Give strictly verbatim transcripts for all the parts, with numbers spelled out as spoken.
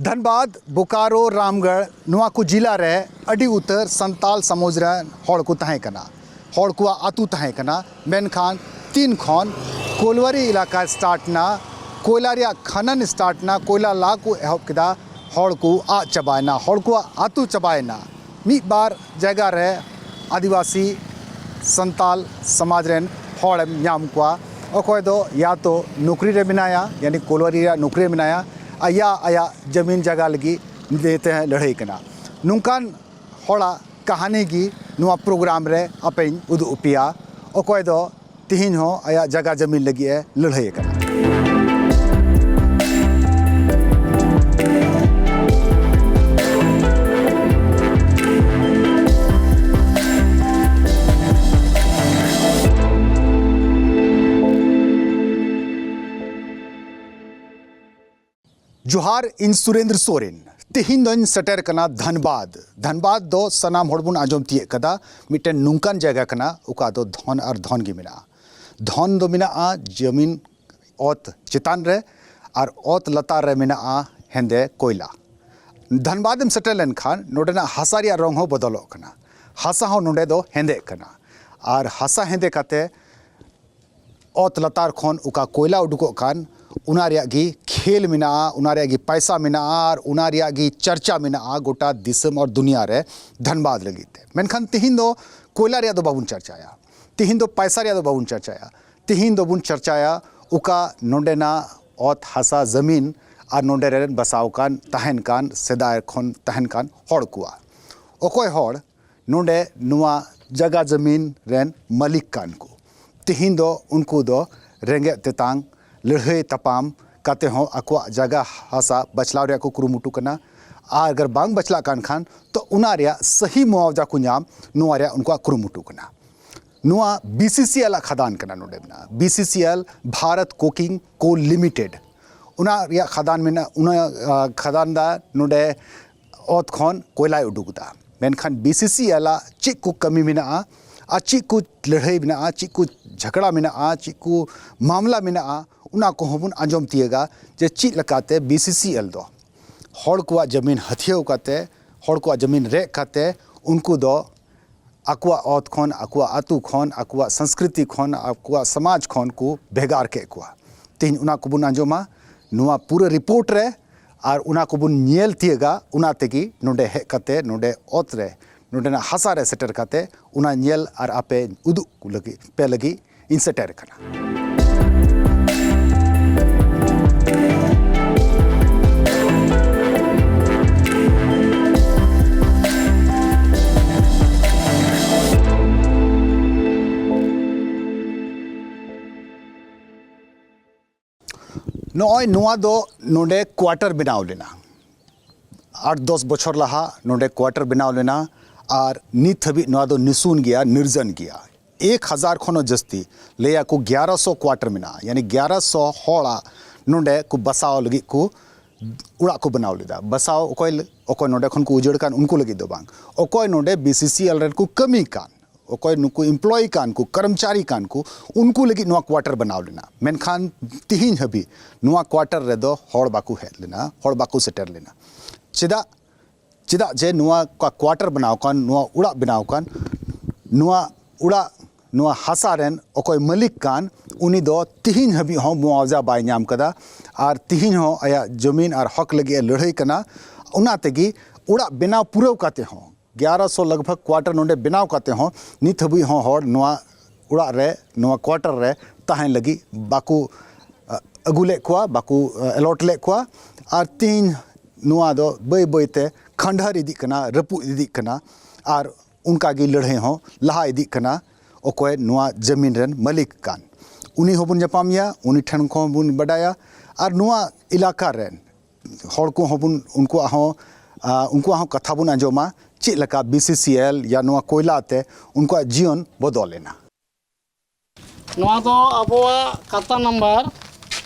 ᱫᱷᱟᱱᱵᱟᱫᱽ, ᱵᱳᱠᱟᱨᱳ, ᱨᱟᱢᱜᱚᱲ, ᱱᱚᱣᱟ ᱠᱚ ᱡᱤᱞᱟ ᱨᱮ ᱟᱹᱰᱤ ᱩᱛᱟᱹᱨ ᱥᱟᱱᱛᱟᱞ ᱥᱚᱢᱟᱡᱽ ᱨᱮᱱ ᱦᱚᱲ ᱠᱚ ᱛᱟᱦᱮᱸ ᱠᱟᱱᱟ, ᱦᱚᱲ ᱠᱚᱣᱟᱜ ᱟᱹᱛᱩ ᱛᱟᱦᱮᱸ ᱠᱟᱱᱟ᱾ ᱢᱮᱱᱠᱷᱟᱱ ᱛᱤᱱ ᱠᱷᱚᱱ ᱠᱳᱞᱣᱟᱨᱤ ᱮᱞᱟᱠᱟ ᱥᱴᱟᱨᱴ ᱮᱱᱟ, ᱠᱚᱭᱞᱟ ᱨᱮᱭᱟᱜ ᱠᱷᱟᱱᱟᱱ ᱥᱴᱟᱨᱴ ᱮᱱᱟ, ᱠᱚᱭᱞᱟ ᱞᱟ ᱠᱚ ᱮᱦᱚᱵ ᱠᱮᱫᱟ, ᱦᱚᱲ ᱠᱚ ᱟᱫ ᱪᱟᱵᱟᱭᱮᱱᱟ, ᱦᱚᱲ ᱠᱚᱣᱟᱜ ᱟᱹᱛᱩ ᱪᱟᱵᱟᱭᱮᱱᱟ᱾ ᱢᱤᱫ ᱵᱟᱨ ᱡᱟᱭᱜᱟ ᱨᱮ ᱟᱹᱫᱤᱵᱟᱹᱥᱤ ᱥᱟᱱᱛᱟᱞ ᱥᱚᱢᱟᱡᱽ ᱨᱮᱱ ᱦᱚᱲᱮᱢ ᱧᱟᱢ ᱠᱚᱣᱟ, ᱚᱠᱚᱭ ᱫᱚ ᱭᱟ ᱛᱚ ᱱᱚᱠᱨᱤ ᱨᱮ ᱢᱮᱱᱟᱭᱟ, ᱭᱟᱱᱤ ᱠᱳᱞᱣᱟᱨᱤ ᱨᱮᱭᱟᱜ ᱱᱚᱠᱨᱤ ᱨᱮ ᱢᱮᱱᱟᱭᱟ, ᱟᱨ ᱭᱟ ᱟᱭᱟᱜ ᱡᱟᱹᱢᱤᱱ ᱡᱟᱭᱜᱟ ᱞᱟᱹᱜᱤᱫ ᱱᱤᱡᱮᱛᱮ ᱞᱟᱹᱲᱦᱟᱹᱭ ᱠᱟᱱᱟ᱾ ᱱᱚᱝᱠᱟᱱ ᱦᱚᱲᱟᱜ ᱠᱟᱹᱦᱱᱤ ᱜᱮ ᱱᱚᱣᱟ ᱯᱨᱳᱜᱨᱟᱢ ᱨᱮ ᱟᱯᱮᱧ ᱩᱫᱩᱜ ᱟᱯᱮᱭᱟ᱾ ᱚᱠᱚᱭ ᱫᱚ ᱛᱤᱦᱤᱧ ᱦᱚᱸ ᱟᱭᱟᱜ ᱡᱟᱭᱜᱟ ᱡᱟᱹᱢᱤᱱ ᱞᱟᱹᱜᱤᱫ ᱮ ᱞᱟᱹᱲᱦᱟᱹᱭ ᱟᱠᱟᱱᱟ᱾ ᱡᱚᱦᱟᱨ, ᱤᱧ ᱥᱩᱨᱮᱱᱫᱨᱚ ᱥᱚᱨᱮᱱ᱾ ᱛᱮᱦᱮᱧ ᱫᱚᱧ ᱥᱮᱴᱮᱨ ᱠᱟᱱᱟ ᱫᱷᱟᱱᱵᱟᱫᱽ᱾ ᱫᱷᱟᱱᱵᱟᱫᱽ ᱫᱚ ᱥᱟᱱᱟᱢ ᱦᱚᱲ ᱵᱚᱱ ᱟᱸᱡᱚᱢ ᱛᱤᱭᱳᱜ ᱠᱟᱫᱟ, ᱢᱤᱫᱴᱮᱱ ᱱᱚᱝᱠᱟᱱ ᱡᱟᱭᱜᱟ ᱠᱟᱱᱟ, ᱚᱠᱟ ᱫᱚ ᱫᱷᱚᱱ ᱟᱨ ᱫᱷᱚᱱ ᱜᱮ ᱢᱮᱱᱟᱜᱼᱟ᱾ ᱫᱷᱚᱱ ᱫᱚ ᱢᱮᱱᱟᱜᱼᱟ ᱡᱟᱹᱢᱤᱱ ᱚᱛ ᱪᱮᱛᱟᱱ ᱨᱮ, ᱟᱨ ᱚᱛ ᱞᱟᱛᱟᱨ ᱨᱮ ᱢᱮᱱᱟᱜᱼᱟ ᱦᱮᱸᱫᱮ ᱠᱚᱭᱞᱟ᱾ ᱫᱷᱟᱱᱵᱟᱫᱽ ᱮᱢ ᱥᱮᱴᱮᱨ ᱞᱮᱱᱠᱷᱟᱱ ᱱᱚᱰᱮᱱᱟᱜ ᱦᱟᱥᱟ ᱨᱮᱭᱟᱜ ᱨᱚᱝ ᱦᱚᱸ ᱵᱚᱫᱚᱞᱚᱜ ᱠᱟᱱᱟ, ᱦᱟᱥᱟ ᱦᱚᱸ ᱱᱚᱰᱮ ᱫᱚ ᱦᱮᱸᱫᱮᱜ ᱠᱟᱱᱟ᱾ ᱟᱨ ᱦᱟᱥᱟ ᱦᱮᱸᱫᱮ ᱠᱟᱛᱮ ᱚᱛ ᱞᱟᱛᱟᱨ ᱠᱷᱚᱱ ᱚᱠᱟ ᱠᱚᱭᱞᱟ ᱩᱰᱩᱠᱚᱜ ᱠᱟᱱ, ᱚᱱᱟ ᱨᱮᱭᱟᱜ ᱜᱮ ᱠᱷᱮᱞ ᱢᱮᱱᱟᱜᱼᱟ, ᱚᱱᱟ ᱨᱮᱭᱟᱜ ᱜᱮ ᱯᱟᱭᱥᱟ ᱢᱮᱱᱟᱜᱼᱟ, ᱟᱨ ᱚᱱᱟ ᱨᱮᱭᱟᱜ ᱜᱮ ᱪᱟᱨᱪᱟ ᱢᱮᱱᱟᱜᱼᱟ ᱜᱚᱴᱟ ᱫᱤᱥᱚᱢ ᱟᱨ ᱫᱩᱱᱤᱭᱟᱹ ᱨᱮ ᱫᱷᱟᱱᱵᱟᱫᱽ ᱞᱟᱹᱜᱤᱫ ᱛᱮ᱾ ᱢᱮᱱᱠᱷᱟᱱ ᱛᱤᱦᱤᱧ ᱫᱚ ᱠᱚᱭᱞᱟ ᱨᱮᱭᱟᱜ ᱫᱚ ᱵᱟᱵᱚᱱ ᱪᱟᱨᱪᱟᱭᱟ, ᱛᱤᱦᱤᱧ ᱫᱚ ᱯᱟᱭᱥᱟ ᱨᱮᱭᱟᱜ ᱫᱚ ᱵᱟᱵᱚᱱ ᱪᱟᱨᱪᱟᱭᱟ, ᱛᱤᱦᱤᱧ ᱫᱚᱵᱚᱱ ᱪᱟᱨᱪᱟᱭᱟ ᱚᱠᱟ ᱱᱚᱰᱮᱱᱟᱜ ᱚᱛ ᱦᱟᱥᱟ ᱡᱟᱹᱢᱤᱱ ᱟᱨ ᱱᱚᱰᱮ ᱨᱮᱱ ᱵᱟᱥᱟᱣ ᱠᱟᱱ, ᱛᱟᱦᱮᱱ ᱠᱟᱱ, ᱥᱮᱫᱟᱭ ᱠᱷᱚᱱ ᱛᱟᱦᱮᱱ ᱠᱟᱱ ᱦᱚᱲ ᱠᱚᱣᱟᱜ᱾ ᱚᱠᱚᱭ ᱦᱚᱲ ᱱᱚᱰᱮ ᱱᱚᱣᱟ ᱡᱟᱜᱟ ᱡᱟᱹᱢᱤᱱ ᱨᱮᱱ ᱢᱟᱹᱞᱤᱠ ᱠᱟᱱ ᱠᱚ᱾ ᱛᱤᱦᱤᱧ ᱫᱚ ᱩᱱᱠᱩ ᱫᱚ ᱨᱮᱸᱜᱮᱡ ᱛᱮᱛᱟᱝ, ᱞᱟᱹᱲᱦᱟᱹᱭ ᱛᱟᱯᱟᱢ ᱠᱟᱛᱮ ᱦᱚᱸ ᱟᱠᱚᱣᱟᱜ ᱡᱟᱜᱟ ᱦᱟᱥᱟ ᱵᱟᱪᱷᱞᱟᱣ ᱨᱮᱭᱟᱜ ᱠᱚ ᱠᱩᱨᱩᱢᱩᱴᱩ ᱠᱟᱱᱟ, ᱟᱨ ᱟᱜᱟᱨ ᱵᱟᱝ ᱵᱟᱪᱷᱞᱟᱜ ᱠᱟᱱ ᱠᱷᱟᱱ ᱛᱚ ᱚᱱᱟ ᱨᱮᱭᱟᱜ ᱥᱟᱹᱦᱤ ᱢᱩᱣᱟᱣᱡᱟ ᱠᱚ ᱧᱟᱢ, ᱱᱚᱣᱟ ᱨᱮᱭᱟᱜ ᱩᱱᱠᱩᱣᱟᱜ ᱠᱩᱨᱩᱢᱩᱴᱩ ᱠᱟᱱᱟ᱾ ᱱᱚᱣᱟ ᱵᱤ ᱥᱤ ᱥᱤ ᱮᱞ ᱟᱜ ᱠᱷᱟᱫᱟᱱ ᱠᱟᱱᱟ, ᱱᱚᱰᱮ ᱢᱮᱱᱟᱜᱼᱟ B C C L Bharat coking coal limited. ᱚᱱᱟ ᱨᱮᱭᱟᱜ ᱠᱷᱟᱫᱟᱱ ᱢᱮᱱᱟᱜᱼᱟ, ᱚᱱᱟ, ᱟ, ᱠᱷᱟᱫᱟᱱ ᱫᱟ ᱱᱚᱰᱮ ᱚᱛ ᱠᱷᱚᱱ ᱠᱚᱭᱞᱟᱭ ᱩᱰᱩᱠ ᱮᱫᱟ᱾ ᱢᱮᱱᱠᱷᱟᱱ ᱵᱤ ᱥᱤ ᱥᱤ ᱮᱞ ᱟᱜ ᱪᱮᱫ ᱠᱚ ᱠᱟᱹᱢᱤ ᱢᱮᱱᱟᱜᱼᱟ, ᱟᱨ ᱪᱮᱫ ᱠᱚ ᱞᱟᱹᱲᱦᱟᱹᱭ ᱢᱮᱱᱟᱜᱼᱟ, ᱪᱮᱫ ᱠᱚ ᱡᱷᱟᱜᱽᱲᱟ ᱢᱮᱱᱟᱜᱼᱟ, ᱪᱮᱫ ᱠᱚ ᱢᱟᱢᱞᱟ ᱢᱮᱱᱟᱜᱼᱟ, ᱚᱱᱟ ᱠᱚᱦᱚᱸ ᱵᱚᱱ ᱟᱸᱡᱚᱢ ᱛᱤᱭᱳᱜᱟ ᱡᱮ ᱪᱮᱫ ᱞᱮᱠᱟᱛᱮ ᱵᱤ ᱥᱤ ᱥᱤ ᱮᱞ ᱫᱚ ᱦᱚᱲ ᱠᱚᱣᱟᱜ ᱡᱟᱹᱢᱤᱱ ᱦᱟᱹᱛᱭᱟᱹᱣ ᱠᱟᱛᱮ, ᱦᱚᱲ ᱠᱚᱣᱟᱜ ᱡᱟᱹᱢᱤᱱ ᱨᱮᱡ ᱠᱟᱛᱮ, ᱩᱱᱠᱩ ᱫᱚ ᱟᱠᱚᱣᱟᱜ ᱚᱛ ᱠᱷᱚᱱ, ᱟᱠᱚᱣᱟᱜ ᱟᱹᱛᱩ ᱠᱷᱚᱱ, ᱟᱠᱚᱣᱟᱜ ᱥᱚᱝᱥᱠᱨᱤᱛᱤ ᱠᱷᱚᱱ, ᱟᱠᱚᱣᱟᱜ ᱥᱚᱢᱟᱡᱽ ᱠᱷᱚᱱ ᱠᱚ ᱵᱷᱮᱜᱟᱨ ᱠᱮᱫ ᱠᱚᱣᱟ᱾ ᱛᱮᱦᱮᱧ ᱚᱱᱟ ᱠᱚᱵᱚᱱ ᱟᱸᱡᱚᱢᱟ ᱱᱚᱣᱟ ᱯᱩᱨᱟᱹ ᱨᱤᱯᱳᱨᱴ ᱨᱮ, ᱟᱨ ᱚᱱᱟ ᱠᱚᱵᱚᱱ ᱧᱮᱞ ᱛᱤᱭᱟᱹᱜᱟ᱾ ᱚᱱᱟ ᱛᱮᱜᱮ ᱱᱚᱰᱮ ᱦᱮᱡ ᱠᱟᱛᱮ, ᱱᱚᱰᱮ ᱚᱛ ᱨᱮ, ᱱᱚᱰᱮᱱᱟᱜ ᱦᱟᱥᱟ ᱨᱮ ᱥᱮᱴᱮᱨ ᱠᱟᱛᱮ ᱚᱱᱟ ᱧᱮᱞ ᱟᱨ ᱟᱯᱮ ᱩᱫᱩᱜ ᱠᱚ ᱞᱟᱹᱜᱤᱫ, ᱯᱮ ᱞᱟᱹᱜᱤᱫ ᱤᱧ ᱥᱮᱴᱮᱨ ᱟᱠᱟᱱᱟ᱾ ᱱᱚᱜᱼᱚᱭ ᱱᱚᱣᱟ ᱫᱚ ᱱᱚᱰᱮ ᱠᱣᱟᱴᱟᱨ ᱵᱮᱱᱟᱣ ᱞᱮᱱᱟ᱾ ᱟᱴ ᱫᱚᱥ ᱵᱚᱪᱷᱚᱨ ᱞᱟᱦᱟ ᱱᱚᱰᱮ ᱠᱣᱟᱴᱟᱨ ᱵᱮᱱᱟᱣ ᱞᱮᱱᱟ, ᱟᱨ ᱱᱤᱛ ᱦᱟᱹᱵᱤᱡ ᱱᱚᱣᱟ ᱫᱚ ᱱᱤᱥᱩᱱ ᱜᱮᱭᱟ, ᱱᱤᱨᱡᱚᱱ ᱜᱮᱭᱟ᱾ ᱮᱠ ᱦᱟᱡᱟᱨ ᱠᱷᱚᱱ ᱦᱚᱸ ᱡᱟᱹᱥᱛᱤ, ᱞᱟᱹᱭᱟᱠᱚ ᱜᱭᱟᱨᱟ ᱥᱚ ᱠᱣᱟᱴᱟᱨ ᱢᱮᱱᱟᱜᱼᱟ, ᱭᱟᱱᱤ ᱜᱭᱟᱨᱟ ᱥᱚ ᱦᱚᱲᱟᱜ ᱱᱚᱰᱮ ᱠᱚ ᱵᱟᱥᱟᱣ ᱞᱟᱹᱜᱤᱫ ᱠᱚ ᱚᱲᱟᱜ ᱠᱚ ᱵᱮᱱᱟᱣ ᱞᱮᱫᱟ᱾ ᱵᱟᱥᱟᱣ ᱚᱠᱚᱭ, ᱚᱠᱚᱭ ᱱᱚᱰᱮ ᱠᱷᱚᱱ ᱠᱚ ᱩᱡᱟᱹᱲ ᱠᱟᱱ, ᱩᱱᱠᱩ ᱞᱟᱹᱜᱤᱫ ᱫᱚ ᱵᱟᱝ, ᱚᱠᱚᱭ ᱱᱚᱰᱮ ᱵᱤ ᱥᱤ ᱥᱤ ᱮᱞ ᱨᱮᱱ ᱠᱚ ᱠᱟᱹᱢᱤ ᱠᱟᱱ, ᱚᱠᱚᱭ ᱱᱩᱠᱩ ᱮᱢᱯᱞᱚᱭᱤ ᱠᱟᱱ ᱠᱚ, ᱠᱚᱨᱢᱪᱟᱨᱤ ᱠᱟᱱ ᱠᱚ, ᱩᱱᱠᱩ ᱞᱟᱹᱜᱤᱫ ᱱᱚᱣᱟ ᱠᱣᱟᱴᱟᱨ ᱵᱮᱱᱟᱣ ᱞᱮᱱᱟ᱾ ᱢᱮᱱᱠᱷᱟᱱ ᱛᱤᱦᱤᱧ ᱦᱟᱹᱵᱤᱡ ᱱᱚᱣᱟ ᱠᱣᱟᱴᱟᱨ ᱨᱮᱫᱚ ᱦᱚᱲ ᱵᱟᱠᱚ ᱦᱮᱡ ᱞᱮᱱᱟ, ᱦᱚᱲ ᱵᱟᱠᱚ ᱥᱮᱴᱮᱨ ᱞᱮᱱᱟ᱾ ᱪᱮᱫᱟᱜ? ᱪᱮᱫᱟᱜ ᱡᱮ ᱱᱚᱣᱟ ᱠᱣᱟᱴᱟᱨ ᱵᱮᱱᱟᱣ ᱠᱟᱱ, ᱱᱚᱣᱟ ᱚᱲᱟᱜ ᱵᱮᱱᱟᱣ ᱠᱟᱱ, ᱱᱚᱣᱟ ᱚᱲᱟᱜ, ᱱᱚᱣᱟ ᱦᱟᱥᱟ ᱨᱮᱱ ᱚᱠᱚᱭ ᱢᱟᱹᱞᱤᱠ ᱠᱟᱱ, ᱩᱱᱤ ᱫᱚ ᱛᱤᱦᱤᱧ ᱦᱟᱹᱵᱤᱡ ᱦᱚᱸ ᱢᱩᱣᱟᱣᱡᱟ ᱵᱟᱭ ᱧᱟᱢ ᱠᱟᱫᱟ᱾ ᱟᱨ ᱛᱤᱦᱤᱧ ᱦᱚᱸ ᱟᱭᱟᱜ ᱡᱚᱢᱤᱱ ᱟᱨ ᱦᱚᱠ ᱞᱟᱹᱜᱤᱫ ᱮ ᱞᱟᱹᱲᱦᱟᱹᱭ ᱠᱟᱱᱟ᱾ ᱚᱱᱟ ᱛᱮᱜᱮ ᱚᱲᱟᱜ ᱵᱮᱱᱟᱣ ᱯᱩᱨᱟᱹᱣ ᱠᱟᱛᱮ ᱦᱚᱸ, ᱜᱭᱟᱨᱟ ᱥᱚ ᱞᱟᱜᱽᱵᱷᱟᱜᱽ ᱠᱣᱟᱴᱟᱨ ᱱᱚᱰᱮ ᱵᱮᱱᱟᱣ ᱠᱟᱛᱮ ᱦᱚᱸ ᱱᱤᱛ ᱦᱟᱹᱵᱤᱡ ᱦᱚᱸ ᱦᱚᱲ ᱱᱚᱣᱟ ᱚᱲᱟᱜ ᱨᱮ, ᱱᱚᱣᱟ ᱠᱣᱟᱴᱟᱨ ᱨᱮ ᱛᱟᱦᱮᱱ ᱞᱟᱹᱜᱤᱫ ᱵᱟᱠᱚ, ᱟ, ᱟᱹᱜᱩ ᱞᱮᱫ ᱠᱚᱣᱟ, ᱵᱟᱠᱚ, ᱟ, ᱮᱞᱚᱴ ᱞᱮᱫ ᱠᱚᱣᱟ᱾ ᱟᱨ ᱛᱮᱦᱮᱧ ᱱᱚᱣᱟ ᱫᱚ ᱵᱟᱹᱭ ᱵᱟᱹᱭ ᱛᱮ ᱠᱷᱟᱱᱰᱟᱨ ᱤᱫᱤᱜ ᱠᱟᱱᱟ, ᱨᱟᱹᱯᱩᱫ ᱤᱫᱤᱜ ᱠᱟᱱᱟ᱾ ᱟᱨ ᱚᱱᱠᱟ ᱜᱮ ᱞᱟᱹᱲᱦᱟᱹᱭ ᱦᱚᱸ ᱞᱟᱦᱟ ᱤᱫᱤᱜ ᱠᱟᱱᱟ᱾ ᱚᱠᱚᱭ ᱱᱚᱣᱟ ᱡᱟᱹᱢᱤᱱ ᱨᱮᱱ ᱢᱟᱹᱞᱤᱠ ᱠᱟᱱ, ᱩᱱᱤ ᱦᱚᱸᱵᱚᱱ ᱧᱟᱯᱟᱢᱮᱭᱟ, ᱩᱱᱤ ᱴᱷᱮᱱ ᱠᱷᱚᱱ ᱵᱚᱱ ᱵᱟᱰᱟᱭᱟ᱾ ᱟᱨ ᱱᱚᱣᱟ ᱮᱞᱟᱠᱟ ᱨᱮᱱ ᱦᱚᱲ ᱠᱚᱦᱚᱸ ᱵᱚᱱ, ᱩᱱᱠᱩᱣᱟᱜ ᱦᱚᱸ, ᱟ, ᱩᱱᱠᱩᱣᱟᱜ ᱦᱚᱸ ᱠᱟᱛᱷᱟ ᱵᱚᱱ ᱟᱸᱡᱚᱢᱟ, ᱪᱮᱫ ᱞᱮᱠᱟ ᱵᱤ ᱥᱤ ᱥᱤ ᱮᱞ ᱭᱟ ᱱᱚᱣᱟ ᱠᱚᱭᱞᱟ ᱛᱮ ᱩᱱᱠᱩᱣᱟᱜ ᱡᱤᱭᱚᱱ ᱵᱚᱫᱚᱞ ᱮᱱᱟ᱾ ᱱᱚᱣᱟ ᱫᱚ ᱟᱵᱚᱣᱟᱜ ᱠᱷᱟᱛᱟ ᱱᱟᱢᱵᱟᱨ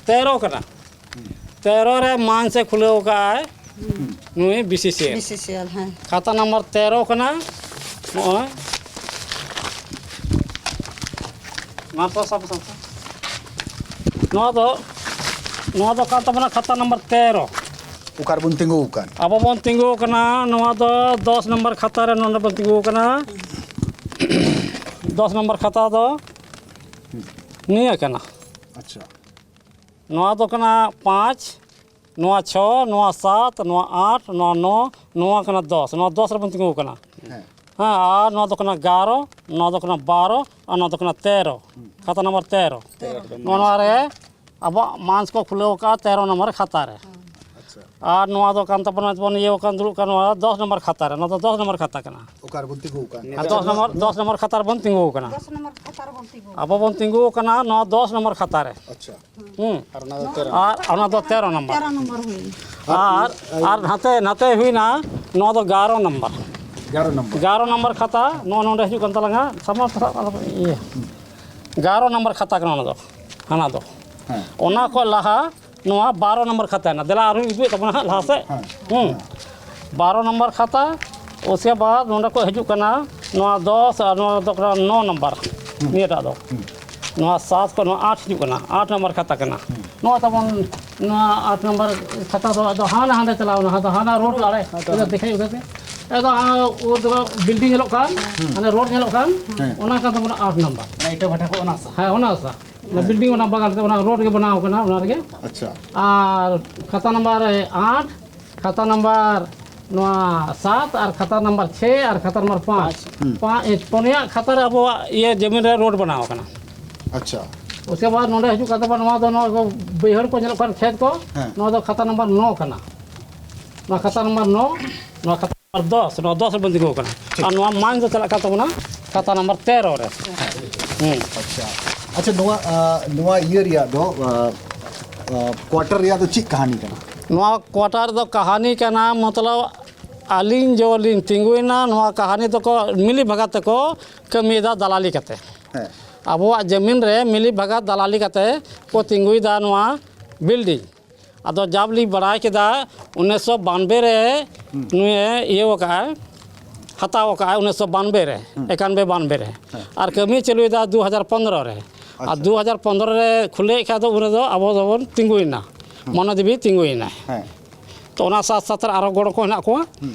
ᱛᱮᱨᱚ ᱠᱟᱱᱟ᱾ ᱛᱮᱨᱚ ᱨᱮ ᱢᱟᱱ ᱥᱮ ᱠᱷᱩᱞᱟᱹᱣ ᱠᱟᱜᱼᱟᱭ ᱱᱩᱭ B C C L. B C C L, ᱦᱮᱸ᱾ ᱠᱷᱟᱛᱟ ᱱᱟᱢᱵᱟᱨ ᱛᱮᱨᱚ ᱠᱟᱱᱟ᱾ ᱱᱚᱜᱼᱚᱭ ᱢᱟ ᱛᱚ ᱥᱟᱵ, ᱥᱟᱵ, ᱥᱟᱵ᱾ ᱱᱚᱣᱟ ᱫᱚ, ᱱᱚᱣᱟ ᱫᱚ ᱠᱟᱱ ᱛᱟᱵᱚᱱᱟ ᱠᱷᱟᱛᱟ ᱱᱟᱢᱵᱟᱨ ᱛᱮᱨᱚ᱾ ᱚᱠᱟ ᱨᱮᱵᱚᱱ ᱛᱤᱸᱜᱩ ᱟᱠᱟᱱ? ᱟᱵᱚ ᱵᱚᱱ ᱛᱤᱸᱜᱩ ᱟᱠᱟᱱᱟ ᱱᱚᱣᱟ ᱫᱚ ᱫᱚᱥ ᱱᱚᱢᱵᱚᱨ ᱠᱷᱟᱛᱟ ᱨᱮ, ᱱᱚᱰᱮ ᱵᱚᱱ ᱛᱤᱸᱜᱩ ᱟᱠᱟᱱᱟ᱾ ᱫᱚᱥ ᱱᱚᱢᱵᱚᱨ ᱠᱷᱟᱛᱟ ᱫᱚ ᱱᱤᱭᱟᱹ ᱠᱟᱱᱟ᱾ ᱟᱪᱪᱷᱟ᱾ ᱱᱚᱣᱟ ᱫᱚ ᱠᱟᱱᱟ ᱯᱟᱸᱪ, ᱱᱚᱣᱟ ᱪᱷᱚ, ᱱᱚᱣᱟ ᱥᱟᱛ, ᱱᱚᱣᱟ ᱟᱴ, ᱱᱚᱣᱟ ᱱᱚ, ᱱᱚᱣᱟ ᱠᱟᱱᱟ ᱫᱚᱥ᱾ ᱱᱚᱣᱟ ᱫᱚᱥ ᱨᱮᱵᱚᱱ ᱛᱤᱸᱜᱩ ᱟᱠᱟᱱᱟ᱾ ᱦᱮᱸ᱾ ᱦᱮᱸ, ᱟᱨ ᱱᱚᱣᱟ ᱫᱚ ᱠᱟᱱᱟ ᱮᱜᱟᱨᱚ, ᱱᱚᱣᱟ ᱫᱚ ᱠᱟᱱᱟ ᱵᱟᱨᱚ, ᱟᱨ ᱱᱚᱣᱟ ᱫᱚ ᱠᱟᱱᱟ ᱛᱮᱨᱚ᱾ ᱠᱷᱟᱛᱟ ᱱᱟᱢᱵᱟᱨ ᱛᱮᱨᱚ᱾ ᱛᱮᱨᱚ᱾ ᱱᱚᱣᱟ, ᱱᱚᱣᱟ ᱨᱮ ᱟᱵᱚᱣᱟᱜ ᱢᱟᱧᱪ ᱠᱚ ᱠᱷᱩᱞᱟᱹᱣ ᱟᱠᱟᱫᱼᱟ ᱛᱮᱨᱚ ᱱᱚᱢᱵᱚᱨ ᱠᱷᱟᱛᱟ ᱨᱮ᱾ ᱟᱪᱪᱷᱟ᱾ ᱟᱨ ᱱᱚᱣᱟ ᱫᱚ ᱠᱟᱱ ᱛᱟᱵᱚᱱᱟ, ᱵᱚᱱ ᱤᱭᱟᱹ ᱟᱠᱟᱱ, ᱫᱩᱲᱩᱵ ᱠᱟᱱ, ᱱᱚᱣᱟ ᱫᱚᱥ ᱱᱚᱢᱵᱚᱨ ᱠᱷᱟᱛᱟ ᱨᱮ, ᱱᱚᱣᱟ ᱫᱚ ᱫᱚᱥ ᱱᱚᱢᱵᱚᱨ ᱠᱷᱟᱛᱟ ᱠᱟᱱᱟ᱾ ᱚᱠᱟ ᱨᱮᱵᱚᱱ ᱛᱤᱸᱜᱩ ᱟᱠᱟᱱ? ᱟᱨ ᱫᱚᱥ ᱱᱚᱢᱵᱚᱨ, ᱫᱚᱥ ᱱᱚᱢᱵᱚᱨ ᱠᱷᱟᱛᱟ ᱨᱮᱵᱚᱱ ᱛᱤᱸᱜᱩ ᱟᱠᱟᱱᱟ᱾ ᱫᱚᱥ ᱱᱚᱢᱵᱚᱨ ᱠᱷᱟᱛᱟ ᱨᱮᱵᱚᱱ ᱛᱤᱸᱜᱩ ᱟᱵᱚ ᱟᱠᱟᱱᱟ᱾ ᱵᱚᱱ ᱛᱤᱸᱜᱩ ᱟᱠᱟᱱᱟ ᱱᱚᱣᱟ ᱫᱚᱥ ᱱᱚᱢᱵᱚᱨ ᱠᱷᱟᱛᱟ ᱨᱮ᱾ ᱟᱪᱪᱷᱟ᱾ ᱦᱩᱸ᱾ ᱟᱨ ᱚᱱᱟ ᱫᱚ ᱛᱮᱨᱚ᱾ ᱟᱨ ᱚᱱᱟ ᱫᱚ ᱛᱮᱨᱚ ᱱᱚᱢᱵᱚᱨ᱾ ᱛᱮᱨᱚ ᱱᱚᱢᱵᱚᱨ ᱦᱩᱭ᱾ ᱟᱨ, ᱟᱨ ᱱᱟᱛᱮ, ᱱᱟᱛᱮ ᱦᱩᱭᱱᱟ, ᱱᱚᱣᱟ ᱫᱚ ᱮᱜᱟᱨᱚ ᱱᱚᱢᱵᱚᱨ᱾ ᱮᱜᱟᱨᱚ ᱱᱚᱢᱵᱚᱨ᱾ ᱮᱜᱟᱨᱚ ᱱᱚᱢᱵᱚᱨ ᱠᱷᱟᱛᱟ, ᱱᱚᱜᱼᱚ ᱱᱚᱰᱮ ᱦᱤᱡᱩᱜ ᱠᱟᱱ ᱛᱟᱞᱟᱝᱟ, ᱥᱟᱢᱟᱝ ᱥᱟᱢᱟᱝ ᱟᱞᱚ ᱤᱭᱟᱹ᱾ ᱮᱜᱟᱨᱚ ᱱᱚᱢᱵᱚᱨ ᱠᱷᱟᱛᱟ ᱠᱟᱱᱟ ᱚᱱᱟ ᱫᱚ, ᱦᱟᱱᱟ ᱫᱚ᱾ ᱦᱮᱸ᱾ ᱚᱱᱟ ᱠᱷᱚᱱ ᱞᱟᱦᱟ ᱱᱚᱣᱟ ᱵᱟᱨᱚ ᱱᱚᱢᱵᱚᱨ ᱠᱷᱟᱛᱟ ᱦᱮᱱᱟᱜᱼᱟ᱾ ᱫᱮᱞᱟ ᱟᱨᱦᱚᱸ ᱤᱫᱤᱭᱮᱫ ᱛᱟᱵᱚᱱᱟ ᱦᱟᱸᱜ ᱞᱟᱦᱟ ᱥᱮᱫ᱾ ᱦᱮᱸ᱾ ᱦᱩᱸ᱾ ᱵᱟᱨᱚ ᱱᱚᱢᱵᱚᱨ ᱠᱷᱟᱛᱟ, ᱩᱥᱠᱮ ᱵᱟᱫ ᱱᱚᱰᱮ ᱠᱷᱚᱱ ᱦᱤᱡᱩᱜ ᱠᱟᱱᱟ ᱱᱚᱣᱟ ᱫᱚᱥ ᱟᱨ ᱱᱚᱣᱟ ᱫᱚ ᱠᱟᱱᱟ ᱱᱚ ᱱᱚᱢᱵᱚᱨ᱾ ᱦᱩᱸ᱾ ᱱᱤᱭᱟᱹᱴᱟᱜ ᱫᱚ᱾ ᱦᱩᱸ᱾ ᱱᱚᱣᱟ ᱥᱟᱛ ᱠᱷᱚᱱ ᱱᱚᱣᱟ ᱟᱴ ᱦᱤᱡᱩᱜ ᱠᱟᱱᱟ, ᱟᱴ ᱱᱚᱢᱵᱚᱨ ᱠᱷᱟᱛᱟ ᱠᱟᱱᱟ᱾ ᱦᱩᱸ᱾ ᱱᱚᱣᱟ ᱛᱟᱵᱚᱱ, ᱱᱚᱣᱟ ᱟᱴ ᱱᱚᱢᱵᱚᱨ ᱠᱷᱟᱛᱟ ᱫᱚ ᱟᱫᱚ ᱦᱟᱱᱟ ᱦᱟᱸᱰᱮ ᱪᱟᱞᱟᱣ ᱮᱱᱟ, ᱟᱫᱚ ᱦᱟᱱᱟ ᱨᱳᱰ ᱟᱲᱮ, ᱦᱮᱸ, ᱛᱚ᱾ ᱟᱫᱚ ᱫᱮᱠᱷᱟᱣ ᱩᱫᱩᱜ ᱯᱮ᱾ ᱟᱫᱚ ᱦᱟᱱᱟ ᱩᱫᱩᱜ ᱵᱤᱞᱰᱤᱝ ᱧᱮᱞᱚᱜ ᱠᱟᱱ, ᱦᱩᱸ᱾ ᱦᱟᱱᱮ ᱨᱳᱰ ᱧᱮᱞᱚᱜ ᱠᱟᱱ, ᱦᱮᱸ᱾ ᱚᱱᱟ ᱠᱟᱱ ᱛᱟᱵᱚᱱᱟ ᱟᱴ ᱱᱚᱢᱵᱚᱨ᱾ ᱚᱱᱟ ᱤᱴᱟᱹ ᱵᱷᱟᱴᱟ ᱠᱚ ᱚᱱᱟ ᱥᱟ᱾ ᱦᱮᱸ, ᱚᱱᱟ ᱥᱟ᱾ ᱚᱱᱟ ᱦᱮᱸ᱾ ᱵᱤᱞᱰᱤᱝ ᱚᱱᱟ ᱵᱟᱜᱟᱱ ᱛᱮ ᱚᱱᱟ ᱨᱳᱰ ᱜᱮ ᱵᱮᱱᱟᱣ ᱠᱟᱱᱟ ᱚᱱᱟ ᱨᱮᱜᱮ᱾ ᱟᱪᱪᱷᱟ᱾ ᱟᱨ ᱠᱷᱟᱛᱟ ᱱᱟᱢᱵᱟᱨ ᱟᱴ, ᱠᱷᱟᱛᱟ ᱱᱟᱢᱵᱟᱨ ᱱᱚᱣᱟ ᱥᱟᱛ, ᱟᱨ ᱠᱷᱟᱛᱟ ᱱᱟᱢᱵᱟᱨ ᱪᱷᱮ, ᱟᱨ ᱠᱷᱟᱛᱟ ᱱᱟᱢᱵᱟᱨ ᱯᱟᱸᱪ᱾ ᱦᱩᱸ᱾ ᱯᱟᱸᱪ, ᱯᱩᱱᱭᱟ ᱠᱷᱟᱛᱟ ᱨᱮ ᱟᱵᱚᱣᱟᱜ ᱤᱭᱟᱹ ᱡᱚᱢᱤᱱ ᱨᱮ ᱨᱳᱰ ᱵᱮᱱᱟᱣ ᱟᱠᱟᱱᱟ᱾ ᱟᱪᱪᱷᱟ᱾ ᱩᱥᱠᱮ ᱵᱟᱫ ᱱᱚᱰᱮ ᱦᱤᱡᱩᱜ ᱠᱟᱱ ᱛᱟᱵᱚᱱᱟ, ᱱᱚᱣᱟ ᱫᱚ ᱱᱚᱣᱟ ᱠᱚ ᱵᱟᱹᱭᱦᱟᱹᱲ ᱠᱚ ᱧᱮᱞᱚᱜ ᱠᱟᱱ ᱠᱷᱮᱛ ᱠᱚ, ᱦᱮᱸ᱾ ᱱᱚᱣᱟ ᱫᱚ ᱠᱷᱟᱛᱟ ᱱᱟᱢᱵᱟᱨ ᱱᱚ ᱠᱟᱱᱟ᱾ ᱱᱚᱣᱟ ᱠᱷᱟᱛᱟ ᱱᱟᱢᱵᱟᱨ ᱱᱚ, ᱱᱚᱣᱟ ᱠᱷᱟᱛᱟ ᱱᱟᱢᱵᱟᱨ ᱫᱚᱥ, ᱱᱚᱣᱟ ᱫᱚᱥ ᱨᱮᱵᱚᱱ ᱛᱤᱸᱜᱩ ᱟᱠᱟᱱᱟ᱾ ᱴᱷᱤᱠ᱾ ᱟᱨ ᱱᱚᱣᱟ ᱢᱟᱧ ᱫᱚ ᱪᱟᱞᱟᱜ ᱠᱟᱱ ᱛᱟᱵᱚᱱᱟ ᱠᱷᱟᱛᱟ ᱱᱟᱢᱵᱟᱨ ᱛᱮᱨᱚ ᱨᱮ᱾ ᱦᱮᱸ᱾ ᱟᱪᱪᱷᱟ᱾ ᱟᱪᱪᱷᱟ, ᱱᱚᱣᱟ, ᱟ, ᱱᱚᱣᱟ ᱤᱭᱟᱹ ᱨᱮᱭᱟᱜ ᱫᱚ, ᱟ, ᱟ, ᱠᱣᱟᱴᱟᱨ ᱨᱮᱭᱟᱜ ᱫᱚ ᱪᱮᱫ ᱠᱟᱹᱦᱱᱤ ᱠᱟᱱᱟ? ᱱᱚᱣᱟ ᱠᱣᱟᱴᱟᱨ ᱫᱚ ᱠᱟᱹᱦᱱᱤ ᱠᱟᱱᱟ, ᱢᱚᱛᱞᱚᱵ ᱟᱹᱞᱤᱧ ᱡᱚ ᱞᱤᱧ ᱛᱤᱸᱜᱩᱭᱮᱱᱟ, ᱱᱚᱣᱟ ᱠᱟᱹᱦᱱᱤ ᱫᱚᱠᱚ ᱢᱤᱞᱤ ᱵᱷᱟᱜᱟᱛ ᱛᱮᱠᱚ ᱠᱟᱹᱢᱤᱭᱮᱫᱟ ᱫᱟᱞᱟᱞᱤ ᱠᱟᱛᱮ᱾ ᱦᱮᱸ᱾ ᱟᱵᱚᱣᱟᱜ ᱡᱟᱹᱢᱤᱱ ᱨᱮ ᱢᱤᱞᱤ ᱵᱷᱟᱜᱟᱛ ᱫᱟᱞᱟᱞᱤ ᱠᱟᱛᱮ ᱠᱚ ᱛᱤᱸᱜᱩᱭᱮᱫᱟ ᱱᱚᱣᱟ ᱵᱤᱞᱰᱤᱝ᱾ ᱟᱫᱚ ᱡᱟᱵ ᱞᱤᱧ ᱵᱟᱲᱟᱭ ᱠᱮᱫᱟ, ᱩᱱᱤᱥᱥᱚ ᱵᱟᱱᱵᱮ ᱨᱮ ᱦᱩᱸ᱾ ᱱᱩᱭᱮ ᱤᱭᱟᱹ ᱟᱠᱟᱫᱼᱟᱭ, ᱦᱟᱛᱟᱣ ᱟᱠᱟᱫᱼᱟᱭ, ᱩᱱᱤᱥᱥᱚ ᱵᱟᱱᱵᱮ ᱨᱮ, ᱦᱩᱸ᱾ ᱮᱠᱟᱱᱵᱮ ᱵᱟᱱᱵᱮ ᱨᱮ᱾ ᱦᱮᱸ᱾ ᱟᱨ ᱠᱟᱹᱢᱤ ᱪᱟᱹᱞᱩᱭᱮᱫᱟ ᱫᱩ ᱦᱟᱡᱟᱨ ᱯᱚᱱᱫᱽᱨᱚ ᱨᱮ᱾ ᱟᱨ ᱟᱪᱪᱷᱟ᱾ ᱫᱩ ᱦᱟᱡᱟᱨ ᱯᱚᱱᱫᱽᱨᱚ ᱨᱮ ᱠᱷᱩᱞᱟᱹᱣᱮᱫ ᱠᱷᱟᱡ ᱫᱚ ᱩᱱ ᱨᱮᱫᱚ ᱟᱵᱚ ᱫᱚᱵᱚᱱ ᱛᱤᱸᱜᱩᱭᱮᱱᱟ᱾ ᱦᱩᱸ᱾ ᱢᱚᱱᱚ ᱫᱮᱵᱤ ᱛᱤᱸᱜᱩᱭᱮᱱᱟᱭ᱾ ᱦᱮᱸ᱾ ᱛᱚ ᱚᱱᱟ ᱥᱟᱛ ᱥᱟᱛ ᱨᱮ ᱟᱨᱚ ᱜᱚᱲ ᱠᱚ ᱦᱮᱱᱟᱜ ᱠᱚᱣᱟ᱾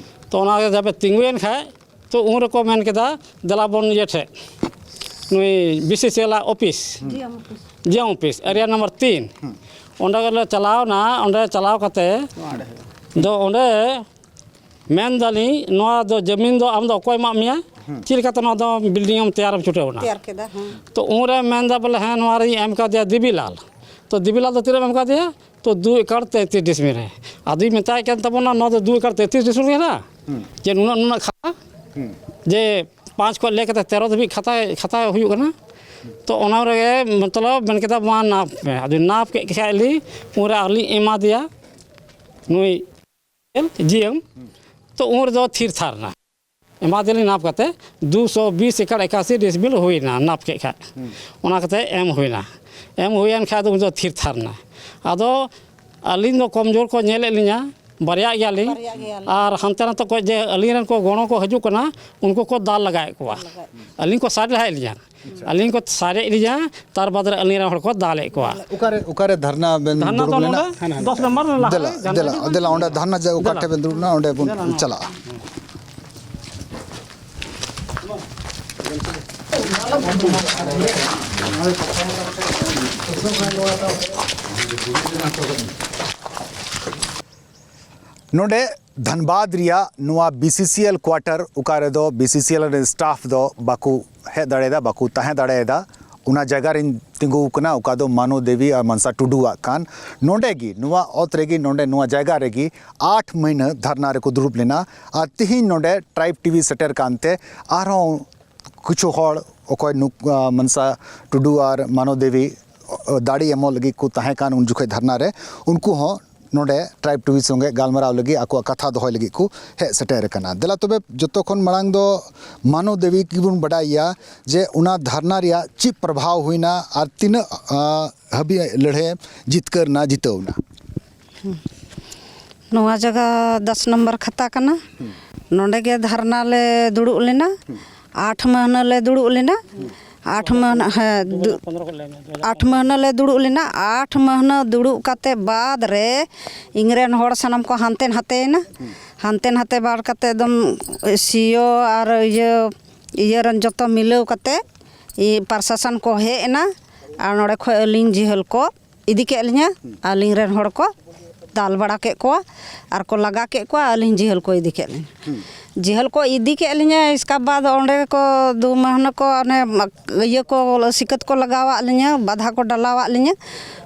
ᱛᱚ ᱚᱱᱟ ᱜᱮ ᱡᱟᱵᱮ ᱛᱤᱸᱜᱩᱭᱮᱱ ᱠᱷᱟᱡ, ᱛᱚ ᱩᱱ ᱨᱮᱠᱚ ᱢᱮᱱ ᱠᱮᱫᱟ, "ᱫᱮᱞᱟ ᱵᱚᱱ ᱤᱭᱟᱹ ᱴᱷᱮᱡ, ᱱᱩᱭ ᱵᱤᱥᱤᱥᱤᱮᱞ ᱟᱜ ᱚᱯᱷᱤᱥ, ᱡᱤᱭᱟᱢ ᱚᱯᱷᱤᱥ, ᱮᱨᱤᱭᱟ ᱱᱟᱢᱵᱟᱨ ᱛᱤᱱ, ᱚᱸᱰᱮ ᱜᱮᱞᱮ ᱪᱟᱞᱟᱣ ᱮᱱᱟ᱾ ᱚᱸᱰᱮ ᱪᱟᱞᱟᱣ ᱠᱟᱛᱮ ᱫᱚ ᱚᱸᱰᱮ ᱢᱮᱱ ᱫᱟᱞᱤᱧ, ᱱᱚᱣᱟ ᱫᱚ ᱡᱟᱹᱢᱤᱱ ᱫᱚ ᱟᱢ ᱫᱚ ᱚᱠᱚᱭ ᱮᱢᱟᱜ ᱢᱮᱭᱟ? ᱪᱮᱫ ᱞᱮᱠᱟᱛᱮ ᱱᱚᱣᱟ ᱫᱚ ᱵᱤᱞᱰᱤᱝ ᱮᱢ ᱛᱮᱭᱟᱨ ᱪᱷᱩᱴᱟᱹᱣ ᱮᱱᱟ?" ᱛᱮᱭᱟᱨ ᱠᱮᱫᱟ, ᱦᱮᱸ᱾ ᱛᱚ ᱩᱱᱨᱮ ᱢᱮᱱ ᱮᱫᱟ ᱵᱚᱞᱮ, "ᱦᱮᱸ, ᱱᱚᱣᱟ ᱨᱤᱧ ᱮᱢ ᱠᱟᱫᱮᱭᱟ ᱫᱮᱵᱤᱞᱟᱞ᱾" ᱛᱚ ᱫᱮᱵᱤᱞᱟᱞ ᱫᱚ ᱛᱤᱱᱟᱹᱜ ᱮᱢ ᱮᱢ ᱠᱟᱫᱮᱭᱟ? ᱛᱚ ᱫᱩ ᱮᱠᱟᱨ ᱛᱮᱸᱛᱨᱤᱥ ᱰᱤᱥᱢᱤᱞ ᱨᱮ᱾ ᱟᱫᱚᱧ ᱢᱮᱛᱟᱭ ᱠᱟᱱ ᱛᱟᱵᱚᱱᱟ, "ᱱᱚᱣᱟ ᱫᱚ ᱫᱩ ᱮᱠᱟᱨ ᱛᱮᱸᱛᱨᱤᱥ ᱰᱤᱥᱢᱤᱞ ᱠᱟᱱᱟ, ᱡᱮ ᱱᱩᱱᱟᱹᱜ ᱱᱩᱱᱟᱹᱜ ᱠᱷᱟᱛᱟ, ᱡᱮ ᱯᱟᱸᱪ ᱠᱷᱚᱱ ᱞᱟᱹᱭ ᱠᱟᱛᱮ ᱛᱮᱨᱚ ᱫᱷᱟᱹᱵᱤᱡ ᱠᱷᱟᱛᱟ, ᱠᱷᱟᱛᱟ ᱦᱩᱭᱩᱜ ᱠᱟᱱᱟ᱾" ᱛᱚ ᱚᱱᱟ ᱨᱮᱜᱮ ᱢᱚᱛᱞᱚᱵ ᱢᱮᱱ ᱠᱮᱫᱟ, "ᱢᱟ ᱱᱟᱯ ᱢᱮ᱾" ᱟᱫᱚ ᱱᱟᱯ ᱠᱮᱫ ᱠᱷᱟᱡ ᱞᱤᱧ, ᱩᱱᱨᱮ ᱟᱨᱞᱤᱧ ᱮᱢᱟ ᱫᱮᱭᱟ ᱱᱩᱭ ᱡᱤᱭᱟᱹᱢ᱾ ᱛᱚ ᱩᱱ ᱨᱮᱫᱚ ᱛᱷᱤᱨ ᱛᱷᱟᱨ ᱮᱱᱟ᱾ ᱮᱢᱟ ᱫᱮᱭᱟᱞᱤᱧ ᱱᱟᱯ ᱠᱟᱛᱮ, ᱫᱩᱥᱚ ᱵᱤᱥ ᱮᱠᱟᱨ ᱮᱠᱟᱥᱤ ᱰᱤᱥᱢᱤᱞ ᱦᱩᱭᱱᱟ ᱱᱟᱯ ᱠᱮᱫ ᱠᱷᱟᱡ᱾ ᱚᱱᱟ ᱠᱟᱛᱮ ᱮᱢ ᱦᱩᱭᱱᱟ᱾ ᱮᱢ ᱦᱩᱭᱮᱱ ᱠᱷᱟᱡ ᱫᱚ ᱩᱱᱤ ᱫᱚ ᱛᱷᱤᱨ ᱛᱷᱟᱨ ᱮᱱᱟ᱾ ᱟᱫᱚ ᱟᱹᱞᱤᱧ ᱫᱚ ᱠᱚᱢᱡᱳᱨ ᱠᱚ ᱧᱮᱞᱮᱫ ᱞᱤᱧᱟ, ᱵᱟᱨᱭᱟᱜ ᱜᱮᱭᱟᱞᱤᱧ᱾ ᱵᱟᱨᱭᱟᱜ ᱜᱮᱭᱟᱞᱤᱧ᱾ ᱟᱨ ᱦᱟᱱᱛᱮ ᱱᱟᱛᱮ ᱠᱚ ᱡᱮ ᱟᱹᱞᱤᱧ ᱨᱮᱱ ᱠᱚ ᱜᱚᱲᱚ ᱠᱚ ᱦᱤᱡᱩᱜ ᱠᱟᱱᱟ, ᱩᱱᱠᱩ ᱠᱚ ᱫᱟᱞ ᱞᱟᱜᱟᱭᱮᱫ ᱠᱚᱣᱟ᱾ ᱫᱟᱞ ᱞᱟᱜᱟᱭᱮᱫ ᱠᱚᱣᱟ᱾ ᱟᱹᱞᱤᱧ ᱠᱚ ᱥᱟᱰᱮ ᱞᱟᱦᱟᱭᱮᱫ ᱞᱤᱧᱟ᱾ ᱟᱹᱞᱤᱧ ᱠᱚ ᱥᱟᱨᱮᱡ ᱞᱤᱧᱟ, ᱛᱟᱨ ᱵᱟᱫᱽ ᱨᱮ ᱟᱹᱞᱤᱧ ᱨᱮᱱ ᱦᱚᱲ ᱠᱚ ᱫᱟᱞᱮᱫ ᱠᱚᱣᱟ᱾ ᱚᱠᱟᱨᱮ, ᱚᱠᱟᱨᱮ ᱫᱷᱟᱨᱱᱟ ᱵᱮᱱ ᱫᱷᱟᱨᱱᱟ ᱫᱩᱲᱩᱵ ᱫᱚ ᱞᱮᱱᱟ? ᱱᱚᱰᱮ ᱫᱚᱥ ᱱᱚᱢᱵᱚᱨ ᱨᱮ ᱞᱟᱦᱟ ᱫᱮᱞᱟ, ᱨᱮ ᱡᱟᱦᱟᱸ ᱫᱮᱞᱟ, ᱨᱮᱜᱮ ᱵᱮᱱ ᱫᱮᱞᱟ, ᱚᱸᱰᱮ ᱫᱷᱟᱨᱱᱟ ᱡᱟ-, ᱚᱠᱟ ᱫᱮᱞᱟ᱾ ᱴᱷᱮᱱ ᱵᱮᱱ ᱫᱩᱲᱩᱵ ᱞᱮᱱᱟ, ᱚᱸᱰᱮ ᱵᱚᱱ ᱫᱮᱞᱟ᱾ ᱪᱟᱞᱟᱜᱼᱟ᱾ ᱱᱚᱰᱮ ᱫᱷᱟᱱᱵᱟᱫᱽ ᱨᱮᱭᱟᱜ ᱱᱚᱣᱟ B C C L quarter, ᱚᱠᱟ ᱨᱮᱫᱚ B C C L ᱨᱮᱱ staff ᱫᱚ ᱵᱟᱠᱚ ᱦᱮᱡ ᱫᱟᱲᱮᱭᱟᱫᱟ, ᱵᱟᱠᱚ ᱛᱟᱦᱮᱸ ᱫᱟᱲᱮᱭᱟᱫᱟ, ᱚᱱᱟ ᱡᱟᱭᱜᱟ ᱨᱤᱧ ᱛᱤᱸᱜᱩ ᱟᱠᱟᱱᱟ, ᱚᱠᱟ ᱫᱚ ᱢᱟᱱᱚ ᱫᱮᱵᱤ ᱟᱨ ᱢᱟᱱᱥᱟ ᱴᱩᱰᱩᱣᱟᱜ ᱠᱟᱱ᱾ ᱱᱚᱰᱮ ᱜᱮ, ᱱᱚᱣᱟ ᱚᱛ ᱨᱮᱜᱮ, ᱱᱚᱰᱮ ᱱᱚᱣᱟ ᱡᱟᱭᱜᱟ ᱨᱮᱜᱮ ᱟᱴ ᱢᱟᱹᱦᱱᱟᱹ ᱫᱷᱟᱨᱱᱟ ᱨᱮᱠᱚ ᱫᱩᱲᱩᱵ ᱞᱮᱱᱟ᱾ ᱟᱨ ᱛᱤᱦᱤᱧ ᱱᱚᱰᱮ Tribe T V ᱥᱮᱴᱮᱨ ᱠᱟᱱᱛᱮ ᱟᱨᱦᱚᱸ ᱠᱤᱪᱷᱩ ᱦᱚᱲ, ᱚᱠᱚᱭ ᱱᱩᱠ-, ᱟ, ᱢᱟᱱᱥᱟ ᱴᱩᱰᱩ ᱟᱨ ᱢᱟᱱᱚ ᱫᱮᱵᱤ, ᱚ, ᱫᱟᱲᱮ ᱮᱢᱚᱜ ᱞᱟᱹᱜᱤᱫ ᱠᱚ ᱛᱟᱦᱮᱸ ᱠᱟᱱ ᱩᱱ ᱡᱚᱠᱷᱚᱱ ᱫᱷᱟᱨᱱᱟ ᱨᱮ, ᱩᱱᱠᱩ ᱦᱚᱸ ᱱᱚᱰᱮ Tribe T V ᱥᱚᱸᱜᱮ ᱜᱟᱞᱢᱟᱨᱟᱣ ᱞᱟᱹᱜᱤᱫ, ᱟᱠᱚᱣᱟᱜ ᱠᱟᱛᱷᱟ ᱫᱚᱦᱚᱭ ᱞᱟᱹᱜᱤᱫ ᱠᱚ ᱦᱮᱡ ᱥᱮᱴᱮᱨ ᱟᱠᱟᱱᱟ᱾ ᱫᱮᱞᱟ ᱛᱚᱵᱮ ᱡᱚᱛᱚ ᱠᱷᱚᱱ ᱢᱟᱲᱟᱝ ᱫᱚ ᱢᱟᱱᱚ ᱫᱮᱵᱤ ᱜᱮᱵᱚᱱ ᱵᱟᱰᱟᱭᱮᱭᱟ ᱡᱮ ᱚᱱᱟ ᱫᱷᱟᱨᱱᱟ ᱨᱮᱭᱟᱜ ᱪᱮᱫ ᱯᱨᱚᱵᱷᱟᱣ ᱦᱩᱭᱱᱟ ᱟᱨ ᱛᱤᱱᱟᱹᱜ, ᱟ, ᱦᱟᱹᱵᱤᱡ ᱞᱟᱹᱲᱦᱟᱹᱭ ᱡᱤᱛᱠᱟᱹᱨ ᱮᱱᱟ, ᱡᱤᱛᱟᱹᱣ ᱮᱱᱟ᱾ ᱱᱚᱣᱟ ᱡᱟᱭᱜᱟ ᱫᱚᱥ ᱱᱚᱢᱵᱚᱨ ᱠᱷᱟᱛᱟ ᱠᱟᱱᱟ᱾ ᱱᱚᱰᱮ ᱜᱮ ᱫᱷᱟᱨᱱᱟ ᱞᱮ ᱫᱩᱲᱩᱵ ᱞᱮᱱᱟ᱾ ᱟᱴ ᱢᱟᱹᱦᱱᱟᱹ ᱞᱮ ᱫᱩᱲᱩᱵ ᱞᱮᱱᱟ᱾ ᱟᱴ ᱢᱟᱹᱦᱱᱟᱹ, ᱦᱮᱸ, ᱫᱩ-, ᱟᱴ ᱢᱟᱹᱦᱱᱟᱹ ᱞᱮ ᱫᱩᱲᱩᱵ ᱞᱮᱱᱟ᱾ ᱟᱴ ᱢᱟᱹᱦᱱᱟᱹ ᱫᱩᱲᱩᱵ ᱠᱟᱛᱮ ᱵᱟᱫᱽ ᱨᱮ ᱤᱧ ᱨᱮᱱ ᱦᱚᱲ ᱥᱟᱱᱟᱢ ᱠᱚ ᱦᱟᱱᱛᱮ ᱱᱟᱛᱮᱭᱮᱱᱟ᱾ ᱦᱟᱱᱛᱮ ᱱᱟᱛᱮ ᱵᱟᱫᱽ ᱠᱟᱛᱮ ᱮᱠᱫᱚᱢ ᱥᱤ ᱳ ᱟᱨ ᱤᱭᱟᱹ, ᱤᱭᱟᱹ ᱨᱮᱱ ᱡᱚᱛᱚ ᱢᱤᱞᱟᱹᱣ ᱠᱟᱛᱮ ᱯᱨᱚᱥᱟᱥᱚᱱ ᱠᱚ ᱦᱮᱡ ᱮᱱᱟ᱾ ᱟᱨ ᱱᱚᱰᱮ ᱠᱷᱚᱡ ᱟᱹᱞᱤᱧ ᱡᱤᱦᱟᱹᱞ ᱠᱚ ᱤᱫᱤ ᱠᱮᱫ ᱞᱤᱧᱟᱹ᱾ ᱟᱹᱞᱤᱧ ᱨᱮᱱ ᱦᱚᱲ ᱠᱚ ᱫᱟᱞ ᱵᱟᱲᱟ ᱠᱮᱫ ᱠᱚᱣᱟ ᱟᱨ ᱠᱚ ᱞᱟᱜᱟ ᱠᱮᱫ ᱠᱚᱣᱟ᱾ ᱟᱹᱞᱤᱧ ᱡᱤᱦᱟᱹᱞ ᱠᱚ ᱤᱫᱤ ᱠᱮᱫ ᱞᱤᱧᱟᱹ᱾ ᱡᱤᱦᱟᱹᱞ ᱠᱚ ᱤᱫᱤ ᱠᱮᱫ ᱞᱤᱧᱟᱹ᱾ ᱤᱥᱠᱟ ᱵᱟᱫᱽ ᱚᱸᱰᱮ ᱠᱚ ᱫᱩ ᱢᱟᱹᱦᱱᱟᱹ ᱠᱚ ᱚᱱᱮ ᱤᱭᱟᱹ ᱠᱚ ᱥᱤᱠᱟᱹᱛ ᱠᱚ ᱞᱟᱜᱟᱣᱟᱫ ᱞᱤᱧᱟᱹ, ᱵᱟᱫᱷᱟ ᱠᱚ ᱰᱟᱞᱟᱣᱟᱫ ᱞᱤᱧᱟᱹ,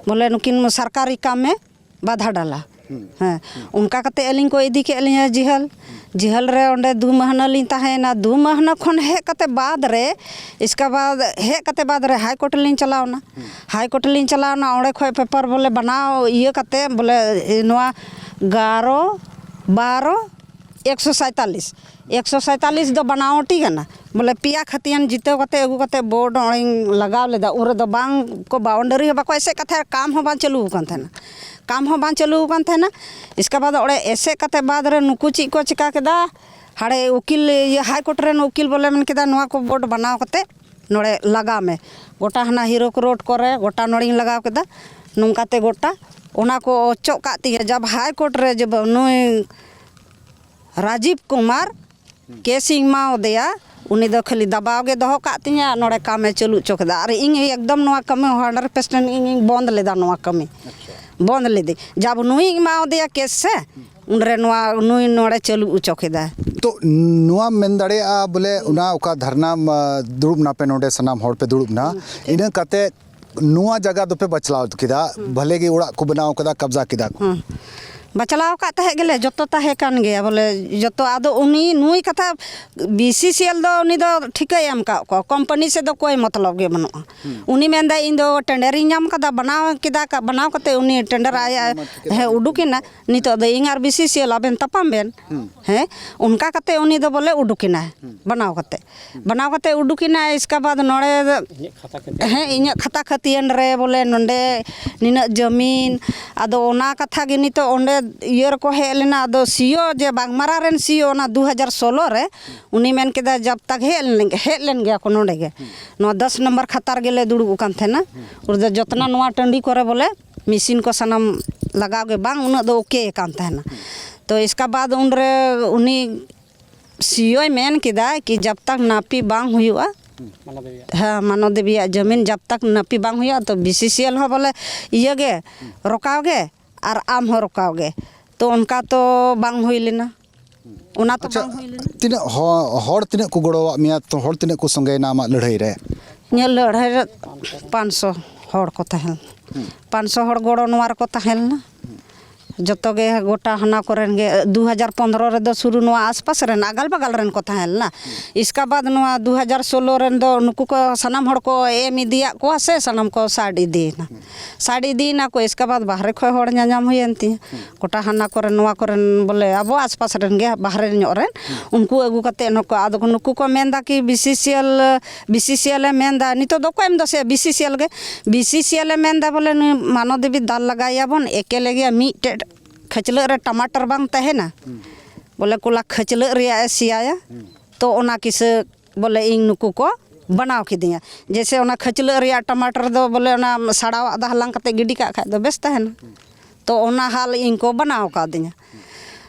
ᱵᱚᱞᱮ ᱱᱩᱠᱤᱱ ᱥᱚᱨᱠᱟᱨᱤ ᱠᱟᱢᱮ ᱵᱟᱫᱷᱟ ᱰᱟᱞᱟ᱾ ᱦᱮᱸ, ᱚᱱᱠᱟ ᱠᱟᱛᱮ ᱟᱹᱞᱤᱧ ᱠᱚ ᱤᱫᱤ ᱠᱮᱫ ᱞᱤᱧᱟᱹ ᱡᱤᱦᱟᱹᱞ᱾ ᱡᱤᱦᱟᱹᱞ ᱨᱮ ᱚᱸᱰᱮ ᱫᱩ ᱢᱟᱹᱦᱱᱟᱹ ᱞᱤᱧ ᱛᱟᱦᱮᱸᱭᱮᱱᱟ᱾ ᱫᱩ ᱢᱟᱹᱦᱱᱟᱹ ᱠᱷᱚᱱ ᱦᱮᱡ ᱠᱟᱛᱮ ᱵᱟᱫᱽ ᱨᱮ, ᱤᱥᱠᱟ ᱵᱟᱫᱽ ᱦᱮᱡ ᱠᱟᱛᱮ ᱵᱟᱫᱽ ᱨᱮ ᱦᱟᱭ ᱠᱳᱨᱴ ᱞᱤᱧ ᱪᱟᱞᱟᱣᱱᱟ᱾ ᱦᱟᱭ ᱠᱳᱨᱴ ᱞᱤᱧ ᱪᱟᱞᱟᱣᱱᱟ, ᱚᱸᱰᱮ ᱠᱷᱚᱡ ᱯᱮᱯᱟᱨ ᱵᱚᱞᱮ ᱵᱟᱱᱟᱣ ᱤᱭᱟᱹ ᱠᱟᱛᱮ ᱵᱚᱞᱮ ᱱᱚᱣᱟ ᱮᱜᱟᱨᱚ ᱵᱟᱨᱚ ᱮᱠᱥᱚ ᱥᱟᱭᱛᱟᱞᱤᱥ, ᱮᱠᱥᱚ ᱥᱟᱭᱛᱟᱞᱤᱥ ᱫᱚ ᱵᱟᱱᱟᱣᱴᱤ ᱠᱟᱱᱟ᱾ ᱵᱚᱞᱮ ᱯᱮᱭᱟ ᱠᱷᱟᱹᱛᱤᱭᱟᱱ ᱡᱤᱛᱟᱹᱣ ᱠᱟᱛᱮ ᱟᱹᱜᱩ ᱠᱟᱛᱮ ᱵᱳᱨᱰ ᱚᱸᱰᱮᱧ ᱞᱟᱜᱟᱣ ᱞᱮᱫᱟ᱾ ᱩᱱ ᱨᱮᱫᱚ ᱵᱟᱝ ᱠᱚ, ᱵᱟᱣᱩᱱᱰᱟᱨᱤ ᱦᱚᱸ ᱵᱟᱠᱚ ᱮᱥᱮᱫ ᱠᱟᱛ ᱛᱟᱦᱮᱸᱫ, ᱠᱟᱢ ᱦᱚᱸ ᱵᱟᱝ ᱪᱟᱹᱞᱩ ᱟᱠᱟᱱ ᱛᱟᱦᱮᱱᱟ᱾ ᱠᱟᱢ ᱦᱚᱸ ᱵᱟᱝ ᱪᱟᱹᱞᱩ ᱟᱠᱟᱱ ᱛᱟᱦᱮᱱᱟ᱾ ᱤᱥᱠᱟ ᱵᱟᱫᱽ ᱚᱸᱰᱮ ᱮᱥᱮᱫ ᱠᱟᱛᱮ ᱵᱟᱫᱽ ᱨᱮ ᱱᱩᱠᱩ ᱪᱮᱫ ᱠᱚ ᱪᱤᱠᱟ ᱠᱮᱫᱟ, ᱦᱟᱸᱰᱮ ᱩᱠᱤᱞ, ᱤᱭᱟᱹ, ᱦᱟᱭ ᱠᱳᱨᱴ ᱨᱮᱱ ᱩᱠᱤᱞ ᱵᱚᱞᱮ ᱢᱮᱱ ᱠᱮᱫᱟ, "ᱱᱚᱣᱟ ᱠᱚ ᱵᱳᱨᱰ ᱵᱟᱱᱟᱣ ᱠᱟᱛᱮ ᱱᱚᱰᱮ ᱞᱟᱜᱟᱣ ᱢᱮ, ᱜᱚᱴᱟ ᱦᱟᱱᱟ ᱦᱤᱨᱳᱠ ᱨᱳᱰ ᱠᱚᱨᱮ ᱜᱚᱴᱟ ᱱᱚᱰᱮᱧ ᱞᱟᱜᱟᱣ ᱠᱮᱫᱟ, ᱱᱚᱝᱠᱟ ᱛᱮ ᱜᱚᱴᱟ ᱚᱱᱟ ᱠᱚ ᱚᱪᱚᱜ ᱠᱟᱜ ᱛᱤᱧᱟᱹ ᱡᱟᱵ ᱦᱟᱭ ᱠᱳᱨᱴ ᱨᱮ ᱡᱮ ᱱᱩᱭ ᱨᱟᱡᱤᱵᱽ ᱠᱩᱢᱟᱨ ᱠᱮᱥᱤᱧ ᱮᱢᱟᱣᱟᱫᱮᱭᱟ, ᱩᱱᱤ ᱫᱚ ᱠᱷᱟᱹᱞᱤ ᱫᱟᱵᱟᱣ ᱜᱮ ᱫᱚᱦᱚ ᱠᱟᱜ ᱛᱤᱧᱟᱹ, ᱱᱚᱰᱮ ᱠᱟᱢᱮ ᱪᱟᱹᱞᱩ ᱦᱚᱪᱚ ᱠᱮᱫᱟ᱾ ᱟᱨ ᱤᱧ ᱮᱠᱫᱚᱢ ᱱᱚᱣᱟ ᱠᱟᱹᱢᱤ ᱦᱟᱱᱰᱨᱮᱰ ᱯᱟᱨᱥᱮᱱᱴ ᱤᱧᱤᱧ ᱵᱚᱱᱫ ᱞᱮᱫᱟ, ᱱᱚᱣᱟ ᱠᱟᱹᱢᱤ ᱵᱚᱱᱫ ᱞᱮᱫᱟᱹᱧ᱾ ᱡᱟᱵ ᱱᱩᱭᱤᱧ ᱮᱢᱟᱣᱟᱫᱮᱭᱟ ᱠᱮᱥ ᱥᱮ, ᱩᱱᱨᱮ ᱱᱚᱣᱟ ᱱᱩᱭ ᱱᱚᱰᱮ ᱪᱟᱹᱞᱩ ᱦᱚᱪᱚ ᱠᱮᱫᱟ᱾ ᱛᱚ, ᱱᱚᱣᱟᱢ ᱢᱮᱱ ᱫᱟᱲᱮᱭᱟᱜᱼᱟ ᱵᱚᱞᱮ ᱚᱱᱟ ᱚᱠᱟ ᱫᱷᱟᱨᱱᱟ, ᱟ, ᱫᱩᱲᱩᱵ ᱱᱟᱯᱮ ᱱᱚᱰᱮ ᱥᱟᱱᱟᱢ ᱦᱚᱲ ᱯᱮ ᱫᱩᱲᱩᱵ ᱱᱟ, ᱤᱱᱟᱹ ᱠᱟᱛᱮ ᱱᱚᱣᱟ ᱡᱟᱭᱜᱟ ᱫᱚᱯᱮ ᱵᱟᱪᱞᱟᱣ ᱠᱮᱫᱟ, ᱵᱷᱟᱞᱮ ᱜᱮ ᱚᱲᱟᱜ ᱠᱚ ᱵᱮᱱᱟᱣ ᱠᱟᱫᱟ, ᱠᱟᱵᱽᱡᱟ ᱠᱮᱫᱟ ᱠᱚ᱾ ᱦᱮᱸ᱾ ᱵᱟᱪᱞᱟᱣ ᱟᱠᱟᱫ ᱛᱟᱦᱮᱸᱫ ᱜᱮᱞᱮ, ᱡᱚᱛᱚ ᱛᱟᱦᱮᱸ ᱠᱟᱱ ᱜᱮᱭᱟ ᱵᱚᱞᱮ, ᱡᱚᱛᱚ᱾ ᱟᱫᱚ ᱩᱱᱤ ᱱᱩᱭ ᱠᱟᱛᱷᱟ ᱵᱤ ᱥᱤ ᱥᱤ ᱮᱞ ᱫᱚ ᱩᱱᱤ ᱫᱚ ᱴᱷᱤᱠᱟᱹᱭ ᱮᱢ ᱟᱠᱟᱫ ᱠᱚᱣᱟ, ᱠᱳᱢᱯᱟᱱᱤ ᱥᱮᱫ ᱫᱚ ᱠᱚᱭ ᱢᱚᱛᱞᱚᱵ ᱜᱮ ᱵᱟᱹᱱᱩᱜᱼᱟ᱾ ᱩᱱᱤ ᱢᱮᱱᱫᱟᱭ, "ᱤᱧ ᱫᱚ ᱴᱮᱱᱰᱟᱨᱤᱧ ᱧᱟᱢ ᱠᱟᱫᱟ, ᱵᱮᱱᱟᱣ ᱠᱮᱫᱟ, ᱠᱟ-, ᱵᱮᱱᱟᱣ ᱠᱟᱛᱮ ᱩᱱᱤ ᱴᱮᱱᱰᱟᱨ ᱟᱭᱟᱜ ᱦᱮᱸ, ᱩᱰᱩᱠᱮᱱᱟ, ᱱᱤᱛᱚᱜ ᱫᱚ ᱤᱧ ᱟᱨ ᱵᱤ ᱥᱤ ᱥᱤ ᱮᱞ ᱟᱵᱮᱱ ᱛᱟᱯᱟᱢ ᱵᱮᱱ᱾" ᱦᱮᱸ, ᱚᱱᱠᱟ ᱠᱟᱛᱮ ᱩᱱᱤ ᱫᱚ ᱵᱚᱞᱮ ᱩᱰᱩᱠᱮᱱᱟᱭ, ᱵᱮᱱᱟᱣ ᱠᱟᱛᱮ᱾ ᱵᱮᱱᱟᱣ ᱠᱟᱛᱮ ᱩᱰᱩᱠᱮᱱᱟᱭ, ᱤᱥᱠᱟ ᱵᱟᱫᱽ ᱱᱚᱰᱮ ᱫᱚ ᱤᱧᱟᱹᱜ ᱠᱷᱟᱛᱟ ᱠᱷᱟᱹᱛᱤᱭᱟᱹᱱ ᱦᱮᱸ, ᱤᱧᱟᱹᱜ ᱠᱷᱟᱛᱟ ᱠᱷᱟᱹᱛᱤᱭᱟᱹᱱ ᱨᱮ ᱵᱚᱞᱮ ᱱᱚᱰᱮ ᱱᱤᱱᱟᱹᱜ ᱡᱟᱹᱢᱤᱱ, ᱟᱫᱚ ᱚᱱᱟ ᱠᱟᱛᱷᱟ ᱜᱮ ᱱᱤᱛᱚᱜ ᱚᱸᱰᱮ ᱤᱭᱟᱹ ᱨᱮᱠᱚ ᱦᱮᱡ ᱞᱮᱱᱟ, ᱟᱫᱚ ᱥᱤᱭᱳ ᱡᱮ ᱵᱟᱜᱽᱢᱟᱨᱟ ᱨᱮᱱ ᱥᱤᱭᱳ ᱚᱱᱟ ᱫᱩ ᱦᱟᱡᱟᱨ ᱥᱳᱞᱳ ᱨᱮ, ᱩᱱᱤ ᱢᱮᱱ ᱠᱮᱫᱟ ᱡᱟᱵ ᱛᱟᱠ ᱦᱮᱡ ᱞᱮᱱ, ᱦᱮᱡ ᱞᱮᱱ ᱜᱮᱭᱟ ᱠᱚ ᱱᱚᱰᱮ ᱜᱮ, ᱱᱚᱣᱟ ᱫᱚᱥ ᱱᱚᱢᱵᱚᱨ ᱠᱷᱟᱛᱟᱨ ᱜᱮᱞᱮ ᱫᱩᱲᱩᱵ ᱟᱠᱟᱱ ᱛᱟᱦᱮᱱᱟ᱾ ᱩᱱ ᱨᱮᱫᱚ ᱡᱚᱛᱱᱟ ᱱᱚᱣᱟ ᱴᱟᱺᱰᱤ ᱠᱚᱨᱮ ᱵᱚᱞᱮ ᱢᱮᱥᱤᱱ ᱠᱚ ᱥᱟᱱᱟᱢ ᱞᱟᱜᱟᱣ ᱜᱮ ᱵᱟᱝ ᱩᱱᱟᱹᱜ ᱫᱚ ᱳᱠᱮ ᱟᱠᱟᱱ ᱛᱟᱦᱮᱱᱟ᱾ ᱛᱚ ᱤᱥᱠᱟ ᱵᱟᱫ ᱩᱱᱨᱮ ᱩᱱᱤ ᱥᱤᱭᱳᱭ ᱢᱮᱱ ᱠᱮᱫᱟ ᱠᱤ ᱡᱟᱵ ᱛᱟᱠ ᱱᱟᱯᱤ ᱵᱟᱝ ᱦᱩᱭᱩᱜᱼᱟ, ᱦᱮᱸ, ᱢᱟᱱᱚ ᱫᱮᱵᱤᱭᱟᱜ ᱡᱟᱹᱢᱤᱱ ᱡᱟᱵ ᱛᱟᱠ ᱱᱟᱯᱤ ᱵᱟᱝ ᱦᱩᱭᱩᱜᱼᱟ, ᱛᱚ ᱵᱤᱥᱤᱥᱤᱮᱞ ᱦᱚᱸ ᱵᱚᱞᱮ ᱤᱭᱟᱹ ᱜᱮ, ᱨᱚᱠᱟᱣ ᱜᱮ, ᱟᱨ ᱟᱢ ᱦᱚᱸ ᱨᱚᱠᱟᱣ ᱜᱮ᱾ ᱛᱚ ᱚᱱᱠᱟ ᱛᱚ ᱵᱟᱝ ᱦᱩᱭ ᱞᱮᱱᱟ, ᱚᱱᱟ ᱛᱚ ᱟᱪᱪᱷᱟ, ᱵᱟᱝ ᱦᱩᱭ ᱞᱮᱱᱟ᱾ ᱛᱤᱱᱟᱹᱜ ᱦᱚ-, ᱦᱚᱲ ᱛᱤᱱᱟᱹᱜ ᱠᱚ ᱜᱚᱲᱚᱣᱟᱜ ᱢᱮᱭᱟ? ᱛᱚ ᱦᱚᱲ ᱛᱤᱱᱟᱹᱜ ᱠᱚ ᱥᱚᱸᱜᱮᱭᱮᱱᱟ ᱟᱢᱟᱜ ᱞᱟᱹᱲᱦᱟᱹᱭ ᱨᱮ? ᱤᱧᱟᱹᱜ ᱞᱟᱹᱲᱦᱟᱹᱭ ᱨᱮ ᱯᱟᱸᱪᱥᱚ ᱦᱚᱲ ᱠᱚ ᱛᱟᱦᱮᱸ ᱞᱮᱱᱟ᱾ ᱯᱟᱸᱪᱥᱚ ᱦᱚᱲ ᱜᱚᱲᱚ ᱱᱚᱣᱟ ᱨᱮᱠᱚ ᱛᱟᱦᱮᱸ ᱞᱮᱱᱟ᱾ ᱡᱚᱛᱚ ᱜᱮ ᱜᱚᱴᱟ ᱦᱟᱱᱟ ᱠᱚᱨᱮᱱ ᱜᱮ, ᱫᱩ ᱦᱟᱡᱟᱨ ᱯᱚᱱᱫᱽᱨᱚ ᱨᱮᱫᱚ ᱥᱩᱨᱩ ᱱᱚᱣᱟ ᱟᱥᱯᱟᱥ ᱨᱮᱱ ᱟᱜᱟᱞ ᱵᱟᱜᱟᱞ ᱨᱮᱱ ᱠᱚ ᱛᱟᱦᱮᱸ ᱞᱮᱱᱟ᱾ ᱤᱥᱠᱟ ᱵᱟᱫ ᱱᱚᱣᱟ ᱫᱩ ᱦᱟᱡᱟᱨ ᱥᱳᱞᱳ ᱨᱮᱱ ᱫᱚ ᱱᱩᱠᱩ ᱠᱚ ᱥᱟᱱᱟᱢ ᱦᱚᱲ ᱠᱚ ᱮᱢ ᱤᱫᱤᱭᱟᱜ ᱠᱚᱣᱟ ᱥᱮ ᱥᱟᱱᱟᱢ ᱠᱚ ᱥᱟᱰ ᱤᱫᱤᱭᱮᱱᱟ᱾ ᱥᱟᱰ ᱤᱫᱤᱭᱮᱱᱟ ᱠᱚ, ᱤᱥᱠᱟ ᱵᱟᱫ ᱵᱟᱦᱨᱮ ᱠᱷᱚᱱ ᱦᱚᱲ ᱧᱟᱧᱟᱢ ᱦᱩᱭᱮᱱ ᱛᱤᱧᱟᱹ᱾ ᱜᱚᱴᱟ ᱦᱟᱱᱟ ᱠᱚᱨᱮᱱ ᱱᱚᱣᱟ ᱠᱚᱨᱮᱱ ᱵᱚᱞᱮ ᱟᱵᱚ ᱟᱥᱯᱟᱥ ᱨᱮᱱ ᱜᱮ ᱵᱟᱦᱨᱮ ᱧᱚᱜ ᱨᱮᱱ ᱩᱱᱠᱩ ᱟᱹᱜᱩ ᱠᱟᱛᱮ ᱱᱩᱠᱩ, ᱟᱫᱚ ᱱᱩᱠᱩ ᱠᱚ ᱢᱮᱱᱫᱟ ᱠᱤ ᱵᱤᱥᱤᱥᱤᱮᱞ ᱵᱤᱥᱤᱥᱤᱮᱞ ᱮ ᱢᱮᱱᱫᱟ, ᱱᱤᱛᱚᱜ ᱫᱚ ᱚᱠᱚᱭ ᱮᱢ ᱫᱚᱥᱮ ᱵᱤᱥᱤᱥᱤᱮᱞ ᱜᱮ, ᱵᱤᱥᱤᱥᱤᱮᱞ ᱮ ᱢᱮᱱᱫᱟ ᱵᱚᱞᱮ ᱱᱩᱭ ᱢᱟᱱᱚ ᱫᱮᱵᱤ ᱫᱟᱞ ᱞᱟᱜᱟᱭᱮᱭᱟᱵᱚᱱ, ᱮᱠᱮᱞᱮ ᱜᱮᱭᱟ, ᱢᱤᱫᱴᱮᱡ ᱠᱷᱟᱹᱪᱞᱟᱹᱜ ᱨᱮ ᱴᱟᱢᱟᱴᱟᱨ ᱵᱟᱝ ᱛᱟᱦᱮᱱᱟ, ᱵᱚᱞᱮ ᱠᱚᱞᱟ ᱠᱷᱟᱹᱪᱞᱟᱹᱜ ᱨᱮᱭᱟᱜ ᱮ ᱥᱮᱭᱟᱭᱟ, ᱛᱚ ᱚᱱᱟ ᱠᱤᱥᱟᱹ ᱵᱚᱞᱮ ᱤᱧ ᱱᱩᱠᱩ ᱠᱚ ᱵᱮᱱᱟᱣ ᱠᱤᱫᱤᱧᱟ᱾ ᱡᱮᱭᱥᱮ ᱚᱱᱟ ᱠᱷᱟᱹᱪᱞᱟᱹᱜ ᱨᱮᱭᱟᱜ ᱴᱟᱢᱟᱴᱟᱨ ᱫᱚ ᱵᱚᱞᱮ ᱚᱱᱟ ᱥᱟᱲᱟᱣᱟᱜ ᱫᱚ ᱦᱟᱞᱟᱝ ᱠᱟᱛᱮ ᱜᱤᱰᱤ ᱠᱟᱜ ᱠᱷᱟᱡ ᱫᱚ ᱵᱮᱥ ᱛᱟᱦᱮᱱᱟ, ᱛᱚ ᱚᱱᱟ ᱦᱟᱞ ᱤᱧ ᱠᱚ ᱵᱮᱱᱟᱣ ᱠᱟᱣᱫᱤᱧᱟ᱾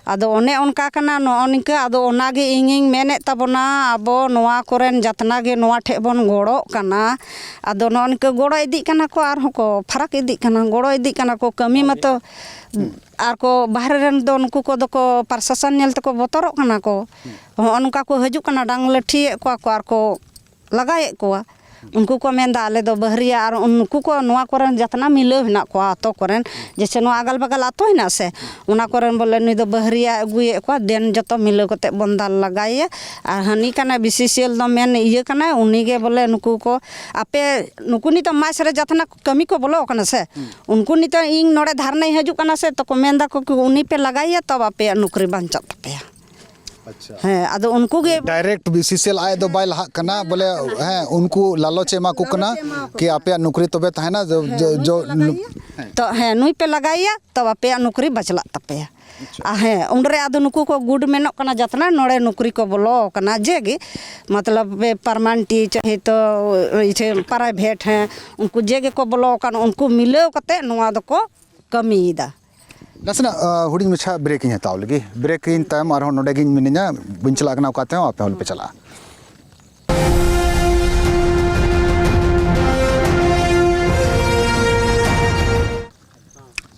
ᱟᱫᱚ ᱚᱱᱮ ᱚᱱᱠᱟ ᱠᱟᱱᱟ, ᱱᱚᱜᱼᱚ ᱱᱤᱝᱠᱟᱹ᱾ ᱟᱫᱚ ᱚᱱᱟᱜᱮ ᱤᱧᱤᱧ ᱢᱮᱱᱮᱫ ᱛᱟᱵᱚᱱᱟ, ᱟᱵᱚ ᱱᱚᱣᱟ ᱠᱚᱨᱮᱱ ᱡᱟᱛᱱᱟ ᱜᱮ ᱱᱚᱣᱟ ᱴᱷᱮᱡ ᱵᱚᱱ ᱜᱚᱲᱚᱜ ᱠᱟᱱᱟ᱾ ᱟᱫᱚ ᱱᱚᱜᱼᱚ ᱱᱤᱝᱠᱟᱹ ᱜᱚᱲᱚ ᱤᱫᱤᱜ ᱠᱟᱱᱟ ᱠᱚ, ᱟᱨᱦᱚᱸ ᱠᱚ ᱯᱷᱟᱨᱟᱠ ᱤᱫᱤᱜ ᱠᱟᱱᱟ, ᱜᱚᱲᱚ ᱤᱫᱤᱜ ᱠᱟᱱᱟ ᱠᱚ, ᱠᱟᱹᱢᱤ ᱢᱟᱛᱚ᱾ ᱟᱨ ᱠᱚ ᱵᱟᱦᱨᱮ ᱨᱮᱱ ᱫᱚ ᱱᱩᱠᱩ ᱠᱚᱫᱚ ᱠᱚ ᱯᱨᱚᱥᱟᱥᱚᱱ ᱧᱮᱞ ᱛᱮᱠᱚ ᱵᱚᱛᱚᱨᱚᱜ ᱠᱟᱱᱟ ᱠᱚ᱾ ᱦᱚᱸᱜᱼᱚ ᱱᱚᱝᱠᱟ ᱠᱚ ᱦᱤᱡᱩᱜ ᱠᱟᱱᱟ, ᱰᱟᱝ ᱞᱟᱹᱴᱷᱤᱭᱮᱫ ᱠᱚᱣᱟ ᱠᱚ ᱟᱨ ᱠᱚ ᱞᱟᱜᱟᱭᱮᱫ ᱠᱚᱣᱟ᱾ ᱩᱱᱠᱩ ᱠᱚ ᱢᱮᱱᱫᱟ, ᱟᱞᱮ ᱫᱚ ᱵᱟᱦᱨᱤᱭᱟ, ᱟᱨ ᱱᱩᱠᱩ ᱠᱚ ᱱᱚᱣᱟ ᱠᱚᱨᱮᱱ ᱡᱟᱛᱱᱟ ᱢᱤᱞᱟᱹᱣ ᱦᱮᱱᱟᱜ ᱠᱚᱣᱟ ᱟᱛᱳ ᱠᱚᱨᱮᱱ, ᱡᱮᱭᱥᱮ ᱱᱚᱣᱟ ᱟᱜᱟᱞ ᱵᱟᱜᱟᱞ ᱟᱛᱳ ᱦᱮᱱᱟᱜ ᱥᱮ, ᱚᱱᱟ ᱠᱚᱨᱮᱱ ᱵᱚᱞᱮ ᱱᱩᱭ ᱫᱚ ᱵᱟᱦᱨᱤᱭᱟ ᱟᱹᱜᱩᱭᱮᱫ ᱠᱚᱣᱟ, ᱫᱮᱱ ᱡᱚᱛᱚ ᱢᱤᱞᱟᱹᱣ ᱠᱟᱛᱮ ᱵᱚᱱ ᱫᱟᱞ ᱞᱟᱜᱟᱭᱮᱭᱟ᱾ ᱟᱨ ᱦᱟᱹᱱᱤ ᱠᱟᱱᱟᱭ ᱵᱤᱥᱤᱥᱤᱮᱞ ᱫᱚ ᱢᱮᱱ ᱤᱭᱟᱹ ᱠᱟᱱᱟᱭ, ᱩᱱᱤ ᱜᱮ ᱵᱚᱞᱮ ᱱᱩᱠᱩ ᱠᱚ, ᱟᱯᱮ ᱱᱩᱠᱩ ᱱᱤᱛᱚᱜ ᱢᱟᱥ ᱨᱮ ᱡᱟᱛᱱᱟ ᱠᱟᱹᱢᱤ ᱠᱚ ᱵᱚᱞᱚ ᱠᱟᱱᱟ ᱥᱮ, ᱩᱱᱠᱩ ᱱᱤᱛᱚᱜ ᱤᱧ ᱱᱚᱰᱮ ᱫᱷᱟᱨᱱᱟᱧ ᱦᱤᱡᱩᱜ ᱠᱟᱱᱟ ᱥᱮ, ᱛᱚᱠᱚ ᱢᱮᱱ ᱫᱟᱠᱚ ᱠᱤ ᱩᱱᱤ ᱯᱮ ᱞᱟᱜᱟᱭᱮᱭᱟ, ᱛᱚᱵᱮ ᱟᱯᱮᱭᱟᱜ ᱱᱩᱠᱨᱤ ᱵᱟᱧᱪᱟᱜ ᱛᱟᱯᱮᱭᱟ᱾ ᱟᱪᱪᱷᱟ᱾ ᱦᱮᱸ, ᱟᱫᱚ ᱩᱱᱠᱩ ᱜᱮ ᱰᱟᱭᱨᱮᱠᱴ ᱵᱤᱥᱤᱥᱤᱮᱞ ᱟᱡ ᱫᱚ ᱵᱟᱭ ᱞᱟᱦᱟᱜ ᱠᱟᱱᱟ, ᱵᱚᱞᱮ, ᱦᱮᱸ, ᱩᱱᱠᱩ ᱞᱟᱞᱚᱪ ᱮ ᱮᱢᱟ ᱠᱚ ᱠᱟᱱᱟ ᱞᱟᱞᱚᱪ ᱮ ᱮᱢᱟ ᱠᱚ ᱠᱤ ᱠᱟᱱᱟ᱾ ᱟᱯᱮᱭᱟᱜ ᱱᱚᱠᱨᱤ ᱛᱚᱵᱮ ᱛᱟᱦᱮᱱᱟ, ᱡᱚ-, ᱦᱮᱸ, ᱡᱚ-, ᱱᱩᱭ ᱡᱚ-, ᱯᱮ ᱞᱟᱜᱟᱭᱮᱭᱟ᱾ ᱛᱚ, ᱦᱮᱸ, ᱱᱩᱭ ᱯᱮ ᱞᱟᱜᱟᱭᱮᱭᱟ, ᱛᱚ ᱟᱯᱮᱭᱟᱜ ᱱᱚᱠᱨᱤ ᱵᱟᱪᱞᱟᱜ ᱛᱟᱯᱮᱭᱟ᱾ ᱟᱪᱪᱷᱟ᱾ ᱟᱨ ᱦᱮᱸ, ᱩᱱᱨᱮ ᱟᱫᱚ ᱱᱩᱠᱩ ᱠᱚ ᱜᱩᱰ ᱢᱮᱱᱚᱜ ᱠᱟᱱᱟ, ᱡᱟᱛᱱᱟ ᱱᱚᱰᱮ ᱱᱚᱠᱨᱤ ᱠᱚ ᱵᱚᱞᱚ ᱟᱠᱟᱱᱟ, ᱡᱮ ᱜᱮ, ᱢᱚᱛᱞᱚᱵ, ᱯᱟᱨᱢᱟᱱᱮᱱᱴ ᱪᱟᱦᱮ ᱛᱚ, ᱤᱪᱷᱮ ᱯᱨᱟᱭᱵᱷᱮᱴ, ᱦᱮᱸ, ᱩᱱᱠᱩ ᱡᱮ ᱜᱮᱠᱚ ᱵᱚᱞᱚ ᱟᱠᱟᱱ, ᱩᱱᱠᱩ ᱢᱤᱞᱟᱹᱣ ᱠᱟᱛᱮ ᱱᱚᱣᱟ ᱫᱚᱠᱚ ᱠᱟᱹᱢᱤᱭᱮᱫᱟ᱾ ᱱᱟᱥᱮᱱᱟᱜ, ᱟ, ᱦᱩᱰᱤᱧ ᱢᱟᱪᱷᱟ ᱵᱨᱮᱠ ᱤᱧ ᱦᱟᱛᱟᱣ ᱞᱮᱜᱮ᱾ ᱵᱨᱮᱠ ᱤᱧ ᱛᱟᱭᱚᱢ ᱟᱨᱦᱚᱸ ᱱᱚᱰᱮ ᱜᱤᱧ ᱢᱤᱱᱟᱹᱧᱟ, ᱵᱟᱹᱧ ᱪᱟᱞᱟᱜ ᱠᱟᱱᱟ ᱚᱠᱟ ᱛᱮᱦᱚᱸ, ᱟᱯᱮ ᱦᱚᱸ ᱟᱞᱚᱯᱮ ᱪᱟᱞᱟᱜᱼᱟ᱾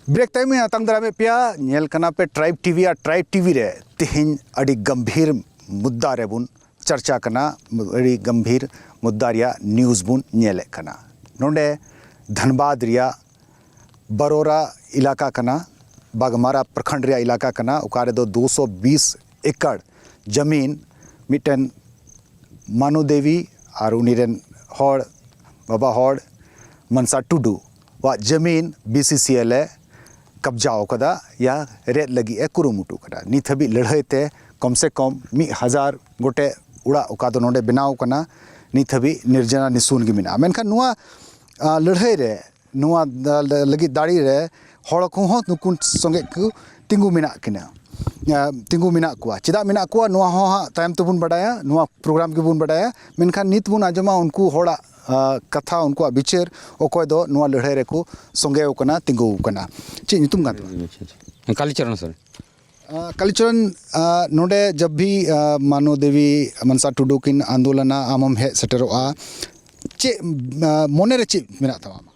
ᱵᱨᱮᱠ ᱛᱟᱭᱚᱢ ᱤᱧ ᱟᱛᱟᱝ ᱫᱟᱨᱟᱢᱮᱫ ᱯᱮᱭᱟ᱾ ᱧᱮᱞ ᱠᱟᱱᱟ ᱯᱮ ᱴᱨᱟᱭᱤᱵᱽ ᱴᱤᱵᱷᱤ, ᱟᱨ ᱴᱨᱟᱭᱤᱵᱽ ᱴᱤᱵᱷᱤ ᱨᱮ ᱛᱮᱦᱮᱧ ᱟᱹᱰᱤ ᱜᱟᱢᱵᱷᱤᱨ ᱢᱩᱫᱽᱫᱟ ᱨᱮᱵᱚᱱ ᱪᱟᱨᱪᱟ ᱠᱟᱱᱟ, ᱟᱹᱰᱤ ᱜᱟᱢᱵᱷᱤᱨ ᱢᱩᱫᱽᱫᱟ ᱨᱮᱭᱟᱜ ᱱᱤᱭᱩᱡᱽ ᱵᱚᱱ ᱧᱮᱞᱮᱫ ᱠᱟᱱᱟ᱾ ᱱᱚᱰᱮ ᱫᱷᱟᱱᱵᱟᱫᱽ ᱨᱮᱭᱟᱜ ᱵᱟᱨᱳᱨᱟ ᱮᱞᱟᱠᱟ ᱠᱟᱱᱟ, ᱵᱟᱜᱽᱢᱟᱨᱟ ᱯᱨᱚᱠᱷᱚᱸᱰ ᱨᱮᱭᱟᱜ ᱮᱞᱟᱠᱟ ᱠᱟᱱᱟ, ᱚᱠᱟ ᱨᱮᱫᱚ ᱫᱩᱥᱚ ᱵᱤᱥ ᱮᱠᱚᱨ ᱡᱟᱢᱤᱱ ᱢᱤᱫᱴᱮᱱ ᱢᱟᱱᱩ ᱫᱮᱵᱤ ᱟᱨ ᱩᱱᱤ ᱨᱮᱱ ᱦᱚᱲ, ᱵᱟᱵᱟ ᱦᱚᱲ ᱢᱟᱱᱥᱟ ᱴᱩᱰᱩ ᱣᱟᱜ ᱡᱟᱢᱤᱱ ᱵᱤᱥᱤᱥᱤᱮᱞ ᱮ ᱠᱟᱵᱽᱡᱟᱣ ᱠᱟᱫᱟ, ᱭᱟ ᱨᱮᱫ ᱞᱟᱹᱜᱤᱫ ᱮ ᱠᱩᱨᱩᱢᱩᱴᱩ ᱠᱟᱫᱟ᱾ ᱱᱤᱛ ᱦᱟᱹᱵᱤᱡ ᱞᱟᱹᱲᱦᱟᱹᱭ ᱛᱮ ᱠᱚᱢ ᱥᱮ ᱠᱚᱢ ᱢᱤᱫ ᱦᱟᱡᱟᱨ ᱜᱚᱴᱮᱡ ᱚᱲᱟᱜ, ᱚᱠᱟ ᱫᱚ ᱱᱚᱰᱮ ᱵᱮᱱᱟᱣ ᱠᱟᱱᱟ, ᱱᱤᱛ ᱦᱟᱹᱵᱤᱡ ᱱᱤᱨᱡᱚᱱᱟ ᱱᱤᱥᱩᱱ ᱜᱮ ᱢᱮᱱᱟᱜᱼᱟ᱾ ᱢᱮᱱᱠᱷᱟᱱ ᱱᱚᱣᱟ, ᱟ, ᱞᱟᱹᱲᱦᱟᱹᱭ ᱨᱮ, ᱱᱚᱣᱟ ᱫᱟ-, ᱞᱟᱹᱜᱤᱫ ᱫᱟᱲᱮ ᱨᱮ ᱦᱚᱲ ᱠᱚᱦᱚᱸ ᱱᱩᱠᱩ ᱥᱚᱸᱜᱮ ᱠᱚ ᱛᱤᱸᱜᱩ ᱢᱮᱱᱟᱜ ᱠᱤᱱᱟ, ᱟ, ᱛᱤᱸᱜᱩ ᱢᱮᱱᱟᱜ ᱠᱚᱣᱟ᱾ ᱪᱮᱫᱟᱜ ᱢᱮᱱᱟᱜ ᱠᱚᱣᱟ, ᱱᱚᱣᱟ ᱦᱚᱸ ᱦᱟᱸᱜ ᱛᱟᱭᱚᱢ ᱛᱮᱵᱚᱱ ᱵᱟᱰᱟᱭᱟ, ᱱᱚᱣᱟ ᱯᱨᱳᱜᱨᱟᱢ ᱜᱮᱵᱚᱱ ᱵᱟᱰᱟᱭᱟ᱾ ᱢᱮᱱᱠᱷᱟᱱ ᱱᱤᱛ ᱵᱚᱱ ᱟᱸᱡᱚᱢᱟ ᱩᱱᱠᱩ ᱦᱚᱲᱟᱜ, ᱟ, ᱠᱟᱛᱷᱟ, ᱩᱱᱠᱩᱣᱟᱜ ᱵᱤᱪᱟᱹᱨ, ᱚᱠᱚᱭ ᱫᱚ ᱱᱚᱣᱟ ᱞᱟᱹᱲᱦᱟᱹᱭ ᱨᱮᱠᱚ ᱥᱚᱸᱜᱮ ᱟᱠᱟᱱᱟ, ᱛᱤᱸᱜᱩ ᱟᱠᱟᱱᱟ᱾ ᱪᱮᱫ ᱧᱩᱛᱩᱢ ᱠᱟᱱ ᱛᱟᱢᱟ? ᱟᱪᱪᱷᱟ, ᱟᱪᱪᱷᱟ᱾ ᱠᱟᱞᱤᱪᱚᱨᱚᱱ ᱥᱚᱨᱮᱱ᱾ ᱟ, ᱠᱟᱞᱤᱪᱚᱨᱚᱱ, ᱟ, ᱱᱚᱰᱮ ᱡᱟᱵ ᱵᱷᱤ, ᱟ, ᱢᱟᱱᱚ ᱫᱮᱵᱤ, ᱢᱟᱱᱥᱟ ᱴᱩᱰᱩ ᱠᱤᱱ ᱟᱱᱫᱳᱞᱚᱱᱟ, ᱟᱢ ᱦᱚᱢ ᱦᱮᱡ ᱥᱮᱴᱮᱨᱚᱜᱼᱟ᱾ ᱪᱮᱫ, ᱟ, ᱢᱚᱱᱮᱨᱮ ᱪᱮᱫ ᱢᱮᱱᱟᱜ ᱛᱟᱢᱟ ᱟᱢᱟᱜ?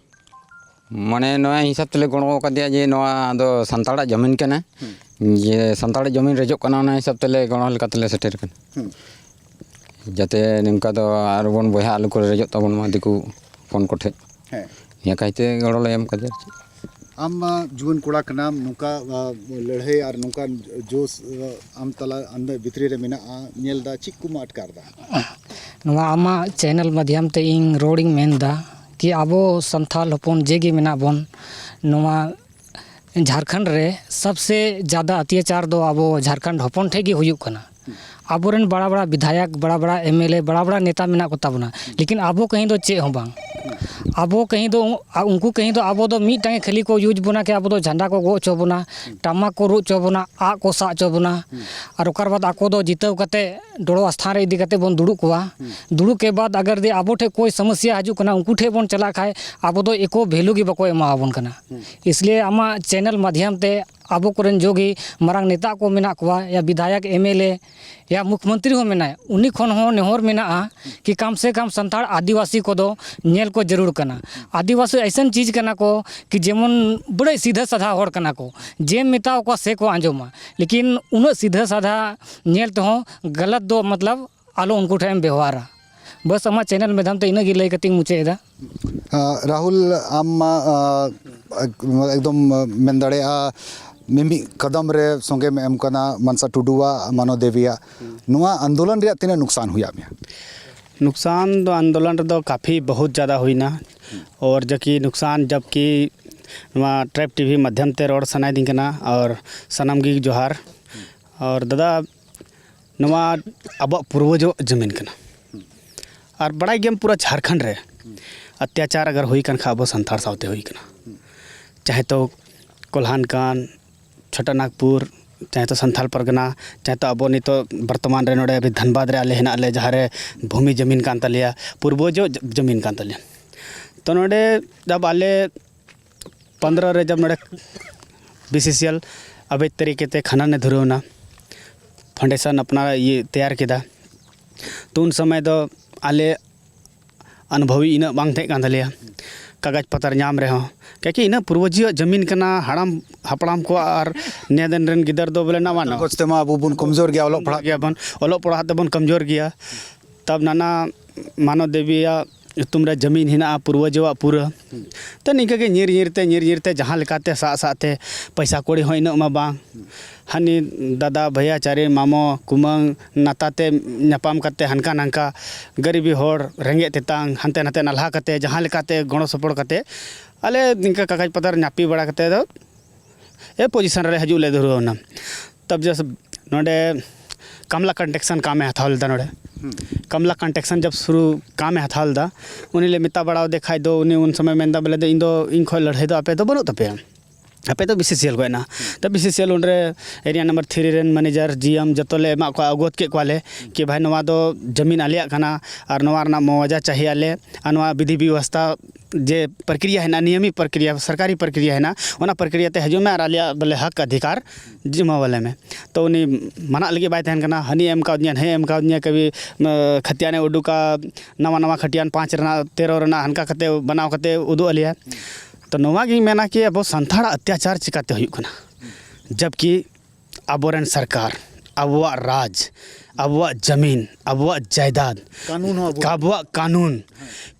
ᱢᱟᱱᱮ, ᱱᱚᱣᱟ ᱦᱤᱥᱟᱹᱵ ᱛᱮᱞᱮ ᱜᱚᱲᱚ ᱟᱠᱟᱫᱮᱭᱟ ᱡᱮ ᱱᱚᱣᱟ ᱫᱚ ᱥᱟᱱᱛᱟᱲᱟᱜ ᱡᱟᱹᱢᱤᱱ ᱠᱟᱱᱟ, ᱦᱩᱸ᱾ ᱡᱮ ᱥᱟᱱᱛᱟᱲᱟᱜ ᱡᱟᱹᱢᱤᱱ ᱨᱮᱡᱚᱜ ᱠᱟᱱᱟ, ᱚᱱᱟ ᱦᱤᱥᱟᱹᱵ ᱛᱮᱞᱮ ᱜᱚᱲᱚ ᱞᱮᱠᱟ ᱛᱮᱞᱮ ᱥᱮᱴᱮᱨ ᱠᱟᱱᱟ᱾ ᱦᱩᱸ᱾ ᱡᱟᱛᱮ ᱱᱚᱝᱠᱟ ᱫᱚ ᱟᱨ ᱵᱚᱱ ᱵᱚᱭᱦᱟ ᱟᱞᱚ ᱠᱚ ᱨᱮᱡᱚᱜ ᱛᱟᱵᱚᱱ ᱢᱟ ᱫᱤᱠᱩ ᱦᱚᱯᱚᱱ ᱠᱚᱴᱷᱮᱡ᱾ ᱦᱮᱸ᱾ ᱱᱤᱭᱟᱹ ᱠᱟᱭᱛᱮ ᱜᱚᱲᱚ ᱞᱮ ᱮᱢ ᱠᱟᱫᱮᱭᱟ ᱟᱨ ᱪᱮᱫ᱾ ᱟᱢ ᱢᱟ ᱡᱩᱣᱟᱹᱱ ᱠᱚᱲᱟ ᱠᱟᱱᱟᱢ, ᱱᱚᱝᱠᱟ, ᱟ, ᱞᱟᱹᱲᱦᱟᱹᱭ ᱟᱨ ᱱᱚᱝᱠᱟᱱ ᱡᱳᱥ, ᱟ, ᱟᱢ ᱛᱟᱞᱟ, ᱟᱢ ᱵᱷᱤᱛᱨᱤ ᱨᱮ ᱢᱮᱱᱟᱜᱼᱟ, ᱧᱮᱞ ᱮᱫᱟ, ᱪᱮᱫ ᱠᱚᱢ ᱟᱴᱠᱟᱨ ᱮᱫᱟ? ᱱᱚᱣᱟ ᱟᱢᱟᱜ ᱪᱮᱱᱮᱞ ᱢᱟᱫᱽᱫᱷᱚᱢ ᱛᱮ ᱤᱧ ᱨᱚᱲᱤᱧ ᱢᱮᱱ ᱮᱫᱟ ᱠᱤ ᱟᱵᱚ ᱥᱟᱱᱛᱟᱲ ᱦᱚᱯᱚᱱ ᱡᱮ ᱜᱮ ᱢᱮᱱᱟᱜ ᱵᱚᱱ, ᱱᱚᱣᱟ ᱡᱷᱟᱲᱠᱷᱚᱸᱰ ᱨᱮ ᱥᱚᱵᱥᱮ ᱡᱟᱫᱟ ᱚᱛᱛᱟᱪᱟᱨ ᱫᱚ ᱟᱵᱚ ᱡᱷᱟᱲᱠᱷᱚᱸᱰ ᱦᱚᱯᱚᱱ ᱴᱷᱮᱱ ᱜᱮ ᱦᱩᱭᱩᱜ ᱠᱟᱱᱟ᱾ ᱟᱵᱚᱨᱮᱱ ᱵᱟᱲᱟ ᱵᱟᱲᱟ ᱵᱤᱫᱷᱟᱭᱚᱠ, ᱵᱟᱲᱟ ᱵᱟᱲᱟ ᱮᱢ ᱮᱞ ᱮ, ᱵᱟᱲᱟ ᱵᱟᱲᱟ ᱱᱮᱛᱟ ᱢᱮᱱᱟᱜ ᱠᱚ ᱛᱟᱵᱚᱱᱟ, ᱞᱮᱠᱤᱱ ᱟᱵᱚ ᱠᱟᱹᱦᱤ ᱫᱚ ᱪᱮᱫ ᱦᱚᱸ ᱵᱟᱝ᱾ ᱟᱵᱚ ᱠᱟᱹᱦᱤ ᱫᱚ ᱩᱱ-, ᱟ-, ᱩᱱᱠᱩ ᱠᱟᱹᱦᱤ ᱫᱚ ᱟᱵᱚ ᱫᱚ ᱢᱤᱫᱴᱟᱝ ᱜᱮ ᱠᱷᱟᱹᱞᱤ ᱠᱚ use ᱵᱚᱱᱟ, ᱠᱤ ᱟᱵᱚ ᱫᱚ ᱡᱷᱟᱱᱰᱟ ᱠᱚ ᱜᱚᱜ ᱦᱚᱪᱚ ᱵᱚᱱᱟ, ᱴᱟᱢᱟᱠ ᱠᱚ ᱨᱩ ᱦᱚᱪᱚ ᱵᱚᱱᱟ, ᱟᱜ ᱠᱚ ᱥᱟᱵ ᱦᱚᱪᱚ ᱵᱚᱱᱟ, ᱟᱨ ᱚᱠᱟᱨ ᱵᱟᱫ ᱟᱠᱚ ᱫᱚ ᱡᱤᱛᱟᱹᱣ ᱠᱟᱛᱮ ᱰᱚᱲᱚ ᱟᱥᱛᱷᱟᱱ ᱨᱮ ᱤᱫᱤ ᱠᱟᱛᱮ ᱵᱚᱱ ᱫᱩᱲᱩᱵ ᱠᱚᱣᱟ᱾ ᱫᱩᱲᱩᱵ ᱠᱮ ᱵᱟᱫ ᱟᱜᱟᱨ ᱫᱤ ᱟᱵᱚ ᱴᱷᱮᱱ ᱠᱳᱭ ᱥᱚᱢᱚᱥᱥᱟ ᱦᱤᱡᱩᱜ ᱠᱟᱱᱟ, ᱩᱱᱠᱩ ᱴᱷᱮᱱ ᱵᱚᱱ ᱪᱟᱞᱟᱜ ᱠᱷᱟᱡ ᱟᱵᱚ ᱫᱚ ᱮᱠᱳ value ᱜᱮ ᱵᱟᱠᱚ ᱮᱢᱟᱣᱟᱵᱚᱱ ᱠᱟᱱᱟ᱾ ᱤᱥᱞᱤᱭᱮ ᱟᱢᱟᱜ channel ᱢᱟᱫᱷᱭᱚᱢ ᱛᱮ ᱟᱵᱚ ᱠᱚᱨᱮᱱ ᱡᱚᱜᱮ ᱢᱟᱨᱟᱝ ᱱᱮᱛᱟ ᱠᱚ ᱢᱮᱱᱟᱜ ᱠᱚᱣᱟ, ᱭᱟ ᱵᱤᱫᱷᱟᱭᱚᱠ, ᱮᱢ ᱮᱞ ᱮ, ᱭᱟ ᱢᱩᱠᱷᱭᱚᱢᱚᱱᱛᱨᱤ ᱦᱚᱸ ᱢᱮᱱᱟᱭ, ᱩᱱᱤ ᱠᱷᱚᱱ ᱦᱚᱸ ᱱᱮᱦᱚᱨ ᱢᱮᱱᱟᱜᱼᱟ ᱠᱤ ᱠᱟᱢ ᱥᱮ ᱠᱟᱢ ᱥᱟᱱᱛᱟᱲ ᱟᱹᱫᱤᱵᱟᱹᱥᱤ ᱠᱚᱫᱚ ᱧᱮᱞ ᱠᱚ ᱡᱟᱹᱨᱩᱲ ᱠᱟᱱᱟ᱾ ᱟᱹᱫᱤᱵᱟᱹᱥᱤ ᱮᱭᱥᱟᱱ ᱪᱤᱡᱽ ᱠᱟᱱᱟ ᱠᱚ ᱠᱤ ᱡᱮᱢᱚᱱ ᱵᱟᱹᱲᱟᱹᱭ ᱥᱤᱫᱷᱟᱹ ᱥᱟᱫᱷᱟ ᱦᱚᱲ ᱠᱟᱱᱟ ᱠᱚ, ᱡᱮᱢ ᱢᱮᱛᱟᱣ ᱠᱚᱣᱟ ᱥᱮ ᱠᱚ ᱟᱸᱡᱚᱢᱟ, ᱞᱮᱠᱤᱱ ᱩᱱᱟᱹᱜ ᱥᱤᱫᱷᱟᱹ ᱥᱟᱫᱷᱟ ᱧᱮᱞ ᱛᱮᱦᱚᱸ ᱜᱟᱞᱟᱛ ᱫᱚ ᱢᱚᱛᱞᱚᱵ ᱟᱞᱚ ᱩᱱᱠᱩ ᱴᱷᱮᱱ ᱮᱢ ᱵᱮᱣᱦᱟᱨᱟ᱾ ᱵᱟᱥ ᱟᱢᱟᱜ channel ᱢᱟᱫᱷᱭᱚᱢ ᱛᱮ ᱤᱱᱟᱹᱜ ᱜᱮ ᱞᱟᱹᱭ ᱠᱟᱛᱮᱧ ᱢᱩᱪᱟᱹᱫ ᱮᱫᱟ᱾ ᱟᱸ, ᱨᱟᱦᱩᱞ, ᱟᱢ ᱢᱟ, ᱟᱸ, ᱮᱠᱫᱚᱢ ᱢᱮᱱ ᱫᱟᱲᱮᱭᱟᱜᱼᱟ, ᱢᱤᱢᱤᱫ ᱠᱟᱫᱚᱢ ᱨᱮ ᱥᱚᱸᱜᱮᱢ ᱮᱢ ᱠᱟᱱᱟ ᱢᱟᱱᱥᱟ ᱴᱩᱰᱩᱣᱟᱜ, ᱢᱟᱱᱚ ᱫᱮᱵᱤᱭᱟᱜ᱾ ᱱᱚᱣᱟ ᱟᱱᱫᱳᱞᱚᱱ ᱨᱮᱭᱟᱜ ᱛᱤᱱᱟᱹᱜ ᱱᱩᱠᱥᱟᱱ ᱦᱩᱭᱟᱜ ᱢᱮᱭᱟ? ᱱᱩᱠᱥᱟᱱ ᱫᱚ ᱟᱱᱫᱳᱞᱚᱱ ᱨᱮᱫᱚ ᱠᱟᱯᱷᱤ ᱵᱚᱦᱩᱛ ᱡᱟᱫᱟ ᱦᱩᱭᱱᱟ᱾ ᱚᱨ ᱡᱟᱠᱤ ᱱᱩᱠᱥᱟᱱ ᱡᱟᱵᱠᱤ ᱱᱚᱣᱟ ᱴᱨᱟᱭᱤᱵᱽ ᱴᱤᱵᱷᱤ ᱢᱟᱫᱷᱭᱚᱢ ᱛᱮ ᱨᱚᱲ ᱥᱟᱱᱟᱭᱮᱫᱤᱧ ᱠᱟᱱᱟ᱾ ᱟᱨ ᱥᱟᱱᱟᱢ ᱜᱮ ᱡᱚᱦᱟᱨ᱾ ᱟᱨ ᱫᱟᱫᱟ, ᱱᱚᱣᱟ ᱟᱵᱚᱣᱟᱜ ᱯᱩᱨᱵᱚᱡᱚᱜ ᱡᱟᱹᱢᱤᱱ ᱠᱟᱱᱟ᱾ ᱟᱨ ᱵᱟᱲᱟᱭ ᱜᱮᱭᱟᱢ, ᱯᱩᱨᱟᱹ ᱡᱷᱟᱲᱠᱷᱚᱸᱰ ᱨᱮ ᱚᱛᱛᱟᱪᱟᱨ ᱟᱜᱟᱨ ᱦᱩᱭ ᱠᱟᱱ ᱠᱷᱟᱱ, ᱟᱵᱚ ᱥᱟᱱᱛᱟᱲ ᱥᱟᱶᱛᱮ ᱦᱩᱭ ᱠᱟᱱᱟ᱾ ᱪᱟᱦᱮ ᱛᱚ ᱠᱚᱞᱦᱟᱱ ᱠᱟᱱ, ᱪᱷᱳᱴᱟ ᱱᱟᱜᱽᱯᱩᱨ, ᱪᱟᱦᱮ ᱛᱚ ᱥᱟᱱᱛᱷᱟᱞ ᱯᱟᱨᱜᱟᱱᱟ, ᱪᱟᱦᱮ ᱛᱚ ᱟᱵᱚ ᱱᱤᱛᱚᱜ ᱵᱚᱨᱛᱚᱢᱟᱱ ᱨᱮ ᱱᱚᱰᱮ ᱟᱵᱚ ᱫᱷᱟᱱᱵᱟᱫᱽ ᱨᱮ ᱟᱞᱮ ᱦᱮᱱᱟᱜ ᱞᱮ, ᱡᱟᱦᱟᱸ ᱨᱮ ᱵᱷᱩᱢᱤ ᱡᱟᱹᱢᱤᱱ ᱠᱟᱱ ᱛᱟᱞᱮᱭᱟ, ᱯᱩᱨᱵᱚᱡᱚᱜ ᱡᱟᱹᱢᱤᱱ ᱠᱟᱱ ᱛᱟᱞᱮᱭᱟ᱾ ᱛᱚ ᱱᱚᱰᱮ ᱡᱟᱵ ᱟᱞᱮ ᱯᱚᱱᱫᱽᱨᱚ ᱨᱮ ᱡᱟᱵ ᱱᱚᱰᱮ ᱵᱤ ᱥᱤ ᱥᱤ ᱮᱞ ᱟᱵᱮᱫ ᱛᱟᱹᱨᱤᱠᱮ ᱛᱮ ᱠᱷᱟᱱᱟᱱ ᱮ ᱫᱷᱩᱨᱟᱹᱣ ᱮᱱᱟ, foundation ᱟᱯᱱᱟᱨ ᱤᱭᱟᱹ ᱛᱮᱭᱟᱨ ᱠᱮᱫᱟ᱾ ᱛᱚ ᱩᱱ ᱥᱚᱢᱚᱭ ᱫᱚ ᱟᱞᱮ ᱚᱱᱩᱵᱷᱚᱵᱤ ᱤᱱᱟᱹᱜ ᱵᱟᱝ ᱛᱟᱦᱮᱸ ᱠᱟᱱ ᱛᱟᱞᱮᱭᱟ, ᱠᱟᱜᱚᱡᱽ ᱯᱚᱛᱨ ᱧᱟᱢ ᱨᱮᱦᱚᱸ, ᱠᱤᱭᱟᱹᱠᱤ ᱤᱱᱟᱹ ᱯᱩᱨᱵᱚᱡᱤᱭᱟᱜ ᱡᱟᱹᱢᱤᱱ ᱠᱟᱱᱟ, ᱦᱟᱲᱟᱢ ᱦᱟᱯᱲᱟᱢ ᱠᱚᱣᱟᱜ, ᱟᱨ ᱱᱤᱭᱟᱹ ᱫᱤᱱ ᱨᱮᱱ ᱜᱤᱫᱟᱹᱨ ᱫᱚ ᱵᱚᱞᱮ ᱱᱟᱣᱟ ᱱᱟᱣᱟ᱾ ᱠᱟᱜᱚᱡᱽ ᱛᱮᱢᱟ ᱟᱵᱚ ᱵᱚᱱ ᱠᱚᱢᱡᱳᱨ ᱜᱮᱭᱟ ᱚᱞᱚᱜ ᱯᱟᱲᱦᱟᱜ᱾ ᱜᱮᱭᱟ ᱵᱚᱱ, ᱚᱞᱚᱜ ᱯᱟᱲᱦᱟᱜ ᱛᱮᱵᱚᱱ ᱠᱚᱢᱡᱳᱨ ᱜᱮᱭᱟ᱾ ᱛᱟᱵ ᱱᱟᱱᱟ ᱢᱟᱱᱚ ᱫᱮᱵᱤᱭᱟᱜ ᱧᱩᱛᱩᱢ ᱨᱮ ᱡᱟᱹᱢᱤᱱ ᱦᱮᱱᱟᱜᱼᱟ ᱯᱩᱨᱵᱚᱡᱚᱣᱟᱜ ᱯᱩᱨᱟᱹ᱾ ᱛᱚ ᱱᱤᱝᱠᱟᱹ ᱜᱮ ᱧᱤᱨ ᱧᱤᱨ ᱛᱮ, ᱧᱤᱨ ᱧᱤᱨ ᱛᱮ ᱡᱟᱦᱟᱸ ᱞᱮᱠᱟᱛᱮ ᱥᱟᱜ ᱥᱟᱜ ᱛᱮ, ᱯᱚᱭᱥᱟ ᱠᱩᱲᱤ ᱦᱚᱸ ᱤᱱᱟᱹᱜ ᱢᱟ ᱵᱟᱝ᱾ ᱦᱟᱹᱱᱤ ᱫᱟᱫᱟ, ᱵᱷᱟᱹᱭᱟ, ᱪᱟᱨᱮ, ᱢᱟᱢᱚ, ᱠᱩᱢᱟᱹᱝ, ᱱᱟᱛᱟ ᱛᱮ ᱧᱟᱯᱟᱢ ᱠᱟᱛᱮ ᱦᱟᱱᱠᱟ ᱱᱟᱝᱠᱟ ᱜᱟᱹᱨᱤᱵᱤ ᱦᱚᱲ, ᱨᱮᱸᱜᱮᱡ ᱛᱮᱛᱟᱝ, ᱦᱟᱱᱛᱮ ᱱᱟᱛᱮ ᱱᱟᱞᱦᱟ ᱠᱟᱛᱮ, ᱡᱟᱦᱟᱸ ᱞᱮᱠᱟᱛᱮ ᱜᱚᱲᱚ ᱥᱚᱯᱚᱦᱚᱫ ᱠᱟᱛᱮ, ᱟᱞᱮ ᱱᱤᱝᱠᱟ ᱠᱟᱜᱚᱡᱽ ᱯᱚᱛᱚᱨ ᱧᱟᱯᱤ ᱵᱟᱲᱟ ᱠᱟᱛᱮ ᱫᱚ ᱮ position ᱨᱮ ᱦᱤᱡᱩᱜ ᱞᱮ ᱫᱷᱩᱨᱟᱹᱣ ᱮᱱᱟ᱾ ᱛᱟᱵ ᱡᱟᱥ ᱱᱚᱰᱮ ᱠᱟᱢᱞᱟ ᱠᱚᱱᱥᱴᱨᱟᱠᱥᱚᱱ ᱠᱟᱢᱮ ᱦᱟᱛᱟᱣ ᱞᱮᱫᱟ ᱱᱚᱰᱮ᱾ ᱠᱟᱢᱞᱟ ᱠᱚᱱᱥᱴᱨᱟᱠᱥᱚᱱ ᱡᱟᱵ ᱥᱩᱨᱩ ᱠᱟᱢᱮ ᱦᱟᱛᱟᱣ ᱞᱮᱫᱟ, ᱩᱱᱤ ᱞᱮ ᱢᱮᱛᱟ ᱵᱟᱲᱟ ᱟᱫᱮ ᱠᱷᱟᱡ ᱫᱚ ᱩᱱᱤ ᱩᱱ ᱥᱚᱢᱚᱭ ᱢᱮᱱᱫᱟ ᱵᱚᱞᱮ ᱫᱚ ᱤᱧ ᱫᱚ, ᱤᱧ ᱠᱷᱚᱡ ᱞᱟᱹᱲᱦᱟᱹᱭ ᱫᱚ ᱟᱯᱮ ᱫᱚ ᱵᱟᱹᱱᱩᱜ ᱛᱟᱯᱮᱭᱟ, ᱟᱯᱮ ᱫᱚ ᱵᱤ ᱥᱤ ᱥᱤ ᱮᱞ ᱠᱷᱚᱡ ᱱᱟ᱾ ᱛᱚ ᱵᱤ ᱥᱤ ᱥᱤ ᱮᱞ ᱩᱱᱨᱮ ᱮᱨᱤᱭᱟ ᱱᱟᱢᱵᱟᱨ ᱛᱷᱨᱤ ᱨᱮᱱ ᱢᱮᱱᱮᱡᱟᱨ, ᱡᱤ ᱮᱢ ᱡᱚᱛᱚ ᱞᱮ ᱮᱢᱟᱜ ᱠᱚᱣᱟ, ᱟᱹᱜᱩ ᱜᱚᱫ ᱠᱮᱫ ᱠᱚᱣᱟᱞᱮ ᱠᱤ ᱵᱷᱟᱭ ᱱᱚᱣᱟ ᱫᱚ ᱡᱟᱢᱤᱱ ᱟᱞᱮᱭᱟᱜ ᱠᱟᱱᱟ ᱟᱨ ᱱᱚᱣᱟ ᱨᱮᱱᱟᱜ ᱢᱩᱣᱟᱡᱟ ᱪᱟᱦᱤ ᱟᱞᱮ, ᱟᱨ ᱱᱚᱣᱟ ᱵᱤᱫᱷᱤ ᱵᱮᱵᱚᱥᱛᱷᱟ ᱡᱮ ᱯᱨᱚᱠᱨᱤᱭᱟ ᱦᱮᱱᱟᱜᱼᱟ, ᱱᱤᱭᱚᱢᱤ ᱯᱨᱚᱠᱨᱤᱭᱟ, ᱥᱚᱨᱠᱟᱨᱤ ᱯᱨᱚᱠᱨᱤᱭᱟ ᱦᱮᱱᱟᱜᱼᱟ, ᱚᱱᱟ ᱯᱨᱚᱠᱨᱤᱭᱟ ᱛᱮ ᱦᱤᱡᱩᱜ ᱢᱮ ᱟᱨ ᱟᱞᱮᱭᱟᱜ ᱵᱚᱞᱮ ᱦᱚᱠ ᱚᱫᱷᱤᱠᱟᱨ ᱡᱤᱢᱟᱹᱣᱟᱞᱮ ᱢᱮ᱾ ᱛᱚ ᱩᱱᱤ ᱢᱟᱱᱟᱜ ᱞᱟᱹᱜᱤᱫ ᱵᱟᱭ ᱛᱟᱦᱮᱱ ᱠᱟᱱᱟ, ᱦᱟᱹᱱᱤ ᱮᱢ ᱠᱟᱣᱫᱤᱧᱟ, ᱱᱟᱹᱭ ᱮᱢ ᱠᱟᱣᱫᱤᱧᱟ, ᱠᱟᱵᱷᱤ ᱠᱷᱟᱛᱤᱭᱟᱱᱮ ᱩᱰᱩᱠᱟ, ᱱᱟᱣᱟ ᱱᱟᱣᱟ ᱠᱷᱟᱹᱴᱤᱭᱟᱱ ᱯᱟᱸᱪ ᱨᱮᱱᱟᱜ, ᱛᱮᱨᱚ ᱨᱮᱱᱟᱜ ᱦᱟᱱᱠᱟ ᱠᱟᱛᱮ ᱵᱮᱱᱟᱣ ᱠᱟᱛᱮ ᱩᱫᱩᱜ ᱟᱞᱮᱭᱟ᱾ ᱛᱚ ᱱᱚᱣᱟ ᱜᱤᱧ ᱢᱮᱱᱟ ᱠᱤ ᱟᱵᱚ ᱥᱟᱱᱛᱟᱲᱟᱜ ᱚᱛᱛᱟᱪᱟᱨ ᱪᱤᱠᱟᱹᱛᱮ ᱦᱩᱭᱩᱜ ᱠᱟᱱᱟ, ᱡᱟᱵᱠᱤ ᱟᱵᱚᱨᱮᱱ ᱥᱚᱨᱠᱟᱨ, ᱟᱵᱚᱣᱟᱜ ᱨᱟᱡᱽ, ᱟᱵᱚᱣᱟᱜ ᱡᱟᱢᱤᱱ, ᱟᱵᱚᱣᱟᱜ ᱡᱟᱭᱫᱟᱫ, ᱠᱟᱹᱱᱩᱱ ᱦᱚᱸ ᱟᱵᱚ ᱟᱵᱚᱣᱟᱜ ᱠᱟᱹᱱᱩᱱ,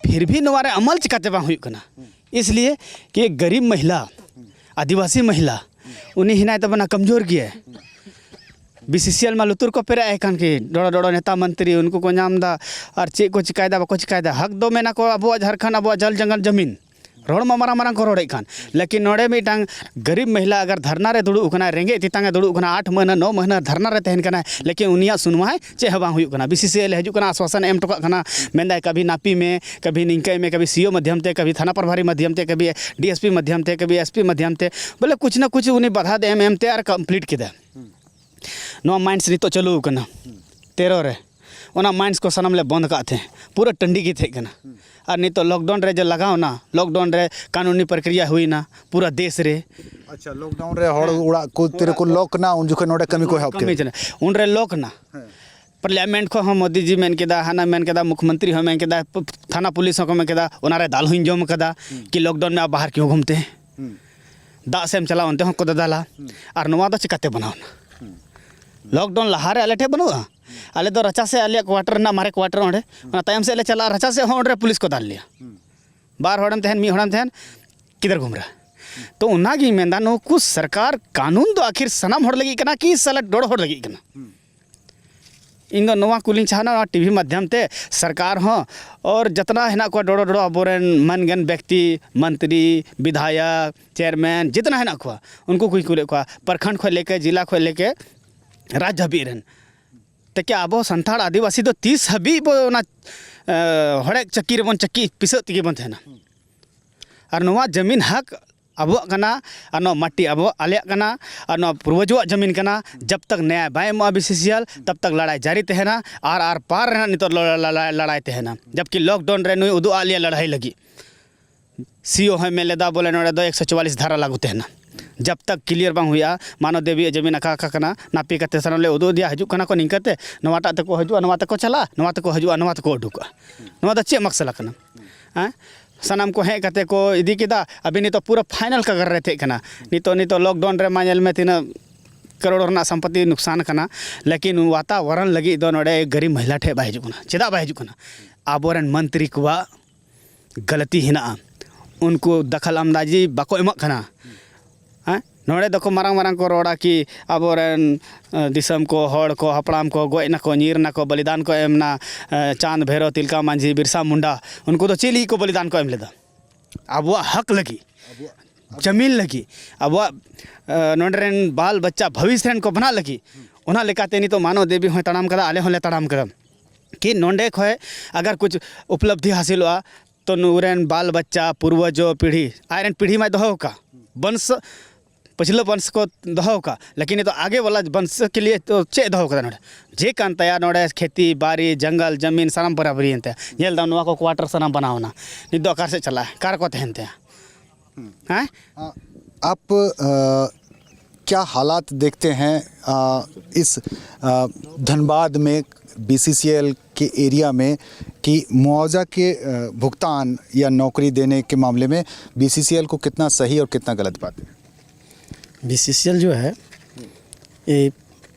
ᱯᱷᱤᱨ ᱵᱷᱤ ᱱᱚᱣᱟ ᱨᱮ ᱟᱢᱟᱞ ᱪᱤᱠᱟᱹᱛᱮ ᱵᱟᱝ ᱦᱩᱭᱩᱜ ᱠᱟᱱᱟ? ᱤᱥᱞᱤᱭᱮ ᱠᱤ ᱜᱟᱨᱤᱵ ᱢᱟᱦᱤᱞᱟ, ᱟᱹᱫᱤᱵᱟᱹᱥᱤ ᱢᱟᱦᱤᱞᱟ, ᱩᱱᱤ ᱦᱮᱱᱟᱭ ᱛᱟᱵᱚᱱᱟ ᱠᱟᱢᱡᱳᱨ ᱜᱮᱭᱟ᱾ ᱵᱤ ᱥᱤ ᱥᱤ ᱮᱞ ᱢᱟ ᱞᱩᱛᱩᱨ ᱠᱚ ᱯᱮᱨᱮᱡ ᱟᱭ ᱠᱟᱱ ᱠᱤ, ᱰᱚᱲᱚ ᱰᱚᱲᱚ ᱱᱮᱛᱟ ᱢᱚᱱᱛᱨᱤ ᱩᱱᱠᱩ ᱠᱚ ᱧᱟᱢ ᱮᱫᱟ, ᱟᱨ ᱪᱮᱫ ᱠᱚ ᱪᱤᱠᱟᱭᱮᱫᱟ ᱵᱟᱠᱚ ᱪᱤᱠᱟᱭᱮᱫᱟ᱾ ᱦᱚᱠ ᱫᱚ ᱢᱮᱱᱟ ᱠᱚ ᱟᱵᱚᱣᱟᱜ ᱡᱷᱟᱲᱠᱷᱚᱸᱰ, ᱟᱵᱚᱣᱟᱜ ᱡᱚᱞ ᱡᱚᱝᱜᱚᱞ ᱡᱟᱢᱤᱱ, ᱨᱚᱲ ᱢᱟ ᱢᱟᱨᱟᱝ ᱢᱟᱨᱟᱝ ᱠᱚ ᱨᱚᱲᱮᱫ ᱠᱟᱱ, ᱞᱮᱠᱤᱱ ᱱᱚᱰᱮ ᱢᱤᱫᱴᱟᱝ ᱜᱟᱨᱤᱵ ᱢᱟᱦᱤᱞᱟ ᱟᱜᱟᱨ ᱫᱷᱟᱨᱱᱟ ᱨᱮ ᱫᱩᱲᱩᱵ ᱟᱠᱟᱱᱟᱭ, ᱨᱮᱸᱜᱮᱡ ᱛᱮᱛᱟᱝ ᱮ ᱫᱩᱲᱩᱵ ᱟᱠᱟᱱᱟ, ᱟᱴ ᱢᱟᱹᱦᱱᱟᱹ ᱱᱚ ᱢᱟᱹᱦᱱᱟᱹ ᱫᱷᱟᱨᱱᱟ ᱨᱮ ᱛᱟᱦᱮᱱ ᱠᱟᱱᱟᱭ, ᱞᱮᱠᱤᱱ ᱩᱱᱤᱭᱟᱜ ᱥᱩᱱᱣᱟᱭ ᱪᱮᱫ ᱦᱚᱸ ᱵᱟᱝ ᱦᱩᱭᱩᱜ ᱠᱟᱱᱟ᱾ B C C L A ᱦᱤᱡᱩᱜ ᱠᱟᱱᱟ, ᱟᱥᱣᱟᱥᱚᱱ ᱮ ᱮᱢ ᱦᱚᱴᱚ ᱠᱟᱜ ᱠᱟᱱᱟ, ᱢᱮᱱᱫᱟᱭ ᱠᱟᱵᱷᱤ ᱱᱟᱯᱤ ᱢᱮ, ᱠᱟᱵᱷᱤ ᱱᱤᱝᱠᱟᱹᱭ ᱢᱮ, ᱠᱟᱵᱷᱤ ᱥᱤ ᱳ ᱢᱟᱫᱽᱫᱷᱚᱢ ᱛᱮ, ᱠᱟᱵᱷᱤ ᱛᱷᱟᱱᱟ ᱯᱨᱚᱵᱷᱟᱨᱤ ᱢᱟᱫᱽᱫᱷᱚᱢ ᱛᱮ, ᱠᱟᱵᱷᱤ ᱰᱤ ᱮᱥ ᱯᱤ ᱢᱟᱫᱽᱫᱷᱚᱢ ᱛᱮ, ᱠᱟᱵᱷᱤ ᱮᱥ ᱯᱤ ᱢᱟᱫᱽᱫᱷᱚᱢ ᱛᱮ, ᱵᱚᱞᱮ ᱠᱩᱪ ᱱᱟ ᱠᱩᱪ ᱩᱱᱤ ᱵᱟᱫᱷᱟ ᱫᱚ ᱮᱢ ᱮᱢ ᱛᱮ ᱟᱨ ᱠᱚᱢᱯᱞᱤᱴ ᱠᱮᱫᱟ᱾ ᱱᱚᱣᱟ ᱢᱟᱭᱤᱱᱥ ᱱᱤᱛᱚᱜ ᱪᱟᱹᱞᱩ ᱟᱠᱟᱱᱟ ᱛᱮᱨᱚ ᱨᱮ, ᱚᱱᱟ ᱢᱟᱭᱤᱱᱥ ᱠᱚ ᱥᱟᱱᱟᱢ ᱞᱮ ᱵᱚᱱᱫ ᱟᱠᱟᱫ ᱛᱟᱦᱮᱸᱫ, ᱯᱩᱨᱟᱹ ᱴᱟᱺᱰᱤ ᱜᱮ ᱛᱟᱦᱮᱸ ᱠᱟᱱᱟ᱾ ᱟᱨ ᱱᱤᱛᱚᱜ ᱞᱚᱠᱰᱟᱣᱩᱱ ᱨᱮ ᱡᱮ ᱞᱟᱜᱟᱣ ᱮᱱᱟ, ᱞᱚᱠᱰᱟᱣᱩᱱ ᱨᱮ ᱠᱟᱹᱱᱩᱱᱤ ᱯᱨᱚᱠᱨᱤᱭᱟ ᱦᱩᱭᱱᱟ ᱯᱩᱨᱟᱹ ᱫᱮᱥ ᱨᱮ᱾ ᱟᱪᱪᱷᱟ, ᱞᱚᱠᱰᱟᱣᱩᱱ ᱨᱮ ᱦᱚᱲ ᱚᱲᱟᱜ ᱠᱚ ᱛᱤᱨᱮᱠᱚ ᱞᱚᱠ ᱮᱱᱟ, ᱩᱱ ᱡᱚᱠᱷᱚᱱ ᱱᱚᱰᱮ ᱠᱟᱹᱢᱤ ᱠᱚ ᱮᱦᱚᱵ ᱠᱟᱹᱢᱤ ᱠᱮᱫᱟ᱾ ᱪᱟᱞᱟᱜ, ᱩᱱᱨᱮ ᱞᱚᱠ ᱮᱱᱟ᱾ ᱯᱟᱨᱞᱤᱭᱟᱢᱮᱱᱴ ᱠᱷᱚᱱ ᱦᱚᱸ ᱢᱳᱫᱤ ᱡᱤ ᱢᱮᱱ ᱠᱮᱫᱟ, ᱦᱟᱱᱟ ᱢᱮᱱ ᱠᱮᱫᱟ, ᱢᱩᱠᱷᱭᱚᱢᱚᱱᱛᱨᱤ ᱦᱚᱸ ᱢᱮᱱ ᱠᱮᱫᱟ, ᱯ- ᱛᱷᱟᱱᱟ ᱯᱩᱞᱤᱥ ᱦᱚᱸᱠᱚ ᱢᱮᱱ ᱠᱮᱫᱟ, ᱚᱱᱟᱨᱮ ᱫᱟᱞ ᱦᱚᱸᱧ ᱡᱚᱢ ᱠᱟᱫᱟ ᱠᱤ ᱞᱚᱠᱰᱟᱣᱩᱱ ᱢᱮ ᱟᱵ ᱵᱟᱦᱟᱨ ᱠᱤᱭᱩᱸ ᱜᱷᱩᱢᱛᱮ ᱦᱮᱸ᱾ ᱫᱟᱜ ᱥᱮᱫ ᱮᱢ ᱪᱟᱞᱟᱣ ᱚᱱᱛᱮ ᱦᱚᱸᱠᱚ ᱫᱟᱫᱟᱞᱟ᱾ ᱟᱨ ᱱᱚᱣᱟ ᱫᱚ ᱪᱤᱠᱟᱛᱮ ᱵᱮᱱᱟᱣ ᱮᱱᱟ? ᱞᱚᱠᱰᱟᱣᱩᱱ ᱞᱟᱦᱟᱨᱮ ᱟᱞᱮ ᱴᱷᱮᱱ ᱵᱟᱹᱱᱩᱜᱼᱟ᱾ ᱟᱞᱮ ᱫᱚ ᱨᱟᱪᱟ ᱥᱮᱫ, ᱟᱞᱮᱭᱟᱜ ᱠᱣᱟᱴᱟᱨ ᱦᱮᱱᱟᱜᱼᱟ, ᱢᱟᱨᱮ ᱠᱣᱟᱴᱟᱨ ᱚᱸᱰᱮ, ᱚᱱᱟ ᱛᱟᱭᱚᱢ ᱥᱮᱫ ᱞᱮ ᱪᱟᱞᱟᱜᱼᱟ, ᱨᱟᱪᱟ ᱥᱮᱫ ᱦᱚᱸ ᱚᱸᱰᱮ ᱯᱩᱞᱤᱥ ᱠᱚ ᱫᱟᱞ ᱞᱮᱭᱟ᱾ ᱵᱟᱨ ᱦᱚᱲᱮᱢ ᱛᱟᱦᱮᱱ, ᱢᱤᱫ ᱦᱚᱲᱮᱢ ᱛᱟᱦᱮᱱ, ᱠᱤᱫᱟᱨ ᱜᱷᱩᱢᱨᱟ᱾ ᱛᱚ ᱚᱱᱟᱜᱤᱧ ᱢᱮᱱᱫᱟ, ᱱᱩᱠᱩ ᱥᱚᱨᱠᱟᱨ ᱠᱟᱹᱱᱩᱱ ᱫᱚ ᱟᱹᱠᱷᱤᱨ ᱥᱟᱱᱟᱢ ᱦᱚᱲ ᱞᱟᱹᱜᱤᱫ ᱠᱟᱱᱟ ᱠᱤ ᱥᱟᱞᱟ ᱰᱚᱲ ᱦᱚᱲ ᱞᱟᱹᱜᱤᱫ ᱠᱟᱱᱟ? ᱤᱧ ᱫᱚ ᱱᱚᱣᱟ ᱠᱩᱞᱤᱧ ᱪᱟᱦᱟᱣᱱᱟ ᱱᱚᱣᱟ ᱴᱤᱵᱷᱤ ᱢᱟᱫᱽᱫᱷᱚᱢ ᱛᱮ ᱥᱚᱨᱠᱟᱨ ᱦᱚᱸ, ᱟᱨ ᱡᱚᱛᱱᱟ ᱦᱮᱱᱟᱜ ᱠᱚᱣᱟ ᱰᱚᱲᱚ ᱰᱚᱲᱚ ᱟᱵᱚᱨᱮᱱ ᱢᱟᱱ ᱜᱟᱱ ᱵᱮᱠᱛᱤ, ᱢᱚᱱᱛᱨᱤ, ᱵᱤᱫᱷᱟᱭᱚᱠ, ᱪᱮᱭᱟᱨᱢᱮᱱ, ᱡᱤᱛᱱᱟ ᱦᱮᱱᱟᱜ ᱠᱚᱣᱟ, ᱩᱱᱠᱩ ᱠᱚᱧ ᱠᱩᱞᱤᱭᱮᱫ ᱠᱚᱣᱟ, ᱯᱨᱚᱠᱷᱚᱸᱰ ᱠᱷᱚᱱ ᱞᱮᱠᱮ, ᱡᱮᱞᱟ ᱠᱷᱚᱱ ᱞᱮᱠᱮ, ᱨᱟᱡᱽ ᱦᱟᱹᱵᱤᱡ ᱨᱮᱱ᱾ ᱛᱮᱠᱮ ᱟᱵᱚ ᱥᱟᱱᱛᱟᱲ ᱟᱹᱫᱤᱵᱟᱹᱥᱤ ᱫᱚ ᱛᱤᱥ ᱦᱟᱹᱵᱤᱡ ᱵᱚ ᱚᱱᱟ ᱦᱚᱲᱮᱡ ᱪᱟᱹᱠᱤ ᱨᱮᱵᱚᱱ ᱪᱟᱹᱠᱤ ᱯᱤᱥᱟᱹᱜ ᱛᱮᱜᱮ ᱵᱚᱱ ᱛᱟᱦᱮᱱᱟ? ᱟᱨ ᱱᱚᱣᱟ ᱡᱟᱹᱢᱤᱱ ᱦᱟᱠ ᱟᱵᱚᱣᱟᱜ ᱠᱟᱱᱟ, ᱟᱨ ᱱᱚᱣᱟ ᱢᱟᱹᱴᱤ ᱟᱵᱚᱣᱟᱜ, ᱟᱞᱮᱭᱟᱜ ᱠᱟᱱᱟ, ᱟᱨ ᱱᱚᱣᱟ ᱯᱩᱨᱵᱚᱡᱚᱣᱟᱜ ᱡᱟᱹᱢᱤᱱ ᱠᱟᱱᱟ᱾ ᱡᱟᱵ ᱛᱟᱠ ᱱᱮᱭᱟᱭ ᱵᱟᱭ ᱮᱢᱚᱜᱼᱟ ᱵᱤᱥᱤᱥᱤᱮᱞ, ᱛᱟᱵ ᱛᱟᱠ ᱞᱟᱲᱟᱭ ᱡᱟᱹᱨᱤ ᱛᱟᱦᱮᱱᱟ᱾ ᱟᱨ ᱟᱨ ᱯᱟᱨ ᱨᱮᱱᱟᱜ ᱱᱤᱛᱚᱜ ᱞᱚ- ᱞᱟ- ᱞᱟ- ᱞᱟᱲᱟᱭ ᱛᱟᱦᱮᱱᱟ, ᱡᱟᱵᱠᱤ ᱞᱚᱠᱰᱟᱣᱩᱱ ᱨᱮ ᱱᱩᱭ ᱩᱫᱩᱜ ᱟᱫ ᱞᱮᱭᱟ ᱞᱟᱹᱲᱦᱟᱹᱭ ᱞᱟᱹᱜᱤᱫ᱾ ᱥᱤ ᱳ ᱦᱚᱸᱭ ᱢᱮᱱ ᱞᱮᱫᱟ ᱵᱚᱞᱮ ᱱᱚᱰᱮ ᱫᱚ ᱮᱠᱥᱚ ᱪᱩᱣᱟᱞᱤᱥ ᱫᱷᱟᱨᱟ ᱞᱟᱹᱜᱩ ᱛᱟᱦᱮᱱᱟ᱾ ᱡᱟᱵ ᱛᱟᱠ ᱠᱞᱤᱭᱟᱨ ᱵᱟᱝ ᱦᱩᱭᱩᱜᱼᱟ, ᱢᱟᱱᱚ ᱫᱮᱵᱤᱭᱟᱜ ᱡᱟᱹᱢᱤᱱ ᱟᱠᱟ ᱟᱠᱟ ᱠᱟᱱᱟ, ᱱᱟᱯᱤ ᱠᱟᱛᱮ ᱥᱟᱱᱟᱢ ᱞᱮ ᱩᱫᱩᱜ ᱟᱫᱮᱭᱟ, ᱦᱤᱡᱩᱜ ᱠᱟᱱᱟ ᱠᱚ ᱱᱤᱝᱠᱟᱹᱛᱮ, ᱱᱚᱣᱟᱴᱟᱜ ᱛᱮᱠᱚ ᱦᱤᱡᱩᱜᱼᱟ, ᱱᱚᱣᱟ ᱛᱮᱠᱚ ᱪᱟᱞᱟᱜᱼᱟ, ᱱᱚᱣᱟ ᱛᱮᱠᱚ ᱦᱤᱡᱩᱜᱼᱟ, ᱱᱚᱣᱟ ᱛᱮᱠᱚ ᱩᱰᱩᱠᱚᱜᱼᱟ᱾ ᱱᱚᱣᱟ ᱫᱚ ᱪᱮᱫ ᱢᱟᱠᱥᱟᱞᱟ ᱠᱟᱱᱟ? ᱦᱮᱸ, ᱥᱟᱱᱟᱢ ᱠᱚ ᱦᱮᱡ ᱠᱟᱛᱮ ᱠᱚ ᱤᱫᱤ ᱠᱮᱫᱟ᱾ ᱟᱵᱤᱱ ᱱᱤᱛᱚᱜ ᱯᱩᱨᱟᱹ ᱯᱷᱟᱭᱱᱟᱞ ᱠᱟᱜᱟᱨ ᱨᱮ ᱛᱟᱦᱮᱸ ᱠᱟᱱᱟ᱾ ᱱᱤᱛᱚᱜ, ᱱᱤᱛᱚᱜ ᱞᱚᱠᱰᱟᱣᱩᱱ ᱨᱮ ᱢᱟ ᱧᱮᱞ ᱢᱮ ᱛᱤᱱᱟᱹᱜ ᱠᱟᱨᱳᱲ ᱨᱮᱱᱟᱜ ᱥᱚᱢᱯᱚᱛᱤ ᱱᱩᱠᱥᱟᱱ ᱠᱟᱱᱟ, ᱞᱮᱠᱤᱱ ᱣᱟᱛᱟᱣᱚᱨᱚᱱ ᱞᱟᱹᱜᱤᱫ ᱫᱚ ᱱᱚᱰᱮ ᱜᱟᱹᱨᱤᱵ ᱢᱚᱦᱤᱞᱟ ᱴᱷᱮᱡ ᱵᱟᱭ ᱦᱤᱡᱩᱜ ᱠᱟᱱᱟ᱾ ᱪᱮᱫᱟᱜ ᱵᱟᱭ ᱦᱤᱡᱩᱜ ᱠᱟᱱᱟ? ᱟᱵᱚᱨᱮᱱ ᱢᱚᱱᱛᱨᱤ ᱠᱚᱣᱟᱜ ᱜᱟᱹᱞᱛᱤ ᱦᱮᱱᱟᱜᱼᱟ, ᱩᱱᱠᱩ ᱫᱟᱠᱷᱟᱞ ᱟᱱᱫᱟᱡᱤ ᱵᱟᱠᱚ ᱮᱢᱚᱜ ᱠᱟᱱᱟ᱾ ᱦᱮᱸ, ᱱᱚᱰᱮ ᱫᱚᱠᱚ ᱢᱟᱨᱟᱝ ᱢᱟᱨᱟᱝ ᱠᱚ ᱨᱚᱲᱟ ᱠᱤ ᱟᱵᱚᱨᱮᱱ, ᱮ, ᱫᱤᱥᱚᱢ ᱠᱚ, ᱦᱚᱲ ᱠᱚ, ᱦᱟᱯᱲᱟᱢ ᱠᱚ ᱜᱚᱡ ᱱᱟᱠᱚ, ᱧᱤᱨ ᱱᱟᱠᱚ, ᱵᱚᱞᱤᱫᱟᱱ ᱠᱚ ᱮᱢ ᱱᱟ, ᱮ, ᱪᱟᱸᱫᱽ, ᱵᱷᱮᱨᱚ, ᱛᱤᱞᱠᱟ ᱢᱟᱹᱡᱷᱤ, ᱵᱤᱨᱥᱟ ᱢᱩᱱᱰᱟ, ᱩᱱᱠᱩ ᱫᱚ ᱪᱮᱫ ᱞᱟᱹᱜᱤᱫ ᱠᱚ ᱵᱚᱞᱤᱫᱟᱱ ᱠᱚ ᱮᱢ ᱞᱮᱫᱟ? ᱟᱵᱚᱣᱟᱜ ᱦᱚᱠ ᱞᱟᱹᱜᱤᱫ, ᱡᱟᱢᱤᱱ ᱞᱟᱹᱜᱤᱫ, ᱟᱵᱚᱣᱟᱜ, ᱮ, ᱱᱚᱰᱮ ᱨᱮᱱ ᱵᱟᱞ ᱵᱟᱪᱪᱟ ᱵᱷᱚᱵᱤᱥ ᱨᱮᱱ ᱠᱚ ᱵᱮᱱᱟᱜ ᱞᱟᱹᱜᱤᱫ᱾ ᱚᱱᱟ ᱞᱮᱠᱟᱛᱮ ᱱᱤᱛᱚᱜ ᱢᱟᱱᱚ ᱫᱮᱵᱤ ᱦᱚᱸᱭ ᱛᱟᱲᱟᱢ ᱠᱟᱫᱟ, ᱟᱞᱮ ᱦᱚᱸᱞᱮ ᱛᱟᱲᱟᱢ ᱠᱟᱫᱟ᱾ ᱠᱤ ᱱᱚᱰᱮ ᱠᱷᱚᱡ ᱟᱜᱟᱨ ᱠᱩᱪ ᱩᱯᱞᱚᱵᱫᱷᱤ ᱦᱟᱥᱤᱞᱚᱜᱼᱟ, ᱛᱚ ᱱᱩᱨᱮᱱ ᱵᱟᱞ ᱵᱟᱪᱪᱟ, ᱯᱩᱨᱵᱚᱡᱚ ᱯᱤᱲᱦᱤ, ᱟᱡᱨᱮᱱ ᱯᱤᱲᱦᱤ ᱢᱟᱭ ᱫᱚᱦᱚ ᱟᱠᱟᱫ, ᱵᱚᱝᱥ, ᱯᱟᱹᱪᱷᱞᱟᱹ ᱵᱚᱝᱥ ᱠᱚ ᱫᱚᱦᱚ ᱟᱠᱟᱫ, ᱞᱮᱠᱤᱱ ᱱᱤᱛᱚᱜ ᱟᱜᱮ ᱣᱟᱞᱟ ᱵᱚᱝᱥ ᱠᱮ ᱞᱤᱭᱮ ᱛᱚ ᱪᱮᱫ ᱫᱚᱦᱚ ᱟᱠᱟᱫᱟ ᱱᱚᱰᱮ? ᱡᱮ ᱠᱟᱱ ᱛᱟᱭᱟ ᱱᱚᱰᱮ ᱠᱷᱮᱛᱤ ᱵᱟᱲᱤ, ᱡᱚᱝᱜᱚᱞ ᱡᱟᱢᱤᱱ ᱥᱟᱱᱟᱢ ᱵᱟᱨᱟᱵᱟᱨᱤᱭᱮᱱ ᱛᱟᱭᱟ᱾ ᱧᱮᱞ ᱫᱟᱢ ᱱᱚᱣᱟ ᱠᱚ ᱠᱣᱟᱴᱟᱨ ᱥᱟᱱᱟᱢ ᱵᱟᱱᱟᱣ ᱮᱱᱟ, ᱱᱤᱛ ᱫᱚ ᱚᱠᱟ ᱥᱮᱫ ᱪᱟᱞᱟᱜᱼᱟ? ᱚᱠᱟ ᱨᱮᱠᱚ ᱛᱟᱦᱮᱱ ᱛᱟᱭᱟ? ᱦᱮᱸ? अ, आप अ, क्या हालात देखते हैं अ, इस अ, धनबाद में बीसीसीएल के एरिया में कि मुआवजा के अ, भुगतान या नौकरी देने के मामले में बीसीसीएल को कितना सही और कितना गलत पाते हैं? बीसीसीएल जो है, ये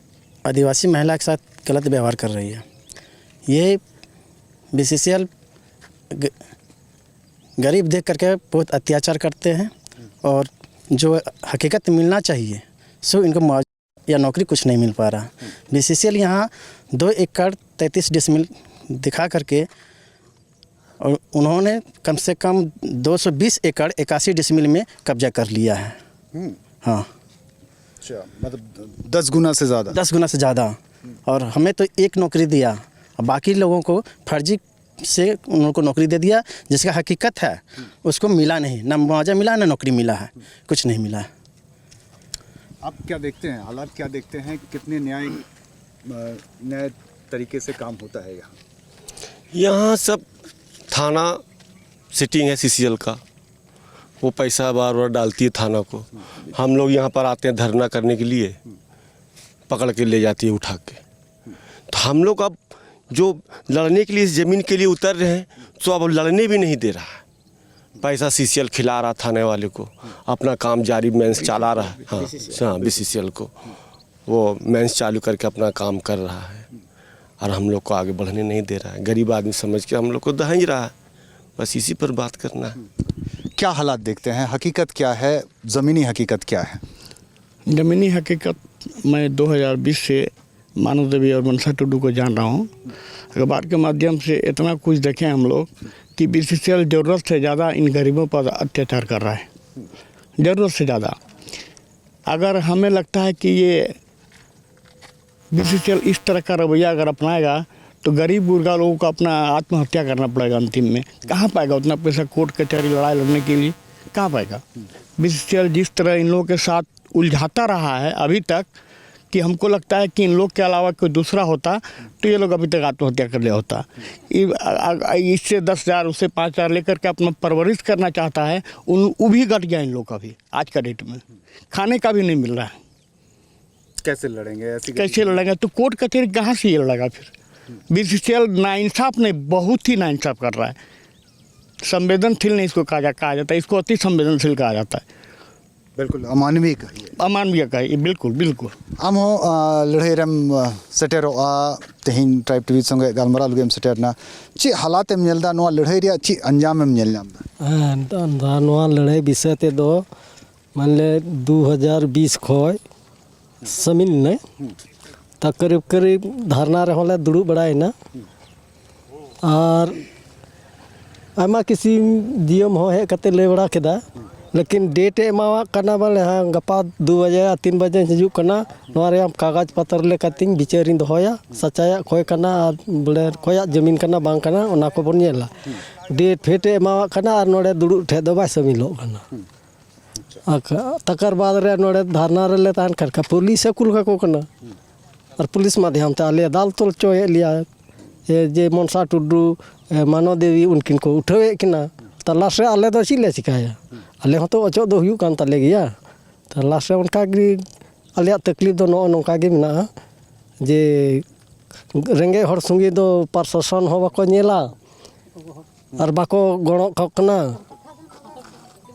आदिवासी महिला के साथ गलत व्यवहार कर रही है। ये बीसीसीएल ग, गरीब देख करके बहुत अत्याचार करते हैं और जो हकीकत मिलना चाहिए, सो इनको मुआवजा या नौकरी कुछ नहीं मिल पा रहा। बीसीसीएल यहाँ दो एकड़ तैंतीस डिसमिल दिखा करके और उन्होंने कम से कम दो सौ बीस एकड़ इक्यासी डिसमिल में कब्जा कर लिया है। हाँ। अच्छा, मतलब दस गुना से ज़्यादा। दस गुना से ज़्यादा। और हमें तो एक नौकरी दिया, बाकी लोगों को फर्जी से उन लोगों को नौकरी दे दिया। जिसका हकीकत है, उसको मिला नहीं, ना मुआवजा मिला, ना नौकरी मिला है, कुछ नहीं मिला है। आप क्या देखते हैं, हालात क्या देखते हैं, कितने न्याय, अ, न्याय तरीके से काम होता है यहाँ? यहाँ सब थाना सेटिंग है सीसीएल का, वो पैसा बार बार डालती है थाना को। हम लोग यहाँ पर आते हैं धरना करने के लिए, पकड़ के ले जाती है उठा के। तो हम लोग अब जो लड़ने के लिए इस ज़मीन के लिए उतर रहे हैं, तो अब लड़ने भी नहीं दे रहा है। पैसा सीसीएल खिला रहा थाने वाले को, अपना काम जारी मेंस चला रहा है। हाँ, हाँ, बीसीसीएल को, वो मेंस चालू करके अपना काम कर रहा है और हम लोग को आगे बढ़ने नहीं दे रहा है। गरीब आदमी समझ के हम लोग को दहेज रहा है। बस इसी पर बात करना है। क्या हालात देखते हैं, हकीकत क्या है, ज़मीनी हकीकत क्या है? ज़मीनी हकीकत, मैं दो हज़ार बीस से मानस देवी और मनसा टुडू को जान रहा हूँ। अखबार के माध्यम से इतना कुछ देखे हम लोग कि बीसीसीएल ज़रूरत से ज़्यादा इन गरीबों पर अत्याचार कर रहा है, ज़रूरत से ज़्यादा। अगर हमें लगता है कि ये बीसीसीएल इस तरह का रवैया अगर अपनाएगा तो गरीब गुरबा लोगों को अपना आत्महत्या करना पड़ेगा अंतिम में। कहाँ पाएगा उतना पैसा कोर्ट कचहरी लड़ाई लड़ने के लिए? कहाँ पाएगा? बीसीसीएल जिस तरह इन लोगों के साथ उलझाता रहा है अभी तक कि हमको लगता है कि इन लोग के अलावा कोई दूसरा होता तो ये लोग अभी तक आत्महत्या कर लिया होता। इ- अ- अ- इससे दस हज़ार, उससे पाँच हज़ार लेकर के अपना परवरिश करना चाहता है, उन वो भी घट गया इन लोग का अभी आज का डेट में। खाने का भी नहीं मिल रहा है। कैसे लड़ेंगे ऐसी कैसे लड़ेंगे? तो कोर्ट कचहरी कहाँ से ये लड़ेगा फिर? बीसीसीएल नाइंसाफ नहीं, बहुत ही नाइंसाफ कर रहा है। संवेदनशील नहीं इसको कहा जा कहा जाता है, इसको अति संवेदनशील कहा जाता है। बिल्कुल अमानवीय कहिए। अमानवीय का ये, बिल्कुल बिल्कुल। ᱟᱢ ᱦᱚᱸ ᱞᱟᱹᱲᱦᱟᱹᱭ ᱨᱮᱢ ᱥᱮᱴᱮᱨᱚᱜᱼᱟ᱾ ᱛᱮᱦᱮᱧ ᱴᱨᱟᱭᱤᱵᱽ ᱴᱤᱵᱷᱤ ᱥᱚᱸᱜᱮ ᱜᱟᱞᱢᱟᱨᱟᱣ ᱞᱟᱹᱜᱤᱫ ᱮᱢ ᱥᱮᱴᱮᱨ ᱮᱱᱟ᱾ ᱪᱮᱫ ᱦᱟᱞᱟᱛ ᱮᱢ ᱧᱮᱞ ᱮᱫᱟ? ᱱᱚᱣᱟ ᱞᱟᱹᱲᱦᱟᱹᱭ ᱨᱮᱭᱟᱜ ᱪᱮᱫ ᱟᱧᱡᱟᱢ ᱮᱢ ᱧᱮᱞ ᱧᱟᱢ ᱮᱫᱟ? ᱦᱮᱸ, ᱫᱟ- ᱫᱟ- ᱱᱚᱣᱟ ᱞᱟᱹᱲᱦᱟᱹᱭ ᱵᱤᱥᱚᱭ ᱛᱮᱫᱚ ᱢᱟᱱᱮ ᱫᱩ ᱦᱟᱡᱟᱨ ᱵᱤᱥ ᱠᱷᱚᱱ ᱥᱟᱹᱢᱤᱞ ᱞᱮᱱᱟᱹᱧ᱾ ᱛᱟ ᱠᱟᱹᱨᱤᱵ ᱠᱟᱹᱨᱤᱵ ᱫᱷᱟᱨᱱᱟ ᱨᱮᱦᱚᱸ ᱞᱮ ᱫᱩᱲᱩᱵ ᱵᱟᱲᱟᱭᱮᱱᱟ᱾ ᱟᱨ ᱟᱭᱢᱟ ᱠᱤᱥᱤᱢ ᱡᱤᱭᱟᱹᱢ ᱦᱚᱸ ᱦᱮᱡ ᱠᱟᱛᱮ ᱞᱟᱹᱭ ᱵᱟᱲᱟ ᱠᱮᱫᱟ᱾ ᱞᱮᱠᱤᱱ ᱰᱮᱴ ᱮ ᱮᱢᱟᱣᱟᱜ ᱠᱟᱱᱟ, ᱵᱚᱞᱮ ᱦᱮᱸ, ᱜᱟᱯᱟ ᱫᱩ ᱵᱟᱡᱮ ᱟᱨ ᱛᱤᱱ ᱵᱟᱡᱮᱧ ᱦᱤᱡᱩᱜ ᱠᱟᱱᱟ, ᱱᱚᱣᱟ ᱨᱮᱭᱟᱜ ᱠᱟᱜᱚᱡᱽ ᱯᱚᱛᱨᱚ ᱞᱮᱠᱟᱛᱤᱧ ᱵᱤᱪᱟᱹᱨᱤᱧ ᱫᱚᱦᱚᱭᱟ, ᱥᱟᱪᱟᱭᱟᱜ ᱠᱷᱚᱭ ᱠᱟᱱᱟ ᱟᱨ ᱵᱚᱞᱮ ᱠᱷᱚᱭᱟᱜ ᱡᱟᱹᱢᱤᱱ ᱠᱟᱱᱟ ᱵᱟᱝ ᱠᱟᱱᱟ, ᱚᱱᱟ ᱠᱚᱵᱚᱱ ᱧᱮᱞᱟ᱾ ᱰᱮᱴ ᱯᱷᱮᱴ ᱮ ᱮᱢᱟᱣᱟᱜ ᱠᱟᱱᱟ ᱟᱨ ᱱᱚᱰᱮ ᱫᱩᱲᱩᱵ ᱴᱷᱮᱡ ᱫᱚ ᱵᱟᱭ ᱥᱟᱹᱢᱤᱞᱚᱜ ᱠᱟᱱᱟ᱾ ᱟᱨ ᱛᱟᱠᱟᱨ ᱵᱟᱫᱽ ᱨᱮ ᱱᱚᱰᱮ ᱫᱷᱟᱨᱱᱟ ᱨᱮᱞᱮ ᱛᱟᱦᱮᱱ ᱠᱷᱟᱱ ᱯᱩᱞᱤᱥ ᱮ ᱠᱩᱞ ᱠᱟᱠᱚ ᱠᱟᱱᱟ᱾ ᱟᱨ ᱯᱩᱞᱤᱥ ᱢᱟᱫᱽᱫᱷᱚᱢ ᱛᱮ ᱟᱞᱮ ᱫᱟᱞ ᱛᱚᱞ ᱦᱚᱪᱚᱭᱮᱫ ᱞᱮᱭᱟ᱾ ᱮ, ᱡᱮ ᱢᱚᱱᱥᱟ ᱴᱩᱰᱩ, ᱮ, ᱢᱟᱱᱚ ᱫᱮᱵᱤ, ᱩᱱᱠᱤᱱ ᱠᱚ ᱩᱴᱷᱟᱹᱣᱮᱫ ᱠᱤᱱᱟ᱾ ᱛᱟᱞᱟᱥ ᱨᱮ ᱟᱞᱮ ᱫᱚ ᱪᱮᱫ ᱞᱮ ᱪᱤᱠᱟᱹᱭᱟ? ᱟᱞᱮ ᱦᱚᱸᱛᱚ ᱚᱪᱚᱜ ᱫᱚ ᱦᱩᱭᱩᱜ ᱠᱟᱱ ᱛᱟᱞᱮ ᱜᱮᱭᱟ᱾ ᱛᱟᱞᱟᱥ ᱨᱮ ᱚᱱᱠᱟ ᱜᱮ ᱟᱞᱮᱭᱟᱜ ᱛᱟᱠᱞᱤᱯ ᱫᱚ ᱱᱚᱜᱼᱚ ᱱᱚᱝᱠᱟ ᱜᱮ ᱢᱮᱱᱟᱜᱼᱟ ᱡᱮ ᱨᱮᱸᱜᱮᱡ ᱦᱚᱲ ᱥᱚᱸᱜᱮ ᱫᱚ ᱯᱨᱚᱥᱟᱥᱚᱱ ᱦᱚᱸ ᱵᱟᱠᱚ ᱧᱮᱞᱟ ᱟᱨ ᱵᱟᱠᱚ ᱜᱚᱲᱚ ᱠᱚ ᱠᱟᱱᱟ᱾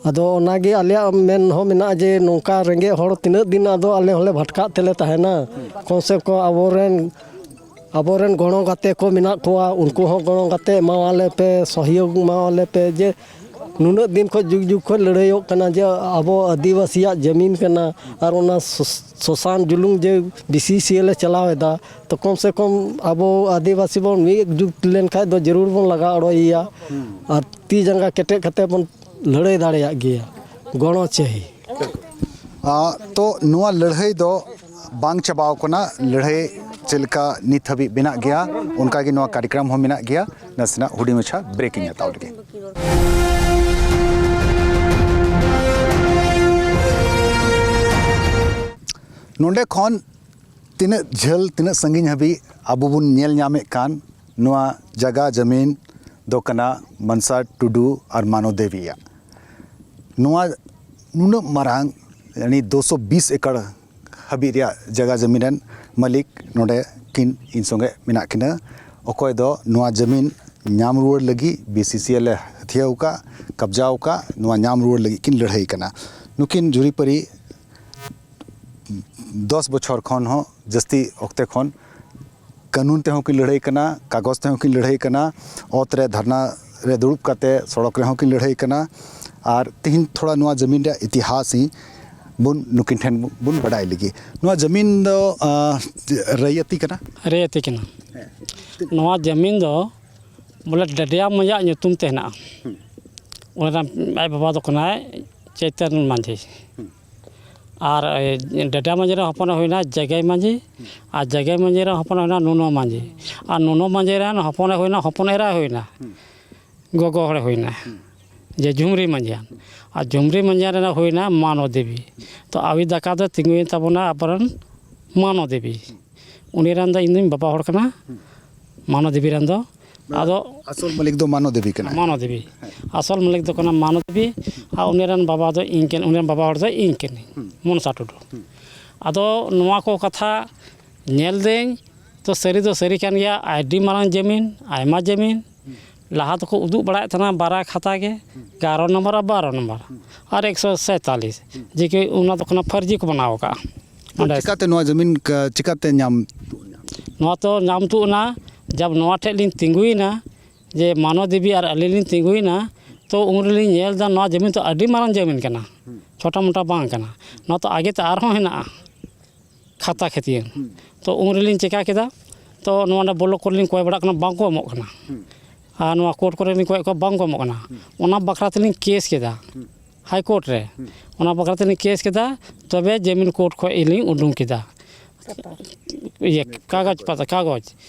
ᱟᱫᱚ ᱚᱱᱟᱜᱮ ᱟᱞᱮᱭᱟᱜ ᱢᱮᱱ ᱦᱚᱸ ᱢᱮᱱᱟᱜᱼᱟ ᱡᱮ ᱱᱚᱝᱠᱟ ᱨᱮᱸᱜᱮᱡ ᱦᱚᱲ ᱛᱤᱱᱟᱹᱜ ᱫᱤᱱ ᱟᱫᱚ ᱟᱞᱮ ᱦᱚᱸᱞᱮ ᱵᱷᱟᱴᱠᱟᱜ ᱛᱮᱞᱮ ᱛᱟᱦᱮᱱᱟ? ᱠᱚᱢ ᱥᱮ ᱠᱚᱢ ᱟᱵᱚᱨᱮᱱ, ᱟᱵᱚᱨᱮᱱ ᱜᱚᱲᱚ ᱜᱟᱛᱮ ᱠᱚ ᱢᱮᱱᱟᱜ ᱠᱚᱣᱟ, ᱩᱱᱠᱩ ᱦᱚᱸ ᱜᱚᱲᱚ ᱜᱟᱛᱮ ᱮᱢᱟᱣᱟᱞᱮ ᱯᱮ, ᱥᱚᱦᱭᱳᱜᱽ ᱮᱢᱟᱣᱟᱞᱮ ᱯᱮ ᱡᱮ ᱱᱩᱱᱟᱹᱜ ᱫᱤᱱ ᱠᱷᱚᱱ ᱡᱩᱜᱽ ᱡᱩᱜᱽ ᱠᱷᱚᱱ ᱞᱟᱹᱲᱦᱟᱹᱭᱚᱜ ᱠᱟᱱᱟ ᱡᱮ ᱟᱵᱚ ᱟᱹᱫᱤᱵᱟᱹᱥᱤᱭᱟᱜ ᱡᱟᱹᱢᱤᱱ ᱠᱟᱱᱟ ᱟᱨ ᱚᱱᱟ ᱥᱚᱥ-, ᱥᱚᱥᱟᱱ ᱡᱩᱞᱩᱢ ᱡᱮ B C C L A ᱪᱟᱞᱟᱣ ᱮᱫᱟ, ᱛᱚ ᱠᱚᱢ ᱥᱮ ᱠᱚᱢ ᱟᱵᱚ ᱟᱹᱫᱤᱵᱟᱹᱥᱤ ᱵᱚᱱ ᱢᱤᱫ ᱡᱩᱴ ᱞᱮᱱᱠᱷᱟᱱ ᱫᱚ ᱡᱟᱹᱨᱩᱲ ᱵᱚᱱ ᱞᱟᱜᱟ ᱚᱲᱚᱭᱮᱭᱟ ᱟᱨ ᱛᱤ ᱡᱟᱸᱜᱟ ᱠᱮᱴᱮᱡ ᱠᱟᱛᱮ ᱵᱚᱱ ᱞᱟᱹᱲᱦᱟᱹᱭ ᱫᱟᱲᱮᱭᱟᱜ ᱜᱮᱭᱟ᱾ ᱜᱚᱲᱚ ᱪᱟᱹᱦᱤ᱾ ᱟ, ᱛᱚ ᱱᱚᱣᱟ ᱞᱟᱹᱲᱦᱟᱹᱭ ᱫᱚ ᱵᱟᱝ ᱪᱟᱵᱟᱣ ᱠᱟᱱᱟ᱾ ᱞᱟᱹᱲᱦᱟᱹᱭ ᱪᱮᱫ ᱞᱮᱠᱟ ᱱᱤᱛ ᱦᱟᱹᱵᱤᱡ ᱢᱮᱱᱟᱜ ᱜᱮᱭᱟ, ᱚᱱᱠᱟ ᱜᱮ ᱱᱚᱣᱟ ᱠᱟᱨᱭᱚᱠᱨᱚᱢ ᱦᱚᱸ ᱢᱮᱱᱟᱜ ᱜᱮᱭᱟ᱾ ᱱᱟᱥᱮᱱᱟᱜ ᱦᱩᱰᱤᱧ ᱢᱟᱪᱷᱟ ᱵᱨᱮᱠ ᱤᱧ ᱦᱟᱛᱟᱣ ᱞᱮᱜᱮ᱾ ᱱᱚᱰᱮ ᱠᱷᱚᱱ ᱛᱤᱱᱟᱹᱜ ᱡᱷᱟᱹᱞ, ᱛᱤᱱᱟᱹᱜ ᱥᱟᱺᱜᱤᱧ ᱦᱟᱹᱵᱤᱡ ᱟᱵᱚ ᱵᱚᱱ ᱧᱮᱞ ᱧᱟᱢᱮᱫ ᱠᱟᱱ, ᱱᱚᱣᱟ ᱡᱟᱜᱟ ᱡᱟᱹᱢᱤᱱ ᱫᱚ ᱠᱟᱱᱟ ᱢᱟᱱᱥᱟ ᱴᱩᱰᱩ ᱟᱨ ᱢᱟᱱᱚ ᱫᱮᱵᱤᱭᱟᱜ᱾ ᱱᱚᱣᱟ ᱱᱩᱱᱟᱹᱜ ᱢᱟᱨᱟᱝ, ᱭᱟᱱᱤ ᱫᱩᱥᱚ ᱵᱤᱥ ᱮᱠᱚᱨ ᱦᱟᱹᱵᱤᱡ ᱨᱮᱭᱟᱜ ᱡᱟᱜᱟ ᱡᱟᱹᱢᱤᱱ ᱨᱮᱱ ᱢᱟᱹᱞᱤᱠ ᱱᱚᱰᱮ ᱠᱤᱱ ᱤᱧ ᱥᱚᱸᱜᱮ ᱢᱮᱱᱟᱜ ᱠᱤᱱᱟᱹ, ᱚᱠᱚᱭ ᱫᱚ ᱱᱚᱣᱟ ᱡᱟᱹᱢᱤᱱ ᱧᱟᱢ ᱨᱩᱣᱟᱹᱲ ᱞᱟᱹᱜᱤᱫ B C C L A ᱦᱟᱹᱛᱭᱟᱹᱣ ᱟᱠᱟᱫ, ᱠᱟᱵᱽᱡᱟᱣ ᱟᱠᱟᱫ, ᱱᱚᱣᱟ ᱧᱟᱢ ᱨᱩᱣᱟᱹᱲ ᱞᱟᱹᱜᱤᱫ ᱠᱤᱱ ᱞᱟᱹᱲᱦᱟᱹᱭ ᱠᱟᱱᱟ᱾ ᱱᱩᱠᱤᱱ ᱡᱩᱨᱤᱯᱟᱹᱨᱤ ᱫᱚᱥ ᱵᱚᱪᱷᱚᱨ ᱠᱷᱚᱱ ᱦᱚᱸ ᱡᱟᱹᱥᱛᱤ ᱚᱠᱛᱮ ᱠᱷᱚᱱ ᱠᱟᱹᱱᱩᱱ ᱛᱮᱦᱚᱸ ᱠᱤᱱ ᱞᱟᱹᱲᱦᱟᱹᱭ ᱠᱟᱱᱟ, ᱠᱟᱜᱚᱡᱽ ᱛᱮᱦᱚᱸ ᱠᱤᱱ ᱞᱟᱹᱲᱦᱟᱹᱭ ᱠᱟᱱᱟ, ᱚᱛ ᱨᱮ ᱫᱷᱟᱨᱱᱟ ᱨᱮ ᱫᱩᱲᱩᱵ ᱠᱟᱛᱮ ᱥᱚᱲᱚᱠ ᱨᱮᱦᱚᱸ ᱠᱤᱱ ᱞᱟᱹᱲᱦᱟᱹᱭ ᱠᱟᱱᱟ᱾ ᱟᱨ ᱛᱤᱦᱤᱧ ᱛᱷᱚᱲᱟ ᱱᱚᱣᱟ ᱡᱟᱹᱢᱤᱱ ᱨᱮᱭᱟᱜ ᱤᱛᱤᱦᱟᱥ ᱤᱧ ᱵᱚᱱ ᱱᱩᱠᱤᱱ ᱴᱷᱮᱱ ᱵᱚᱱ ᱵᱟᱰᱟᱭ ᱞᱮᱜᱮ᱾ ᱱᱚᱣᱟ ᱡᱟᱹᱢᱤᱱ ᱫᱚ, ᱟᱸ, ᱨᱟᱹᱭᱟᱹᱛᱤ ᱠᱟᱱᱟ? ᱨᱟᱹᱭᱟᱹᱛᱤ ᱠᱟᱱᱟ᱾ ᱱᱚᱣᱟ ᱡᱟᱹᱢᱤᱱ ᱫᱚ ᱵᱚᱞᱮ ᱰᱟᱰᱤᱭᱟ ᱢᱚᱡᱟᱜ ᱧᱩᱛᱩᱢ ᱛᱮ ᱦᱮᱱᱟᱜᱼᱟ᱾ ᱚᱱᱟ ᱨᱮᱱ ᱟᱡ ᱵᱟᱵᱟ ᱫᱚ ᱠᱟᱱᱟᱭ ᱪᱮᱛᱚᱱ ᱢᱟᱹᱡᱷᱤ᱾ ᱟᱨ ᱰᱮᱰᱟ ᱢᱟᱹᱡᱷᱤ ᱨᱮᱱ ᱦᱚᱯᱚᱱᱮ ᱦᱩᱭᱱᱟ ᱡᱟᱜᱟᱭ ᱢᱟᱹᱡᱷᱤ᱾ ᱟᱨ ᱡᱟᱜᱟᱭ ᱢᱟᱹᱡᱷᱤ ᱨᱮᱱ ᱦᱚᱯᱚᱱᱮ ᱦᱩᱭᱱᱟ ᱱᱩᱱᱚ ᱢᱟᱹᱡᱷᱤ᱾ ᱟᱨ ᱱᱩᱱᱚ ᱢᱟᱹᱡᱷᱤ ᱨᱮᱱ ᱦᱚᱯᱚᱱᱮ ᱦᱩᱭᱱᱟ, ᱦᱚᱯᱚᱱ ᱮᱨᱟ ᱦᱩᱭᱱᱟ, ᱜᱚᱜᱚ ᱦᱚᱲᱮ ᱦᱩᱭᱱᱟ, ᱡᱮ ᱡᱷᱩᱢᱨᱤ ᱢᱟᱹᱡᱷᱤᱭᱟᱱ᱾ ᱟᱨ ᱡᱷᱩᱢᱨᱤ ᱢᱟᱹᱡᱷᱤᱭᱟᱱ ᱨᱮᱱᱟᱜ ᱦᱩᱭᱱᱟ ᱢᱟᱱᱚ ᱫᱮᱵᱤ᱾ ᱛᱚ ᱟᱣᱤ ᱫᱟᱠᱟ ᱫᱚ ᱛᱤᱸᱜᱩᱭᱮᱱ ᱛᱟᱵᱚᱱᱟ ᱟᱵᱚᱨᱮᱱ ᱢᱟᱱᱚ ᱫᱮᱵᱤ᱾ ᱩᱱᱤ ᱨᱮᱱ ᱫᱚ ᱤᱧ ᱫᱚᱧ ᱵᱟᱵᱟ ᱦᱚᱲ ᱠᱟᱱᱟ, ᱢᱟᱱᱚ ᱫᱮᱵᱤ ᱨᱮᱱ ᱫᱚ᱾ ᱟᱫᱚ ᱟᱥᱚᱞ ᱢᱟᱹᱞᱤᱠ ᱫᱚ ᱢᱟᱱᱚ ᱫᱮᱵᱤ ᱠᱟᱱᱟᱭ᱾ ᱢᱟᱱᱚ ᱫᱮᱵᱤ, ᱟᱥᱚᱞ ᱢᱟᱹᱞᱤᱠ ᱫᱚ ᱠᱟᱱᱟ ᱢᱟᱱᱚ ᱫᱮᱵᱤ᱾ ᱟᱨ ᱩᱱᱤ ᱨᱮᱱ ᱵᱟᱵᱟ ᱫᱚ ᱤᱧ ᱠᱟᱱ, ᱩᱱᱤ ᱨᱮᱱ ᱵᱟᱵᱟ ᱦᱚᱲ ᱫᱚ ᱤᱧ ᱠᱟᱹᱱᱟᱹᱧ, ᱢᱚᱱᱥᱟ ᱴᱩᱰᱩ᱾ ᱟᱫᱚ ᱱᱚᱣᱟ ᱠᱚ ᱠᱟᱛᱷᱟ ᱧᱮᱞ ᱫᱟᱹᱧ, ᱛᱚ ᱥᱟᱹᱨᱤ ᱫᱚ ᱥᱟᱹᱨᱤ ᱠᱟᱱ ᱜᱮᱭᱟ, ᱟᱹᱰᱤ ᱢᱟᱨᱟᱝ ᱡᱟᱹᱢᱤᱱ, ᱟᱭᱢᱟ ᱡᱟᱹᱢᱤᱱ᱾ ᱞᱟᱦᱟ ᱫᱚᱠᱚ ᱩᱫᱩᱜ ᱵᱟᱲᱟᱭᱮᱫ ᱛᱟᱦᱮᱱᱟ ᱵᱟᱨᱭᱟ ᱠᱷᱟᱛᱟ ᱜᱮ, ᱮᱜᱟᱨᱚ ᱱᱚᱢᱵᱚᱨ ᱟᱨ ᱵᱟᱨᱚ ᱱᱚᱢᱵᱚᱨ ᱟᱨ ᱮᱠᱥᱚ ᱥᱟᱭᱛᱟᱞᱤᱥ, ᱡᱮ ᱠᱤ ᱚᱱᱟ ᱫᱚ ᱠᱟᱱᱟ ᱯᱷᱟᱹᱨᱡᱤ ᱠᱚ ᱵᱮᱱᱟᱣ ᱟᱠᱟᱫᱼᱟ᱾ ᱚᱸᱰᱮ ᱪᱤᱠᱟᱛᱮ ᱱᱚᱣᱟ ᱡᱟᱹᱢᱤᱱ ᱠᱟ-, ᱪᱤᱠᱟᱛᱮ ᱧᱟᱢ? ᱱᱚᱣᱟ ᱛᱚ ᱧᱟᱢ ᱛᱩᱜ ᱮᱱᱟ, ᱡᱟᱵ ᱱᱚᱣᱟ ᱴᱷᱮᱡ ᱞᱤᱧ ᱛᱤᱸᱜᱩᱭᱮᱱᱟ, ᱡᱮ ᱢᱟᱱᱚ ᱫᱮᱵᱤ ᱟᱨ ᱟᱹᱞᱤᱧ ᱞᱤᱧ ᱛᱤᱸᱜᱩᱭᱮᱱᱟ, ᱛᱚ ᱩᱱ ᱨᱮᱞᱤᱧ ᱧᱮᱞ ᱮᱫᱟ ᱱᱚᱣᱟ ᱡᱟᱹᱢᱤᱱ ᱛᱚ ᱟᱹᱰᱤ ᱢᱟᱨᱟᱝ ᱡᱟᱹᱢᱤᱱ ᱠᱟᱱᱟ, ᱪᱷᱳᱴᱟ ᱢᱳᱴᱟ ᱵᱟᱝ ᱠᱟᱱᱟ᱾ ᱱᱚᱣᱟ ᱛᱚ ᱟᱜᱮ ᱛᱮ ᱟᱨᱦᱚᱸ ᱦᱮᱱᱟᱜᱼᱟ ᱠᱷᱟᱛᱟ ᱠᱷᱟᱹᱛᱤᱭᱟᱹ᱾ ᱛᱚ ᱩᱱ ᱨᱮᱞᱤᱧ ᱪᱮᱠᱟ ᱠᱮᱫᱟ, ᱛᱚ ᱱᱚᱣᱟ ᱵᱞᱚᱠ ᱠᱚᱨᱮ ᱞᱤᱧ ᱠᱚᱭ ᱵᱟᱲᱟᱜ ᱠᱟᱱᱟ, ᱵᱟᱝ ᱠᱚ ᱮᱢᱚᱜ ᱠᱟᱱᱟ᱾ ᱟᱨ ᱱᱚᱣᱟ ᱠᱳᱨᱴ ᱠᱚᱨᱮ ᱞᱤᱧ ᱠᱚᱭᱮᱫ ᱠᱚᱣᱟ, ᱵᱟᱝ ᱠᱚ ᱮᱢᱚᱜ ᱠᱟᱱᱟ᱾ ᱚᱱᱟ ᱵᱟᱠᱷᱨᱟ ᱛᱮᱞᱤᱧ ᱠᱮᱥ ᱠᱮᱫᱟ ᱦᱟᱭ ᱠᱳᱨᱴ ᱨᱮ᱾ ᱚᱱᱟ ᱵᱟᱠᱷᱨᱟ ᱛᱮᱞᱤᱧ ᱠᱮᱥ ᱠᱮᱫᱟ, ᱛᱚᱵᱮ ᱡᱟᱹᱢᱤᱱ ᱠᱳᱨᱴ ᱠᱷᱚᱡ ᱞᱤᱧ ᱩᱰᱩᱝ ᱠᱮᱫᱟ᱾ ᱤᱭᱟᱹ, ᱠᱟᱜᱚᱡᱽ ᱯᱟᱛᱟ, ᱠᱟᱜᱚᱡᱽ,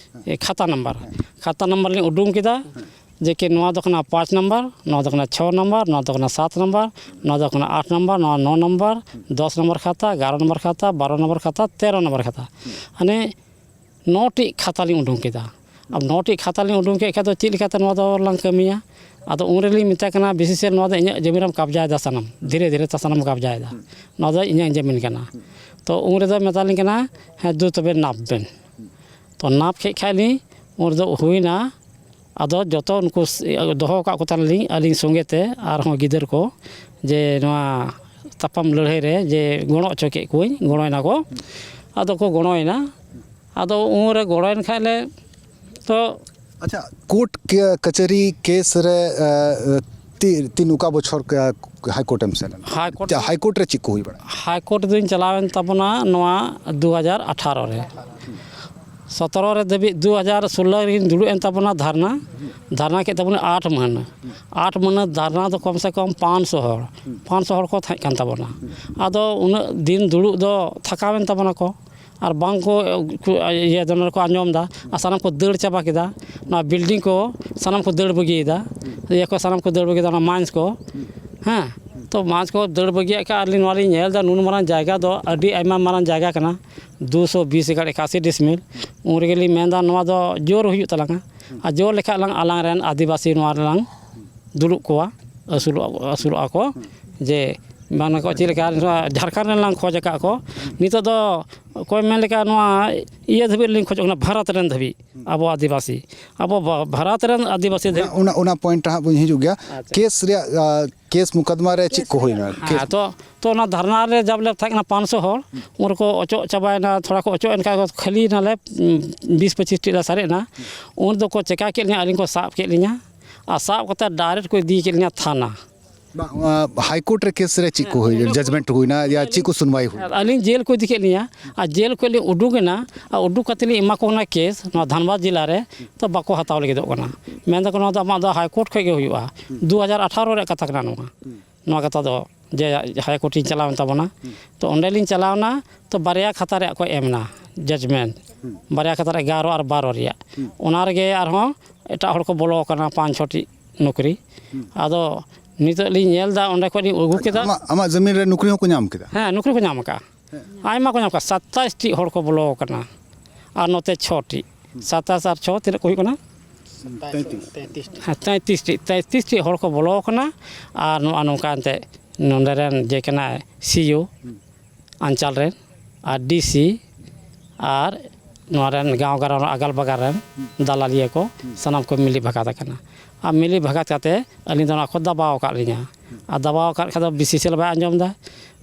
ᱤᱭᱟᱹ, ᱠᱷᱟᱛᱟ ᱱᱟᱢᱵᱟᱨ, ᱠᱷᱟᱛᱟ ᱱᱟᱢᱵᱟᱨ ᱞᱤᱧ ᱩᱰᱩᱝ ᱠᱮᱫᱟ, ᱡᱮ ᱠᱤ ᱱᱚᱣᱟ ᱫᱚ ᱠᱟᱱᱟ ᱯᱟᱸᱪ ᱱᱟᱢᱵᱟᱨ, ᱱᱚᱣᱟ ᱫᱚ ᱠᱟᱱᱟ ᱪᱷᱚ ᱱᱟᱢᱵᱟᱨ, ᱱᱚᱣᱟ ᱫᱚ ᱠᱟᱱᱟ ᱥᱟᱛ ᱱᱟᱢᱵᱟᱨ, ᱱᱚᱣᱟ ᱫᱚ ᱠᱟᱱᱟ ᱟᱴ ᱱᱟᱢᱵᱟᱨ, ᱱᱚᱣᱟ ᱱᱚ ᱱᱟᱢᱵᱟᱨ, ᱫᱚᱥ ᱱᱟᱢᱵᱟᱨ ᱠᱷᱟᱛᱟ, ᱮᱜᱟᱨᱚ ᱱᱟᱢᱵᱟᱨ ᱠᱷᱟᱛᱟ, ᱵᱟᱨᱚ ᱱᱟᱢᱵᱟᱨ ᱠᱷᱟᱛᱟ, ᱛᱮᱨᱚ ᱱᱟᱢᱵᱟᱨ ᱠᱷᱟᱛᱟ᱾ ᱢᱟᱱᱮ ᱱᱚ ᱴᱤᱡ ᱠᱷᱟᱛᱟ ᱞᱤᱧ ᱩᱰᱩᱝ ᱠᱮᱫᱟ᱾ ᱟᱨ ᱱᱚ ᱴᱤᱡ ᱠᱷᱟᱛᱟ ᱞᱤᱧ ᱩᱰᱩᱝ ᱠᱮᱫ ᱠᱷᱟᱡ ᱫᱚ ᱪᱮᱫ ᱞᱮᱠᱟᱛᱮ ᱱᱚᱣᱟ ᱫᱚ ᱞᱟᱝ ᱠᱟᱹᱢᱤᱭᱟ? ᱟᱫᱚ ᱩᱱ ᱨᱮᱞᱤᱧ ᱢᱮᱛᱟᱭ ᱠᱟᱱᱟ, "ᱵᱤ ᱥᱤ ᱥᱤ ᱮᱞ, ᱱᱚᱣᱟ ᱫᱚ ᱤᱧᱟᱹᱜ ᱡᱚᱢᱤ ᱨᱮᱢ ᱠᱟᱵᱽᱡᱟᱭᱮᱫᱟ ᱥᱟᱱᱟᱢ, ᱫᱷᱤᱨᱮ ᱫᱷᱤᱨᱮ ᱛᱮ ᱥᱟᱱᱟᱢ ᱠᱟᱵᱽᱡᱟᱭᱮᱫᱟ, ᱱᱚᱣᱟ ᱫᱚ ᱤᱧᱟᱹᱜ ᱡᱚᱢᱤᱱ ᱠᱟᱱᱟ᱾" ᱛᱚ ᱩᱱ ᱨᱮᱫᱚ ᱢᱮᱛᱟᱞᱤᱧ ᱠᱟᱱᱟ, "ᱦᱮᱸ, ᱫᱩ ᱛᱚᱵᱮ ᱱᱟᱯ ᱵᱮᱱ᱾" ᱛᱚ ᱱᱟᱯ ᱠᱮᱫ ᱠᱷᱟᱡ ᱞᱤᱧ, ᱩᱱ ᱨᱮᱫᱚ ᱦᱩᱭᱱᱟ᱾ ᱟᱫᱚ ᱡᱚᱛᱚ ᱩᱱᱠᱩ ᱫᱚᱦᱚ ᱟᱠᱟᱫ ᱠᱚ ᱛᱟᱦᱮᱱᱟᱞᱤᱧ ᱟᱹᱞᱤᱧ ᱥᱚᱸᱜᱮ ᱛᱮ, ᱟᱨᱦᱚᱸ ᱜᱤᱫᱟᱹᱨ ᱠᱚ, ᱡᱮ ᱱᱚᱣᱟ ᱛᱟᱯᱟᱢ ᱞᱟᱹᱲᱦᱟᱹᱭ ᱨᱮ ᱡᱮ ᱜᱚᱲᱚ ᱦᱚᱪᱚ ᱠᱮᱫ ᱠᱚᱣᱟᱧ, ᱜᱚᱲᱚᱭᱮᱱᱟ ᱠᱚ᱾ ᱟᱫᱚ ᱠᱚ ᱜᱚᱲᱚᱭᱮᱱᱟ᱾ ᱟᱫᱚ ᱩᱱᱨᱮ ᱜᱚᱲᱚᱭᱮᱱ ᱠᱷᱟᱡ ᱞᱮ, ᱛᱚ ᱟᱪᱪᱷᱟ, ᱠᱳᱨᱴ ᱠᱮ-, ᱠᱟᱪᱷᱟᱹᱨᱤ ᱠᱮᱥ ᱨᱮ, ᱮ, ᱛᱤ-, ᱛᱤᱱ, ᱚᱠᱟ ᱵᱚᱪᱷᱚᱨ ᱠᱮ-, ᱦᱟᱭ ᱠᱳᱨᱴ ᱮᱢ ᱥᱮᱱ ᱞᱮᱱᱟ? ᱦᱟᱭ ᱠᱳᱨᱴ ᱟᱪᱪᱷᱟ, ᱦᱟᱭ ᱠᱳᱨᱴ ᱨᱮ ᱪᱮᱫ ᱠᱚ ᱦᱩᱭ ᱵᱟᱲᱟᱜᱼᱟ? ᱦᱟᱭ ᱠᱳᱨᱴ ᱫᱚᱧ ᱪᱟᱞᱟᱣᱮᱱ ᱛᱟᱵᱚᱱᱟ ᱱᱚᱣᱟ ᱫᱩ ᱦᱟᱡᱟᱨ ᱟᱴᱷᱟᱨᱚ ᱨᱮ᱾ ᱥᱚᱛᱨᱚ ᱨᱮ ᱫᱷᱟᱹᱵᱤᱡ ᱫᱩ ᱦᱟᱡᱟᱨ ᱥᱳᱞᱞᱳ ᱨᱮᱧ ᱫᱩᱲᱩᱵ ᱮᱱ ᱛᱟᱵᱚᱱᱟ ᱫᱷᱟᱨᱱᱟ᱾ ᱫᱷᱟᱨᱱᱟ ᱠᱮᱫ ᱛᱟᱵᱚᱱᱟ ᱟᱴ ᱢᱟᱹᱦᱱᱟᱹ᱾ ᱟᱴ ᱢᱟᱹᱦᱱᱟᱹ ᱫᱷᱟᱨᱱᱟ ᱫᱚ ᱠᱚᱢ ᱥᱮ ᱠᱚᱢ ᱯᱟᱸᱪᱥᱚ ᱦᱚᱲ, ᱯᱟᱸᱪᱥᱚ ᱦᱚᱲ ᱠᱚ ᱛᱟᱦᱮᱸ ᱠᱟᱱ ᱛᱟᱵᱚᱱᱟ᱾ ᱟᱫᱚ ᱩᱱᱟᱹᱜ ᱫᱤᱱ ᱫᱩᱲᱩᱵ ᱫᱚ ᱛᱷᱟᱠᱟᱣᱮᱱ ᱛᱟᱵᱚᱱᱟ ᱠᱚ, ᱟᱨ ᱵᱟᱝ ᱠᱚ, ᱠᱚ ᱤᱭᱟᱹ ᱫᱚ ᱱᱚᱰᱮ ᱠᱚ ᱟᱸᱡᱚᱢ ᱮᱫᱟ, ᱟᱨ ᱥᱟᱱᱟᱢ ᱠᱚ ᱫᱟᱹᱲ ᱪᱟᱵᱟ ᱠᱮᱫᱟ᱾ ᱱᱚᱣᱟ ᱵᱤᱞᱰᱤᱝ ᱠᱚ ᱥᱟᱱᱟᱢ ᱠᱚ ᱫᱟᱹᱲ ᱵᱟᱹᱜᱤᱭᱮᱫᱟ᱾ ᱤᱭᱟᱹ ᱠᱚ ᱥᱟᱱᱟᱢ ᱠᱚ ᱫᱟᱹᱲ ᱵᱟᱹᱜᱤᱭᱮᱫᱟ, ᱚᱱᱟ ᱢᱟᱭᱤᱱᱥ ᱠᱚ᱾ ᱦᱮᱸ, ᱛᱚ ᱢᱟᱭᱤᱱᱥ ᱠᱚ ᱫᱟᱹᱲ ᱵᱟᱹᱜᱤᱭᱟᱜ ᱠᱷᱟᱱ, ᱟᱹᱞᱤᱧ ᱱᱚᱣᱟ ᱞᱤᱧ ᱧᱮᱞ ᱮᱫᱟ, ᱱᱩᱱ ᱢᱟᱨᱟᱝ ᱡᱟᱭᱜᱟ ᱫᱚ ᱟᱹᱰᱤ ᱟᱭᱢᱟ ᱢᱟᱨᱟᱝ ᱡᱟᱭᱜᱟ ᱠᱟᱱᱟ, ᱫᱩᱥᱚ ᱵᱤᱥ ᱮᱠᱟᱨ, ᱮᱠᱟᱥᱤ ᱰᱤᱥᱢᱤᱞ᱾ ᱩᱱ ᱨᱮᱜᱮ ᱞᱤᱧ ᱢᱮᱱᱫᱟ, ᱱᱚᱣᱟ ᱫᱚ ᱡᱳᱨ ᱦᱩᱭᱩᱜ ᱛᱟᱞᱟᱝᱟ, ᱟᱨ ᱡᱳᱨ ᱞᱮᱠᱷᱟᱡ ᱞᱟᱝ ᱟᱞᱟᱝ ᱨᱮᱱ ᱟᱹᱫᱤᱵᱟᱹᱥᱤ ᱱᱚᱣᱟ ᱨᱮᱞᱟᱝ ᱫᱩᱲᱩᱵ ᱠᱚᱣᱟ, ᱟᱹᱥᱩᱞᱚᱜ, ᱟᱹᱥᱩᱞᱚᱜᱼᱟ ᱠᱚ᱾ ᱡᱮ ᱢᱟᱱᱮ ᱠᱚ ᱪᱮᱫ ᱞᱮᱠᱟ, ᱱᱚᱣᱟ ᱡᱷᱟᱲᱠᱷᱚᱸᱰ ᱨᱮᱱ ᱞᱟᱝ ᱠᱷᱚᱡᱽ ᱟᱠᱟᱫ ᱠᱚ᱾ ᱱᱤᱛᱚᱜ ᱫᱚ ᱚᱠᱚᱭ ᱢᱮᱱ ᱞᱮᱠᱟ, ᱱᱚᱣᱟ ᱤᱭᱟᱹ ᱫᱷᱟᱹᱵᱤᱡ ᱞᱤᱧ ᱠᱷᱚᱡᱚᱜ ᱠᱟᱱᱟ, ᱵᱷᱟᱨᱚᱛ ᱨᱮᱱ ᱫᱷᱟᱹᱵᱤᱡ, ᱟᱵᱚ ᱟᱹᱫᱤᱵᱟᱹᱥᱤ, ᱟᱵᱚ ᱵᱷᱟ-, ᱵᱷᱟᱨᱚᱛ ᱨᱮᱱ ᱟᱹᱫᱤᱵᱟᱹᱥᱤ ᱚᱱᱟ, ᱫᱷᱟᱹᱵᱤᱡ᱾ ᱚᱱᱟ, ᱚᱱᱟ ᱯᱚᱭᱮᱱᱴ ᱦᱟᱸᱜ ᱵᱚᱱ ᱦᱤᱡᱩᱜ ᱜᱮᱭᱟ᱾ ᱟᱪᱪᱷᱟ᱾ ᱠᱮᱥ ᱨᱮᱭᱟᱜ, ᱟ, ᱠᱮᱥ ᱢᱩᱠᱟᱫᱢᱟ ᱨᱮ ᱪᱮᱫ ᱠᱚ ᱦᱩᱭᱱᱟ? ᱦᱮᱸ, ᱠᱮᱥ ᱛᱚ, ᱛᱚ ᱚᱱᱟ ᱫᱷᱟᱨᱱᱟ ᱨᱮ ᱡᱟᱵ ᱞᱮ ᱛᱟᱦᱮᱸ ᱠᱟᱱᱟ ᱯᱟᱸᱪᱥᱚ ᱦᱚᱲ, ᱩᱱ ᱨᱮᱠᱚ ᱚᱪᱚᱜ ᱪᱟᱵᱟᱭᱮᱱᱟ, ᱛᱷᱚᱲᱟ ᱠᱚ ᱚᱪᱚᱜ ᱮᱱ ᱠᱷᱟᱡ ᱠᱚ ᱠᱷᱟᱹᱞᱤ ᱱᱟᱞᱮ, ᱩᱢ, ᱵᱤᱥ ᱯᱚᱸᱪᱤᱥ ᱴᱤ ᱞᱮ ᱥᱟᱨᱮᱡ ᱮᱱᱟ᱾ ᱩᱱ ᱫᱚᱠᱚ ᱪᱮᱠᱟ ᱠᱮᱫ ᱞᱤᱧᱟ, ᱟᱹᱞᱤᱧ ᱠᱚ ᱥᱟᱵ ᱠᱮᱫ ᱞᱤᱧᱟ, ᱟᱨ ᱥᱟᱵ ᱠᱟᱛᱮ ᱰᱟᱭᱨᱮᱠᱴ ᱠᱚ ᱤᱫᱤ ᱠᱮᱫ ᱞᱤᱧᱟ ᱛᱷᱟᱱᱟ᱾ ᱵᱟᱝ, ᱚᱱᱟ ᱦᱟᱭ ᱠᱳᱨᱴ ᱨᱮ ᱠᱮᱥ ᱨᱮ ᱪᱮᱫ ᱠᱚ ᱦᱩᱭ, ᱦᱮᱸ, ᱡᱟᱡᱽᱢᱮᱱᱴ ᱦᱩᱭᱱᱟ ᱭᱟ ᱪᱮᱫ ᱠᱚ ᱥᱩᱱᱣᱟᱭ ᱦᱩᱭᱱᱟ? ᱟᱹᱞᱤᱧ ᱡᱮᱞ ᱠᱚ ᱤᱫᱤ ᱠᱮᱫ ᱞᱤᱧᱟ, ᱟᱨ ᱡᱮᱞ ᱠᱷᱚᱱ ᱞᱤᱧ ᱩᱰᱩᱠ ᱮᱱᱟ, ᱟᱨ ᱩᱰᱩᱠ ᱠᱟᱛᱮ ᱞᱤᱧ ᱮᱢᱟ ᱠᱚ ᱠᱟᱱᱟ ᱠᱮᱥ ᱱᱚᱣᱟ ᱫᱷᱟᱱᱵᱟᱫᱽ ᱡᱮᱞᱟ ᱨᱮ, ᱛᱚ ᱵᱟᱠᱚ ᱦᱟᱛᱟᱣ ᱞᱟᱹᱜᱤᱫᱚᱜ ᱠᱟᱱᱟ᱾ ᱢᱮᱱ ᱫᱟᱠᱚ, "ᱱᱚᱣᱟ ᱫᱚ ᱟᱢᱟᱜ ᱫᱚ ᱦᱟᱭ ᱠᱳᱨᱴ ᱠᱷᱚᱱ ᱜᱮ ᱦᱩᱭᱩᱜᱼᱟ᱾" ᱫᱩ ᱦᱟᱡᱟᱨ ᱟᱴᱷᱟᱨᱚ ᱨᱮᱭᱟᱜ ᱠᱟᱛᱷᱟ ᱠᱟᱱᱟ ᱱᱚᱣᱟ᱾ ᱱᱚᱣᱟ ᱠᱟᱛᱷᱟ ᱫᱚ ᱡᱮ ᱦᱟᱭ ᱠᱳᱨᱴ ᱤᱧ ᱪᱟᱞᱟᱣ ᱮᱱ ᱛᱟᱵᱚᱱᱟ, ᱛᱚ ᱚᱸᱰᱮ ᱞᱤᱧ ᱪᱟᱞᱟᱣ ᱮᱱᱟ, ᱛᱚ ᱵᱟᱨᱭᱟ ᱠᱷᱟᱛᱟ ᱨᱮᱭᱟᱜ ᱠᱚ ᱮᱢ ᱮᱱᱟ ᱡᱟᱡᱽᱢᱮᱱᱴ, ᱵᱟᱨᱭᱟ ᱠᱷᱟᱛᱟ ᱨᱮ ᱮᱜᱟᱨᱚ ᱟᱨ ᱵᱟᱨᱚ ᱨᱮᱭᱟᱜ᱾ ᱚᱱᱟ ᱨᱮᱜᱮ ᱟᱨᱦᱚᱸ ᱮᱴᱟᱜ ᱦᱚᱲ ᱠᱚ ᱵᱚᱞᱚ ᱟᱠᱟᱱᱟ, ᱯᱟᱸᱪ ᱪᱷᱚᱴᱤ ᱱᱚᱠᱨᱤ᱾ ᱟᱫᱚ ᱱᱤᱛᱚᱜ ᱞᱤᱧ ᱧᱮᱞ ᱮᱫᱟ, ᱚᱸᱰᱮ ᱠᱷᱚᱱ ᱞᱤᱧ ᱟᱹᱜᱩ ᱠᱮᱫᱟ᱾ ᱟᱢᱟᱜ, ᱟᱢᱟᱜ ᱡᱟᱹᱢᱤᱱ ᱨᱮ ᱱᱚᱠᱨᱤ ᱦᱚᱸᱠᱚ ᱧᱟᱢ ᱠᱮᱫᱟ? ᱦᱮᱸ, ᱱᱚᱠᱨᱤ ᱠᱚ ᱧᱟᱢ ᱟᱠᱟᱫᱼᱟ᱾ ᱟᱭᱢᱟ ᱠᱚ ᱧᱟᱢ ᱟᱠᱟᱫᱼᱟ, ᱥᱟᱛᱟᱥ ᱴᱤ ᱦᱚᱲ ᱠᱚ ᱵᱚᱞᱚ ᱟᱠᱟᱱᱟ, ᱟᱨ ᱱᱚᱛᱮ ᱪᱷᱚ ᱴᱤ᱾ ᱥᱟᱛᱟᱥ ᱟᱨ ᱪᱷᱚ ᱛᱤᱱᱟᱹᱜ ᱠᱚ ᱦᱩᱭᱩᱜ ᱠᱟᱱᱟ? ᱛᱮᱸᱛᱨᱤᱥ᱾ ᱦᱮᱸ, ᱛᱮᱸᱛᱨᱤᱥ ᱴᱤ, ᱛᱮᱸᱛᱨᱤᱥ ᱴᱤ ᱦᱚᱲ ᱠᱚ ᱵᱚᱞᱚ ᱟᱠᱟᱱᱟ᱾ ᱟᱨ ᱱᱚᱜᱼᱚ ᱱᱚᱝᱠᱟ ᱮᱱᱛᱮᱫ ᱱᱚᱰᱮ ᱨᱮᱱ ᱡᱮ ᱠᱟᱱᱟᱭ ᱥᱤ ᱤ ᱳ, ᱟᱧᱪᱟᱞ ᱨᱮᱱ, ᱟᱨ ᱰᱤ ᱥᱤ, ᱟᱨ ᱱᱚᱣᱟ ᱨᱮᱱ ᱜᱟᱶ ᱜᱟᱨᱟᱣ ᱟᱜᱟᱞ ᱵᱟᱜᱟᱞ ᱨᱮᱱ ᱫᱟᱞᱟᱞᱤᱭᱟᱹ ᱠᱚ, ᱥᱟᱱᱟᱢ ᱠᱚ ᱢᱤᱞᱤ ᱵᱷᱟᱜᱟᱛ ᱟᱠᱟᱱᱟ᱾ ᱟᱨ ᱢᱤᱞᱤ ᱵᱷᱟᱜᱟᱛ ᱠᱟᱛᱮ ᱟᱹᱞᱤᱧ ᱫᱚ ᱚᱱᱟ ᱠᱚ ᱫᱟᱵᱟᱣ ᱟᱠᱟᱫ ᱞᱤᱧᱟ᱾ ᱟᱨ ᱫᱟᱵᱟᱣ ᱟᱠᱟᱫ ᱠᱷᱟᱱ ᱫᱚ ᱵᱤ ᱥᱤ ᱥᱤ ᱮᱞ ᱵᱟᱭ ᱟᱸᱡᱚᱢ ᱮᱫᱟ,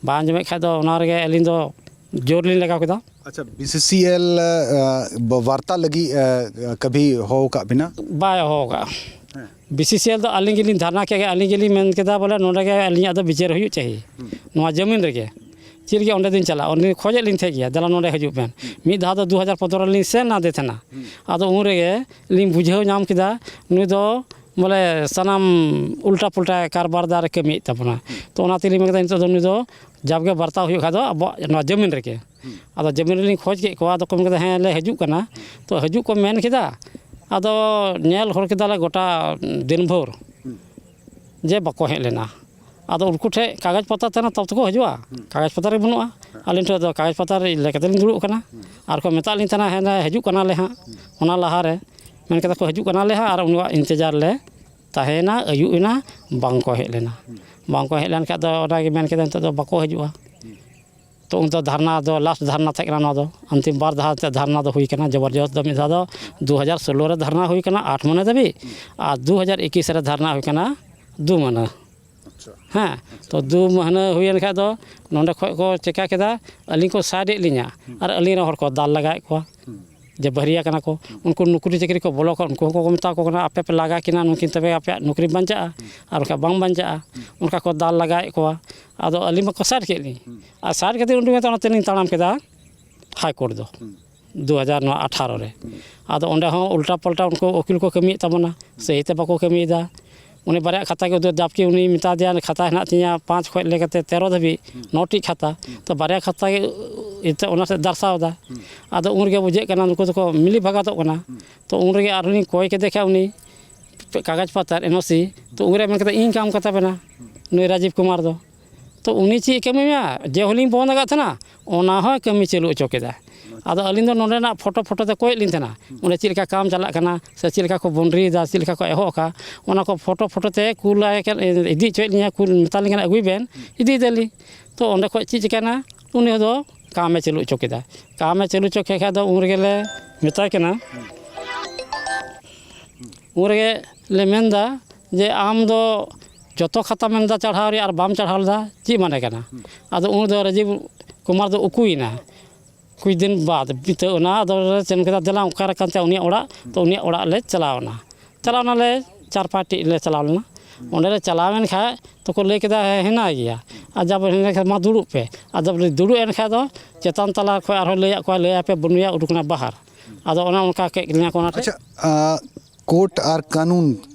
ᱵᱟᱭ ᱟᱸᱡᱚᱢᱮᱫ ᱠᱷᱟᱱ ᱫᱚ ᱚᱱᱟ ᱨᱮᱜᱮ ᱟᱹᱞᱤᱧ ᱫᱚ ᱡᱳᱨ ᱞᱤᱧ ᱞᱟᱜᱟᱣ ᱠᱮᱫᱟ᱾ ᱟᱪᱪᱷᱟ, ᱵᱤ ᱥᱤ ᱥᱤ ᱮᱞ, ᱟ, ᱵᱟ-, ᱵᱟᱨᱛᱟ ᱞᱟᱹᱜᱤᱫ, ᱟ, ᱠᱟᱹᱵᱷᱤ ᱦᱚᱦᱚ ᱟᱠᱟᱫ ᱵᱤᱱᱟ? ᱵᱟᱭ ᱦᱚᱦᱚ ᱟᱠᱟᱫᱼᱟ᱾ ᱦᱮᱸ᱾ ᱵᱤ ᱥᱤ ᱥᱤ ᱮᱞ ᱫᱚ ᱟᱹᱞᱤᱧ ᱜᱮᱞᱤᱧ ᱫᱷᱟᱨᱱᱟ ᱠᱮᱫ ᱜᱮ, ᱟᱹᱞᱤᱧ ᱜᱮᱞᱤᱧ ᱢᱮᱱ ᱠᱮᱫᱟ ᱵᱚᱞᱮ ᱱᱚᱰᱮ ᱜᱮ ᱟᱹᱞᱤᱧᱟᱜ ᱫᱚ ᱵᱤᱪᱟᱹᱨ ᱦᱩᱭᱩᱜ ᱪᱟᱹᱦᱤ, ᱱᱚᱣᱟ ᱡᱟᱹᱢᱤᱱ ᱨᱮᱜᱮ᱾ ᱪᱮᱫ ᱞᱟᱹᱜᱤᱫ ᱚᱸᱰᱮ ᱫᱚᱧ ᱪᱟᱞᱟᱜᱼᱟ? ᱩᱱᱤ ᱠᱷᱚᱡᱮᱫ ᱞᱤᱧ ᱛᱟᱦᱮᱸᱫ ᱜᱮᱭᱟ, ᱫᱮᱞᱟ ᱱᱚᱸᱰᱮ ᱦᱤᱡᱩᱜ ᱵᱮᱱ᱾ ᱢᱤᱫ ᱫᱷᱟᱣ ᱫᱚ ᱫᱩ ᱦᱟᱡᱟᱨ ᱯᱚᱱᱫᱽᱨᱚ ᱨᱮᱞᱤᱧ ᱥᱮᱱ ᱟᱫᱮ ᱛᱟᱦᱮᱱᱟ᱾ ᱟᱫᱚ ᱩᱱ ᱨᱮᱜᱮ ᱞᱤᱧ ᱵᱩᱡᱷᱟᱹᱣ ᱧᱟᱢ ᱠᱮᱫᱟ, ᱱᱩᱭ ᱫᱚ ᱵᱚᱞᱮ ᱥᱟᱱᱟᱢ ᱩᱞᱴᱟ ᱯᱩᱞᱴᱟ ᱠᱟᱨᱵᱟᱨ ᱫᱟᱨᱮ ᱠᱟᱹᱢᱤᱭᱮᱫ ᱛᱟᱵᱚᱱᱟ᱾ ᱛᱚ ᱚᱱᱟ ᱛᱮᱞᱤᱧ ᱢᱮᱱ ᱠᱮᱫᱟ, ᱱᱤᱛᱚᱜ ᱫᱚ ᱱᱩᱭ ᱫᱚ ᱡᱟᱵᱜᱮ ᱵᱟᱨᱛᱟᱣ ᱦᱩᱭᱩᱜ ᱠᱷᱟᱡ ᱫᱚ ᱟᱵᱚᱣᱟᱜ ᱱᱚᱣᱟ ᱡᱟᱹᱢᱤᱱ ᱨᱮᱜᱮ᱾ ᱟᱫᱚ ᱡᱟᱹᱢᱤᱱ ᱨᱮᱞᱤᱧ ᱠᱷᱚᱡᱽ ᱠᱮᱫ ᱠᱚᱣᱟ, ᱟᱫᱚ ᱠᱚ ᱢᱮᱱ ᱠᱮᱫᱟ, "ᱦᱮᱸ ᱞᱮ ᱦᱤᱡᱩᱜ ᱠᱟᱱᱟ᱾" ᱛᱚ ᱦᱤᱡᱩᱜ ᱠᱚ ᱢᱮᱱ ᱠᱮᱫᱟ, ᱟᱫᱚ ᱧᱮᱞ ᱦᱚᱨ ᱠᱮᱫᱟᱞᱮ ᱜᱚᱴᱟ ᱫᱤᱱ ᱵᱷᱳᱨ ᱡᱮ ᱵᱟᱠᱚ ᱦᱮᱡ ᱞᱮᱱᱟ᱾ ᱟᱫᱚ ᱩᱱᱠᱩ ᱴᱷᱮᱡ ᱠᱟᱜᱚᱡᱽ ᱯᱚᱛᱨᱚ ᱛᱟᱦᱮᱱᱟ, ᱛᱚᱵ ᱛᱮᱠᱚ ᱦᱤᱡᱩᱜᱼᱟ᱾ ᱠᱟᱜᱚᱡᱽ ᱯᱚᱛᱨᱚ ᱨᱮ ᱵᱟᱹᱱᱩᱜᱼᱟ᱾ ᱟᱹᱞᱤᱧ ᱴᱷᱮᱱ ᱫᱚ ᱠᱟᱜᱚᱡᱽ ᱯᱚᱛᱨᱚ ᱞᱮᱠᱟᱛᱮ ᱞᱤᱧ ᱫᱩᱲᱩᱵ ᱠᱟᱱᱟ᱾ ᱟᱨ ᱠᱚ ᱢᱮᱛᱟᱜ ᱞᱤᱧ ᱛᱟᱦᱮᱱᱟ, "ᱦᱮᱸ, ᱦᱤᱡᱩᱜ ᱠᱟᱱᱟᱞᱮ ᱦᱟᱸᱜ᱾" ᱚᱱᱟ ᱞᱟᱦᱟᱨᱮ ᱢᱮᱱ ᱠᱮᱫᱟ ᱠᱚ, "ᱦᱤᱡᱩᱜ ᱠᱟᱱᱟᱞᱮ ᱦᱟᱸᱜ, ᱟᱨ ᱩᱱᱤᱭᱟᱜ ᱤᱱᱛᱮᱡᱟᱨ ᱞᱮ ᱛᱟᱦᱮᱸᱭᱮᱱᱟ, ᱟᱹᱭᱩᱵ ᱮᱱᱟ, ᱵᱟᱝ ᱠᱚ ᱦᱮᱡ ᱞᱮᱱᱟ᱾" ᱵᱟᱝ ᱠᱚ ᱦᱮᱡ ᱞᱮᱱ ᱠᱷᱟᱡ ᱫᱚ ᱚᱱᱟᱜᱮ ᱢᱮᱱ ᱠᱮᱫᱟ, "ᱱᱤᱛᱚᱜ ᱫᱚ ᱵᱟᱠᱚ ᱦᱤᱡᱩᱜᱼᱟ᱾" ᱛᱚ ᱩᱱ ᱫᱚ ᱫᱷᱟᱨᱱᱟ ᱫᱚ ᱞᱟᱥᱴ ᱫᱷᱟᱨᱱᱟ ᱛᱟᱦᱮᱸ ᱠᱟᱱᱟ᱾ ᱱᱚᱣᱟ ᱫᱚ ᱟᱱᱛᱤᱢ ᱵᱟᱨ ᱫᱷᱟᱣ ᱛᱮ ᱫᱷᱟᱨᱱᱟ ᱫᱚ ᱦᱩᱭ ᱠᱟᱱᱟ, ᱡᱚᱵᱚᱨᱡᱚᱥᱛ ᱫᱚ᱾ ᱢᱤᱫ ᱫᱷᱟᱣ ᱫᱚ ᱫᱩ ᱦᱟᱡᱟᱨ ᱥᱳᱞᱳ ᱨᱮ ᱫᱷᱟᱨᱱᱟ ᱦᱩᱭ ᱠᱟᱱᱟ ᱟᱴ ᱢᱟᱹᱦᱱᱟᱹ ᱫᱷᱟᱹᱵᱤᱡ, ᱟᱨ ᱫᱩ ᱦᱟᱡᱟᱨ ᱮᱠᱩᱥ ᱨᱮ ᱫᱷᱟᱨᱱᱟ ᱦᱩᱭ ᱠᱟᱱᱟ ᱫᱩ ᱢᱟᱹᱦᱱᱟᱹ᱾ ᱟᱪᱪᱷᱟ᱾ ᱦᱮᱸ, ᱛᱚ ᱫᱩ ᱢᱟᱹᱦᱱᱟᱹ ᱦᱩᱭᱮᱱ ᱠᱷᱟᱡ ᱫᱚ ᱱᱚᱸᱰᱮ ᱠᱷᱚᱡ ᱠᱚ ᱪᱮᱠᱟ ᱠᱮᱫᱟ, ᱟᱹᱞᱤᱧ ᱠᱚ ᱥᱟᱭᱤᱰ ᱮᱫ ᱞᱤᱧᱟ᱾ ᱟᱨ ᱟᱹᱞᱤᱧ ᱨᱮᱱ ᱦᱚᱲ ᱠᱚ ᱫᱟᱞ ᱞᱟᱜᱟᱭᱮᱫ ᱠᱚᱣᱟ᱾ ᱡᱮ ᱵᱟᱹᱦᱨᱤᱭᱟ ᱠᱟᱱᱟ ᱠᱚ, ᱩᱱᱠᱩ ᱱᱩᱠᱨᱤ ᱪᱟᱹᱠᱨᱤ ᱠᱚ ᱵᱚᱞᱚ ᱠᱚᱜ, ᱩᱱᱠᱩ ᱦᱚᱸᱠᱚ ᱢᱮᱛᱟ ᱠᱚ ᱠᱟᱱᱟ, "ᱟᱯᱮ ᱯᱮ ᱞᱟᱜᱟ ᱠᱤᱱᱟ, ᱱᱩᱠᱤᱱ ᱛᱚᱵᱮ ᱟᱯᱮᱭᱟᱜ ᱱᱩᱠᱨᱤ ᱵᱟᱧᱪᱟᱜᱼᱟ, ᱟᱨ ᱵᱟᱠᱷᱟᱡ ᱵᱟᱝ ᱵᱟᱧᱪᱟᱜᱼᱟ᱾" ᱚᱱᱠᱟ ᱠᱚ ᱫᱟᱞ ᱞᱟᱜᱟᱭᱮᱫ ᱠᱚᱣᱟ᱾ ᱟᱫᱚ ᱟᱹᱞᱤᱧ ᱢᱟᱠᱚ ᱥᱟᱭᱤᱰ ᱠᱮᱫ ᱞᱤᱧ, ᱟᱨ ᱥᱟᱭᱤᱰ ᱠᱟᱛᱮ ᱩᱰᱩᱠ ᱠᱟᱛᱮ ᱚᱱᱟᱛᱮ ᱞᱤᱧ ᱛᱟᱲᱟᱢ ᱠᱮᱫᱟ ᱦᱟᱭ ᱠᱳᱨᱴ ᱫᱚ᱾ ᱫᱩ ᱦᱟᱡᱟᱨ ᱱᱚᱣᱟ ᱟᱴᱷᱟᱨᱚ ᱨᱮ᱾ ᱟᱫᱚ ᱚᱸᱰᱮ ᱦᱚᱸ ᱩᱞᱴᱟ ᱯᱟᱞᱴᱟ ᱩᱱᱠᱩ ᱩᱠᱤᱞ ᱠᱚ ᱠᱟᱹᱢᱤᱭᱮᱫ ᱛᱟᱵᱚᱱᱟ, ᱥᱟᱹᱦᱤ ᱛᱮ ᱵᱟᱠᱚ ᱠᱟᱹᱢᱤᱭᱮᱫᱟ᱾ ᱩᱱᱤ ᱵᱟᱨᱭᱟ ᱠᱷᱟᱛᱟ ᱜᱮ ᱩᱫᱩᱜ, ᱡᱟᱵᱠᱤ ᱩᱱᱤ ᱢᱮᱛᱟ ᱫᱮᱭᱟ, "ᱠᱷᱟᱛᱟ ᱦᱮᱱᱟᱜ ᱛᱤᱧᱟ ᱯᱟᱸᱪ ᱠᱷᱚᱡ ᱞᱮ ᱠᱟᱛᱮ ᱛᱮᱨᱚ ᱫᱷᱟᱹᱵᱤᱡ, ᱱᱚᱴᱤ ᱠᱷᱟᱛᱟ᱾" ᱛᱚ ᱵᱟᱨᱭᱟ ᱠᱷᱟᱛᱟ ᱜᱮ ᱮᱱᱛᱮ ᱚᱱᱟ ᱥᱮᱫ ᱫᱟᱨᱥᱟᱣ ᱮᱫᱟ᱾ ᱟᱫᱚ ᱩᱱ ᱨᱮᱜᱮ ᱵᱩᱡᱷᱟᱹᱜ ᱠᱟᱱᱟ ᱱᱩᱠᱩ ᱫᱚᱠᱚ ᱢᱤᱞᱤ ᱵᱷᱟᱜᱟᱛᱚᱜ ᱠᱟᱱᱟ᱾ ᱛᱚ ᱩᱱ ᱨᱮᱜᱮ ᱟᱨᱦᱚᱸ ᱞᱤᱧ ᱠᱚᱭ ᱠᱮᱫᱮ ᱠᱷᱟᱡ ᱩᱱᱤ ᱠᱟᱜᱚᱡᱽ ᱯᱚᱛᱨᱚ ᱮᱱ ᱳ ᱥᱤ, ᱛᱚ ᱩᱱᱨᱮ ᱢᱮᱱ ᱠᱮᱫᱟ, "ᱤᱧ ᱠᱟᱢ ᱠᱟᱛᱟ ᱵᱮᱱᱟ ᱱᱩᱭ ᱨᱟᱡᱤᱵᱽ ᱠᱩᱢᱟᱨ ᱫᱚ᱾" ᱛᱚ ᱩᱱᱤ ᱪᱮᱫ ᱮ ᱠᱟᱹᱢᱤ ᱢᱮᱭᱟ? ᱡᱮ ᱦᱚᱸᱞᱤᱧ ᱵᱚᱱᱫ ᱟᱠᱟᱫ ᱛᱟᱦᱮᱱᱟ, ᱚᱱᱟ ᱦᱚᱸᱭ ᱠᱟᱹᱢᱤ ᱪᱟᱹᱞᱩ ᱦᱚᱪᱚ ᱠᱮᱫᱟ᱾ ᱟᱫᱚ ᱟᱹᱞᱤᱧ ᱫᱚ ᱱᱚᱸᱰᱮᱱᱟᱜ ᱯᱷᱳᱴᱳ, ᱯᱷᱳᱴᱳ ᱛᱮ ᱠᱚᱭᱮᱫ ᱞᱤᱧ ᱛᱟᱦᱮᱱᱟ, ᱚᱸᱰᱮ ᱪᱮᱫ ᱞᱮᱠᱟ ᱠᱟᱢ ᱪᱟᱞᱟᱜ ᱠᱟᱱᱟ ᱥᱮ ᱪᱮᱫ ᱞᱮᱠᱟ ᱠᱚ ᱵᱚᱱᱰᱨᱤᱭᱮᱫᱟ, ᱪᱮᱫ ᱞᱮᱠᱟ ᱠᱚ ᱮᱦᱚᱵ ᱟᱠᱟᱫ, ᱚᱱᱟ ᱠᱚ ᱯᱷᱳᱴᱳ, ᱯᱷᱳᱴᱳ ᱛᱮ ᱠᱩᱞ ᱟᱭ ᱠᱟᱱ, ᱤᱫᱤ ᱦᱚᱪᱚᱭᱮᱫ ᱞᱤᱧᱟ, ᱠᱩᱞ, ᱢᱮᱛᱟ ᱞᱤᱧ ᱠᱟᱱᱟ, "ᱟᱹᱜᱩᱭ ᱵᱮᱱ", ᱤᱫᱤᱭᱮᱫᱟᱞᱤᱧ᱾ ᱛᱚ ᱚᱸᱰᱮ ᱠᱷᱚᱡ ᱪᱮᱫ ᱪᱤᱠᱟᱹᱭᱮᱱᱟ? ᱩᱱᱤ ᱫᱚ ᱠᱟᱢᱮ ᱪᱟᱹᱞᱩ ᱦᱚᱪᱚ ᱠᱮᱫᱟ᱾ ᱠᱟᱢᱮ ᱪᱟᱹᱞᱩ ᱦᱚᱪᱚ ᱠᱮᱫ ᱠᱷᱟᱡ ᱫᱚ ᱩᱱ ᱨᱮᱜᱮ ᱞᱮ ᱢᱮᱛᱟᱭ ᱠᱟᱱᱟ, ᱩᱱ ᱨᱮᱜᱮ ᱞᱮ ᱢᱮᱱᱫᱟ ᱡᱮ, "ᱟᱢ ᱫᱚ ᱡᱚᱛᱚ ᱠᱷᱟᱛᱟ ᱢᱮᱱᱫᱟ ᱪᱟᱲᱦᱟᱣ ᱨᱮᱭᱟᱜ ᱟᱨ ᱵᱟᱢ ᱪᱟᱲᱦᱟᱣ ᱞᱮᱫᱟ, ᱪᱮᱫ ᱢᱟᱱᱮ ᱠᱟᱱᱟ?" ᱟᱫᱚ ᱩᱱ ᱫᱚ ᱨᱟᱡᱤᱵᱽ ᱠᱩᱢᱟᱨ ᱫᱚ ᱩᱠᱩᱭᱮᱱᱟ᱾ ᱠᱩᱪ ᱫᱤᱱ ᱵᱟᱫ ᱵᱤᱛᱟᱹᱣ ᱮᱱᱟ, ᱟᱫᱚ ᱞᱮ ᱥᱮᱱ ᱠᱮᱫᱟ, "ᱫᱮᱞᱟ ᱚᱠᱟ ᱨᱮ ᱠᱟᱱ ᱛᱟᱭᱟ ᱩᱱᱤᱭᱟᱜ ᱚᱲᱟᱜ?" ᱛᱚ ᱩᱱᱤᱭᱟᱜ ᱚᱲᱟᱜ ᱞᱮ ᱪᱟᱞᱟᱣ ᱮᱱᱟ᱾ ᱪᱟᱞᱟᱣ ᱮᱱᱟᱞᱮ, ᱪᱟᱨ ᱯᱟᱸᱪ ᱴᱤ ᱞᱮ ᱪᱟᱞᱟᱣ ᱞᱮᱱᱟ᱾ ᱚᱸᱰᱮ ᱞᱮ ᱪᱟᱞᱟᱣ ᱮᱱ ᱠᱷᱟᱡ ᱛᱚᱠᱚ ᱞᱟᱹᱭ ᱠᱮᱫᱟ, "ᱦᱮᱸ, ᱦᱮᱱᱟᱭ ᱜᱮᱭᱟ, ᱟᱨ ᱡᱟᱵᱚ ᱮᱱᱠᱷᱟᱱ ᱢᱟ ᱫᱩᱲᱩᱵ ᱯᱮ᱾ ᱟᱫᱚ ᱵᱚᱞᱮ ᱫᱩᱲᱩᱵ ᱮᱱ ᱠᱷᱟᱱ ᱫᱚ ᱪᱮᱛᱟᱱ ᱛᱟᱞᱟ ᱠᱷᱚᱱ ᱟᱨᱦᱚᱸ ᱞᱟᱹᱭᱟᱫ ᱠᱚᱣᱟ, ᱞᱟᱹᱭᱟᱯᱮ ᱵᱟᱹᱱᱩᱭᱟ, ᱩᱰᱩᱠ ᱮᱱᱟ ᱵᱟᱦᱟᱨ᱾ ᱟᱫᱚ ᱚᱱᱮ ᱚᱱᱠᱟ ᱠᱮᱫ ᱞᱤᱧᱟ ᱠᱚ ᱚᱱᱟ ᱴᱷᱮᱱ᱾ ᱟᱪᱪᱷᱟ, ᱟᱸ, ᱠᱳᱨᱴ ᱟᱨ ᱠᱟᱹᱱᱩᱱ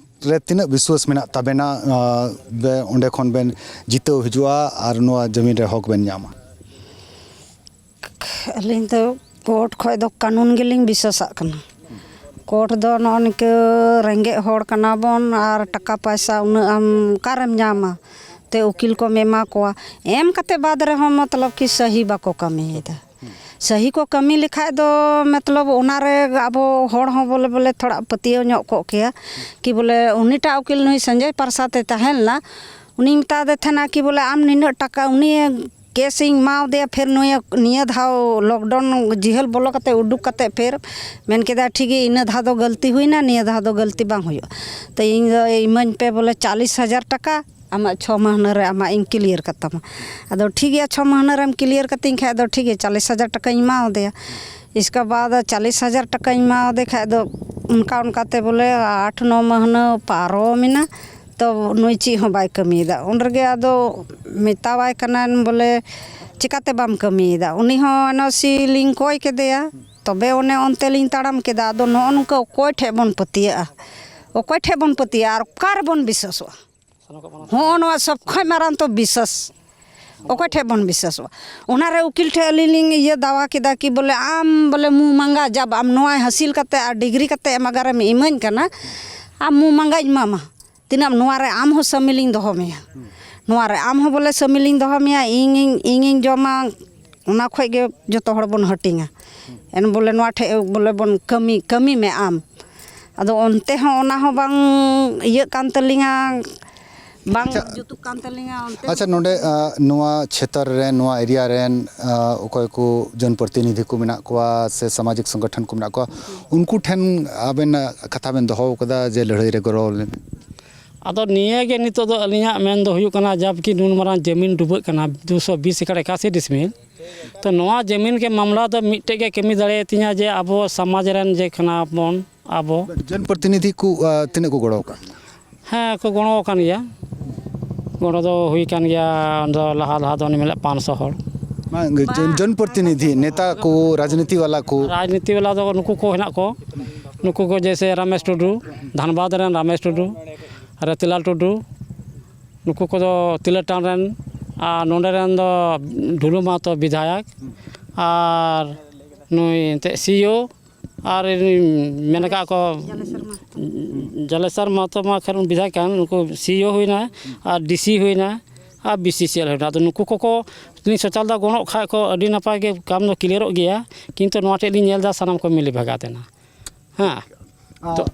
ᱨᱮ ᱛᱤᱱᱟᱹᱜ ᱵᱤᱥᱣᱟᱥ ᱢᱮᱱᱟᱜ ᱛᱟᱵᱮᱱᱟ, ᱟᱸ, ᱵᱮ-, ᱚᱸᱰᱮ ᱠᱷᱚᱱ ᱵᱮᱱ ᱡᱤᱛᱟᱹᱣ ᱦᱤᱡᱩᱜᱼᱟ ᱟᱨ ᱱᱚᱣᱟ ᱡᱚᱢᱤᱱ ᱨᱮ ᱦᱚᱠ ᱵᱮᱱ ᱧᱟᱢᱟ? ᱟᱹᱞᱤᱧ ᱫᱚ ᱠᱳᱨᱴ ᱠᱷᱚᱱ ᱫᱚ ᱠᱟᱹᱱᱩᱱ ᱜᱮᱞᱤᱧ ᱵᱤᱥᱣᱟᱥᱟᱜ ᱠᱟᱱᱟ᱾ ᱠᱳᱨᱴ ᱫᱚ ᱱᱚᱜᱼᱚ ᱱᱤᱝᱠᱟᱹ ᱨᱮᱸᱜᱮᱡ ᱦᱚᱲ ᱠᱟᱱᱟ ᱵᱚᱱ ᱟᱨ ᱴᱟᱠᱟ ᱯᱚᱭᱥᱟ ᱩᱱᱟᱹᱜ ᱟᱢ ᱚᱠᱟᱨᱮᱢ ᱧᱟᱢᱟ? ᱛᱮ ᱩᱠᱤᱞ ᱠᱚᱢ ᱮᱢᱟ ᱠᱚᱣᱟ, ᱮᱢ ᱠᱟᱛᱮ ᱵᱟᱫᱽ ᱨᱮᱦᱚᱸ ᱢᱚᱛᱞᱚᱵ ᱠᱤ ᱥᱟᱹᱦᱤ ᱵᱟᱠᱚ ᱠᱟᱹᱢᱤᱭᱮᱫᱟ᱾ ᱥᱟᱹᱦᱤ ᱠᱚ ᱠᱟᱹᱢᱤ ᱞᱮᱠᱷᱟᱡ ᱫᱚ ᱢᱚᱛᱞᱚᱵ ᱚᱱᱟᱨᱮ ᱟᱵᱚ ᱦᱚᱲ ᱦᱚᱸ ᱵᱚᱞᱮ, ᱵᱚᱞᱮ ᱛᱷᱚᱲᱟ ᱯᱟᱹᱛᱭᱟᱹᱣ ᱧᱚᱜ ᱠᱚᱜ ᱠᱮᱭᱟ ᱠᱤ ᱵᱚᱞᱮ ᱩᱱᱤᱴᱟᱜ ᱩᱠᱤᱞ ᱱᱩᱭ ᱥᱚᱧᱡᱚᱭ ᱯᱨᱟᱥᱟᱫ ᱮ ᱛᱟᱦᱮᱸ ᱞᱮᱱᱟ, ᱩᱱᱤᱧ ᱢᱮᱛᱟ ᱫᱮ ᱛᱟᱦᱮᱱᱟ ᱠᱤ ᱵᱚᱞᱮ ᱟᱢ ᱱᱤᱱᱟᱹᱜ ᱴᱟᱠᱟ ᱩᱱᱤ ᱠᱮᱥ ᱤᱧ ᱮᱢᱟᱣᱟᱫᱮᱭᱟ, ᱯᱷᱤᱨ ᱱᱩᱭ ᱱᱤᱭᱟᱹ ᱫᱷᱟᱣ ᱞᱚᱠᱰᱟᱣᱩᱱ ᱡᱤᱦᱟᱹᱞ ᱵᱚᱞᱚ ᱠᱟᱛᱮ ᱩᱰᱩᱠ ᱠᱟᱛᱮ ᱯᱷᱤᱨ ᱢᱮᱱ ᱠᱮᱫᱟ, "ᱴᱷᱤᱠ ᱜᱮᱭᱟ, ᱤᱱᱟᱹ ᱫᱷᱟᱣ ᱫᱚ ᱜᱟᱹᱞᱛᱤ ᱦᱩᱭᱱᱟ, ᱱᱤᱭᱟᱹ ᱫᱷᱟᱣ ᱫᱚ ᱜᱟᱹᱞᱛᱤ ᱵᱟᱝ ᱦᱩᱭᱩᱜᱼᱟ, ᱛᱚ ᱤᱧ ᱫᱚ ᱤᱢᱟᱹᱧ ᱯᱮ ᱵᱚᱞᱮ ᱪᱟᱞᱤᱥ ᱦᱟᱡᱟᱨ ᱴᱟᱠᱟ, ᱟᱢᱟᱜ ᱪᱷᱚ ᱢᱟᱹᱦᱱᱟᱹ ᱨᱮ ᱟᱢᱟᱜ ᱤᱧ ᱠᱞᱤᱭᱟᱨ ᱠᱟᱛᱟᱢᱟ᱾" ᱟᱫᱚ ᱴᱷᱤᱠ ᱜᱮᱭᱟ, ᱪᱷᱚ ᱢᱟᱹᱦᱱᱟᱹ ᱨᱮᱢ ᱠᱞᱤᱭᱟᱨ ᱠᱟᱛᱤᱧ ᱠᱷᱟᱡ ᱫᱚ ᱴᱷᱤᱠ ᱜᱮᱭᱟ, ᱪᱟᱞᱤᱥ ᱦᱟᱡᱟᱨ ᱴᱟᱠᱟᱧ ᱮᱢᱟᱣᱟᱫᱮᱭᱟ᱾ ᱤᱥᱠᱮ ᱵᱟᱫ ᱪᱟᱞᱤᱥ ᱦᱟᱡᱟᱨ ᱴᱟᱠᱟᱧ ᱮᱢᱟᱣᱟᱫᱮ ᱠᱷᱟᱡ ᱫᱚ ᱚᱱᱠᱟ ᱚᱱᱠᱟ ᱛᱮ ᱵᱚᱞᱮ ᱟᱴ ᱱᱚ ᱢᱟᱹᱦᱱᱟᱹ ᱯᱟᱨᱚᱢᱮᱱᱟ, ᱛᱚ ᱱᱩᱭ ᱪᱮᱫ ᱦᱚᱸ ᱵᱟᱭ ᱠᱟᱹᱢᱤᱭᱮᱫᱟ᱾ ᱩᱱ ᱨᱮᱜᱮ ᱟᱫᱚ ᱢᱮᱛᱟᱣᱟᱭ ᱠᱟᱱᱟᱧ ᱵᱚᱞᱮ, "ᱪᱮᱠᱟᱛᱮ ᱵᱟᱢ ᱠᱟᱹᱢᱤᱭᱮᱫᱟ?" ᱩᱱᱤ ᱦᱚᱸ ᱮᱱ ᱳ ᱥᱤ ᱞᱤᱧ ᱠᱚᱭ ᱠᱮᱫᱮᱭᱟ, ᱛᱚᱵᱮ ᱚᱱᱮ ᱚᱱᱛᱮ ᱞᱤᱧ ᱛᱟᱲᱟᱢ ᱠᱮᱫᱟ᱾ ᱟᱫᱚ ᱱᱚᱜᱼᱚ ᱱᱚᱝᱠᱟ ᱚᱠᱚᱭ ᱴᱷᱮᱡ ᱵᱚᱱ ᱯᱟᱹᱛᱭᱟᱹᱜᱼᱟ? ᱚᱠᱚᱭ ᱴᱷᱮᱡ ᱵᱚᱱ ᱯᱟᱹᱛᱭᱟᱹᱜᱼᱟ ᱟᱨ ᱚᱠᱟ ᱨᱮᱵᱚᱱ ᱵᱤᱥᱥᱟᱥᱚᱜᱼᱟ? ᱦᱚᱸᱜᱼᱚ ᱱᱚᱣᱟ ᱥᱚᱵ ᱠᱷᱚᱡ ᱢᱟᱨᱟᱝ ᱛᱚ ᱵᱤᱥᱥᱟᱥ᱾ ᱚᱠᱚᱭ ᱴᱷᱮᱡ ᱵᱚᱱ ᱵᱤᱥᱥᱟᱥᱚᱜᱼᱟ? ᱚᱱᱟᱨᱮ ᱩᱠᱤᱞ ᱴᱷᱮᱡ ᱟᱹᱞᱤᱧ ᱞᱤᱧ ᱤᱭᱟᱹ ᱫᱟᱣᱟ ᱠᱮᱫᱟ ᱠᱤ ᱵᱚᱞᱮ ᱟᱢ ᱵᱚᱞᱮ ᱢᱩ ᱢᱟᱸᱜᱟ ᱡᱟᱵ ᱟᱢ ᱱᱚᱣᱟ ᱦᱟᱹᱥᱤᱞ ᱠᱟᱛᱮ ᱟᱨ ᱰᱤᱜᱽᱨᱤ ᱠᱟᱛᱮ ᱮᱢ ᱟᱜᱟᱨᱮᱢ ᱤᱢᱟᱹᱧ ᱠᱟᱱᱟ, ᱟᱢ ᱢᱩ ᱢᱟᱸᱜᱟᱧ ᱮᱢᱟᱢᱟ᱾ ᱛᱤᱱᱟᱹᱜ ᱱᱚᱣᱟ ᱨᱮ ᱟᱢ ᱦᱚᱸ ᱥᱟᱹᱢᱤᱞᱤᱧ ᱫᱚᱦᱚ ᱢᱮᱭᱟ᱾ ᱱᱚᱣᱟ ᱨᱮ ᱟᱢ ᱦᱚᱸ ᱵᱚᱞᱮ ᱥᱟᱹᱢᱤᱞᱤᱧ ᱫᱚᱦᱚ ᱢᱮᱭᱟ, ᱤᱧᱤᱧ, ᱤᱧᱤᱧ ᱡᱚᱢᱟ, ᱚᱱᱟ ᱠᱷᱚᱡ ᱜᱮ ᱡᱚᱛᱚ ᱦᱚᱲ ᱵᱚᱱ ᱦᱟᱹᱴᱤᱧᱟ᱾ ᱮᱱ ᱵᱚᱞᱮ ᱱᱚᱣᱟ ᱴᱷᱮᱡ ᱵᱚᱞᱮ ᱵᱚᱱ ᱠᱟᱹᱢᱤ, ᱠᱟᱹᱢᱤ ᱢᱮ ᱟᱢ᱾ ᱟᱫᱚ ᱚᱱᱛᱮ ᱦᱚᱸ ᱚᱱᱟ ᱦᱚᱸ ᱵᱟᱝ ᱤᱭᱟᱹᱜ ᱠᱟᱱ ᱛᱟᱹᱞᱤᱧᱟ, ᱵᱟᱝ ᱟᱪᱪᱷᱟ᱾ ᱡᱩᱛᱩᱜ ᱠᱟᱱ ᱛᱟᱹᱞᱤᱧᱟ ᱚᱱᱛᱮ᱾ ᱟᱪᱪᱷᱟ, ᱱᱚᱰᱮ, ᱟ, ᱱᱚᱣᱟ ᱪᱷᱮᱛᱨᱚ ᱨᱮᱱ, ᱱᱚᱣᱟ ᱮᱨᱤᱭᱟ ᱨᱮᱱ, ᱟ, ᱚᱠᱚᱭ ᱠᱚ ᱡᱚᱱ ᱯᱨᱚᱛᱤᱱᱤᱫᱷᱤ ᱠᱚ ᱢᱮᱱᱟᱜ ᱠᱚᱣᱟ ᱥᱮ ᱥᱟᱢᱟᱡᱤᱠ ᱥᱚᱝᱜᱚᱴᱷᱚᱱ ᱠᱚ ᱢᱮᱱᱟᱜ ᱠᱚᱣᱟ, ᱩᱱᱠᱩ ᱴᱷᱮᱱ ᱟᱵᱮᱱ ᱠᱟᱛᱷᱟ ᱵᱮᱱ ᱫᱚᱦᱚ ᱠᱟᱫᱟ ᱡᱮ ᱞᱟᱹᱲᱦᱟᱹᱭ ᱨᱮ ᱜᱚᱲᱚ ᱞᱮᱱ? ᱟᱫᱚ ᱱᱤᱭᱟᱹ ᱜᱮ ᱱᱤᱛᱚᱜ ᱫᱚ ᱟᱹᱞᱤᱧᱟᱜ ᱢᱮᱱ ᱫᱚ ᱦᱩᱭᱩᱜ ᱠᱟᱱᱟ, ᱡᱟᱵᱠᱤ ᱱᱩᱱ ᱢᱟᱨᱟᱝ ᱡᱟᱹᱢᱤᱱ ᱰᱩᱵᱟᱹᱜ ᱠᱟᱱᱟ, ᱫᱩᱥᱚ ᱵᱤᱥ ᱮᱠᱟᱨ ᱮᱠᱟᱥᱤ ᱰᱤᱥᱢᱤᱞ, ᱛᱚ ᱱᱚᱣᱟ ᱡᱟᱹᱢᱤᱱ ᱜᱮ ᱢᱟᱢᱞᱟ ᱫᱚ ᱢᱤᱫᱴᱮᱡ ᱜᱮ ᱠᱟᱹᱢᱤ ᱫᱟᱲᱮᱭᱟᱛᱤᱧᱟ ᱡᱮ ᱟᱵᱚ ᱥᱚᱢᱟᱡᱽ ᱨᱮᱱ ᱡᱮ ᱠᱟᱱᱟ ᱵᱚᱱ ᱟᱵᱚ᱾ ᱡᱚᱱ ᱯᱨᱚᱛᱤᱱᱤᱫᱷᱤ ᱠᱚ, ᱟ, ᱛᱤᱱᱟᱹᱜ ᱠᱚ ᱜᱚᱲᱚ ᱟᱠᱟᱫ? ᱦᱮᱸ ᱠᱚ ᱜᱚᱲᱚ ᱟᱠᱟᱱ ᱜᱮᱭᱟ᱾ ᱜᱚᱲᱚ ᱫᱚ ᱦᱩᱭ ᱠᱟᱱ ᱜᱮᱭᱟ᱾ ᱚᱸᱰᱮ ᱞᱟᱦᱟ ᱞᱟᱦᱟ ᱫᱚ ᱩᱱᱤ ᱢᱮᱱᱮᱫ ᱯᱟᱸᱪᱥᱚ ᱦᱚᱲ᱾ ᱵᱟᱝ, ᱡᱚᱱ-, ᱡᱚᱱᱯᱨᱚᱛᱤᱱᱤᱫᱷᱤ, ᱱᱮᱛᱟ ᱠᱚ, ᱨᱟᱡᱽᱱᱤᱛᱤ ᱵᱟᱞᱟ ᱠᱚ᱾ ᱨᱟᱡᱽᱱᱤᱛᱤ ᱵᱟᱞᱟ ᱫᱚ ᱱᱩᱠᱩ ᱠᱚ ᱦᱮᱱᱟᱜ ᱠᱚ, ᱱᱩᱠᱩ ᱠᱚ ᱡᱮᱭᱥᱮ ᱨᱟᱢᱮᱥ ᱴᱩᱰᱩ, ᱫᱷᱟᱱᱵᱟᱫᱽ ᱨᱮᱱ ᱨᱟᱢᱮᱥ ᱴᱩᱰᱩ, ᱨᱟᱛᱤᱞᱟᱞ ᱴᱩᱰᱩ, ᱱᱩᱠᱩ ᱠᱚᱫᱚ ᱛᱤᱞᱟᱹᱴᱟᱱ ᱨᱮᱱ, ᱟᱨ ᱱᱚᱰᱮ ᱨᱮᱱ ᱫᱚ ᱰᱷᱩᱞᱩ ᱢᱟᱦᱟᱛᱚ ᱵᱤᱫᱷᱟᱭᱚᱠ, ᱟᱨ ᱱᱩᱭ ᱮᱱᱛᱮᱫ ᱥᱤ ᱤ ᱳ, ᱟᱨ ᱢᱮᱱ ᱟᱠᱟᱫ ᱠᱚ ᱡᱟᱞᱮᱥᱚᱨ ᱢᱟᱦᱟᱛᱚ᱾ ᱡᱟᱞᱮᱥᱚᱨ ᱢᱟᱦᱟᱛᱚ ᱢᱟ ᱠᱷᱟᱱ ᱵᱤᱫᱷᱟᱭᱚᱠ ᱠᱟᱱ, ᱱᱩᱠᱩ ᱥᱤ ᱤ ᱳ ᱦᱩᱭᱱᱟ ᱟᱨ ᱰᱤ ᱥᱤ ᱦᱩᱭᱱᱟ ᱟᱨ ᱵᱤ ᱥᱤ ᱥᱤ ᱮᱞ ᱦᱩᱭᱱᱟ᱾ ᱟᱫᱚ ᱱᱩᱠᱩ ᱠᱚᱠᱚ ᱩᱱᱤ ᱥᱚᱪᱟᱞ ᱫᱟ ᱜᱚᱲᱚᱜ ᱠᱷᱟᱡ ᱠᱚ ᱟᱹᱰᱤ ᱱᱟᱯᱟᱭ ᱜᱮ ᱠᱟᱢ ᱫᱚ ᱠᱞᱤᱭᱟᱨᱚᱜ ᱜᱮᱭᱟ, ᱠᱤᱱᱛᱩ ᱱᱚᱣᱟ ᱴᱷᱮᱡ ᱞᱤᱧ ᱧᱮᱞ ᱮᱫᱟ ᱥᱟᱱᱟᱢ ᱠᱚ ᱢᱤᱞᱤ ᱵᱷᱟᱜᱟᱛ ᱮᱱᱟ᱾ ᱦᱮᱸ᱾ ᱛᱚ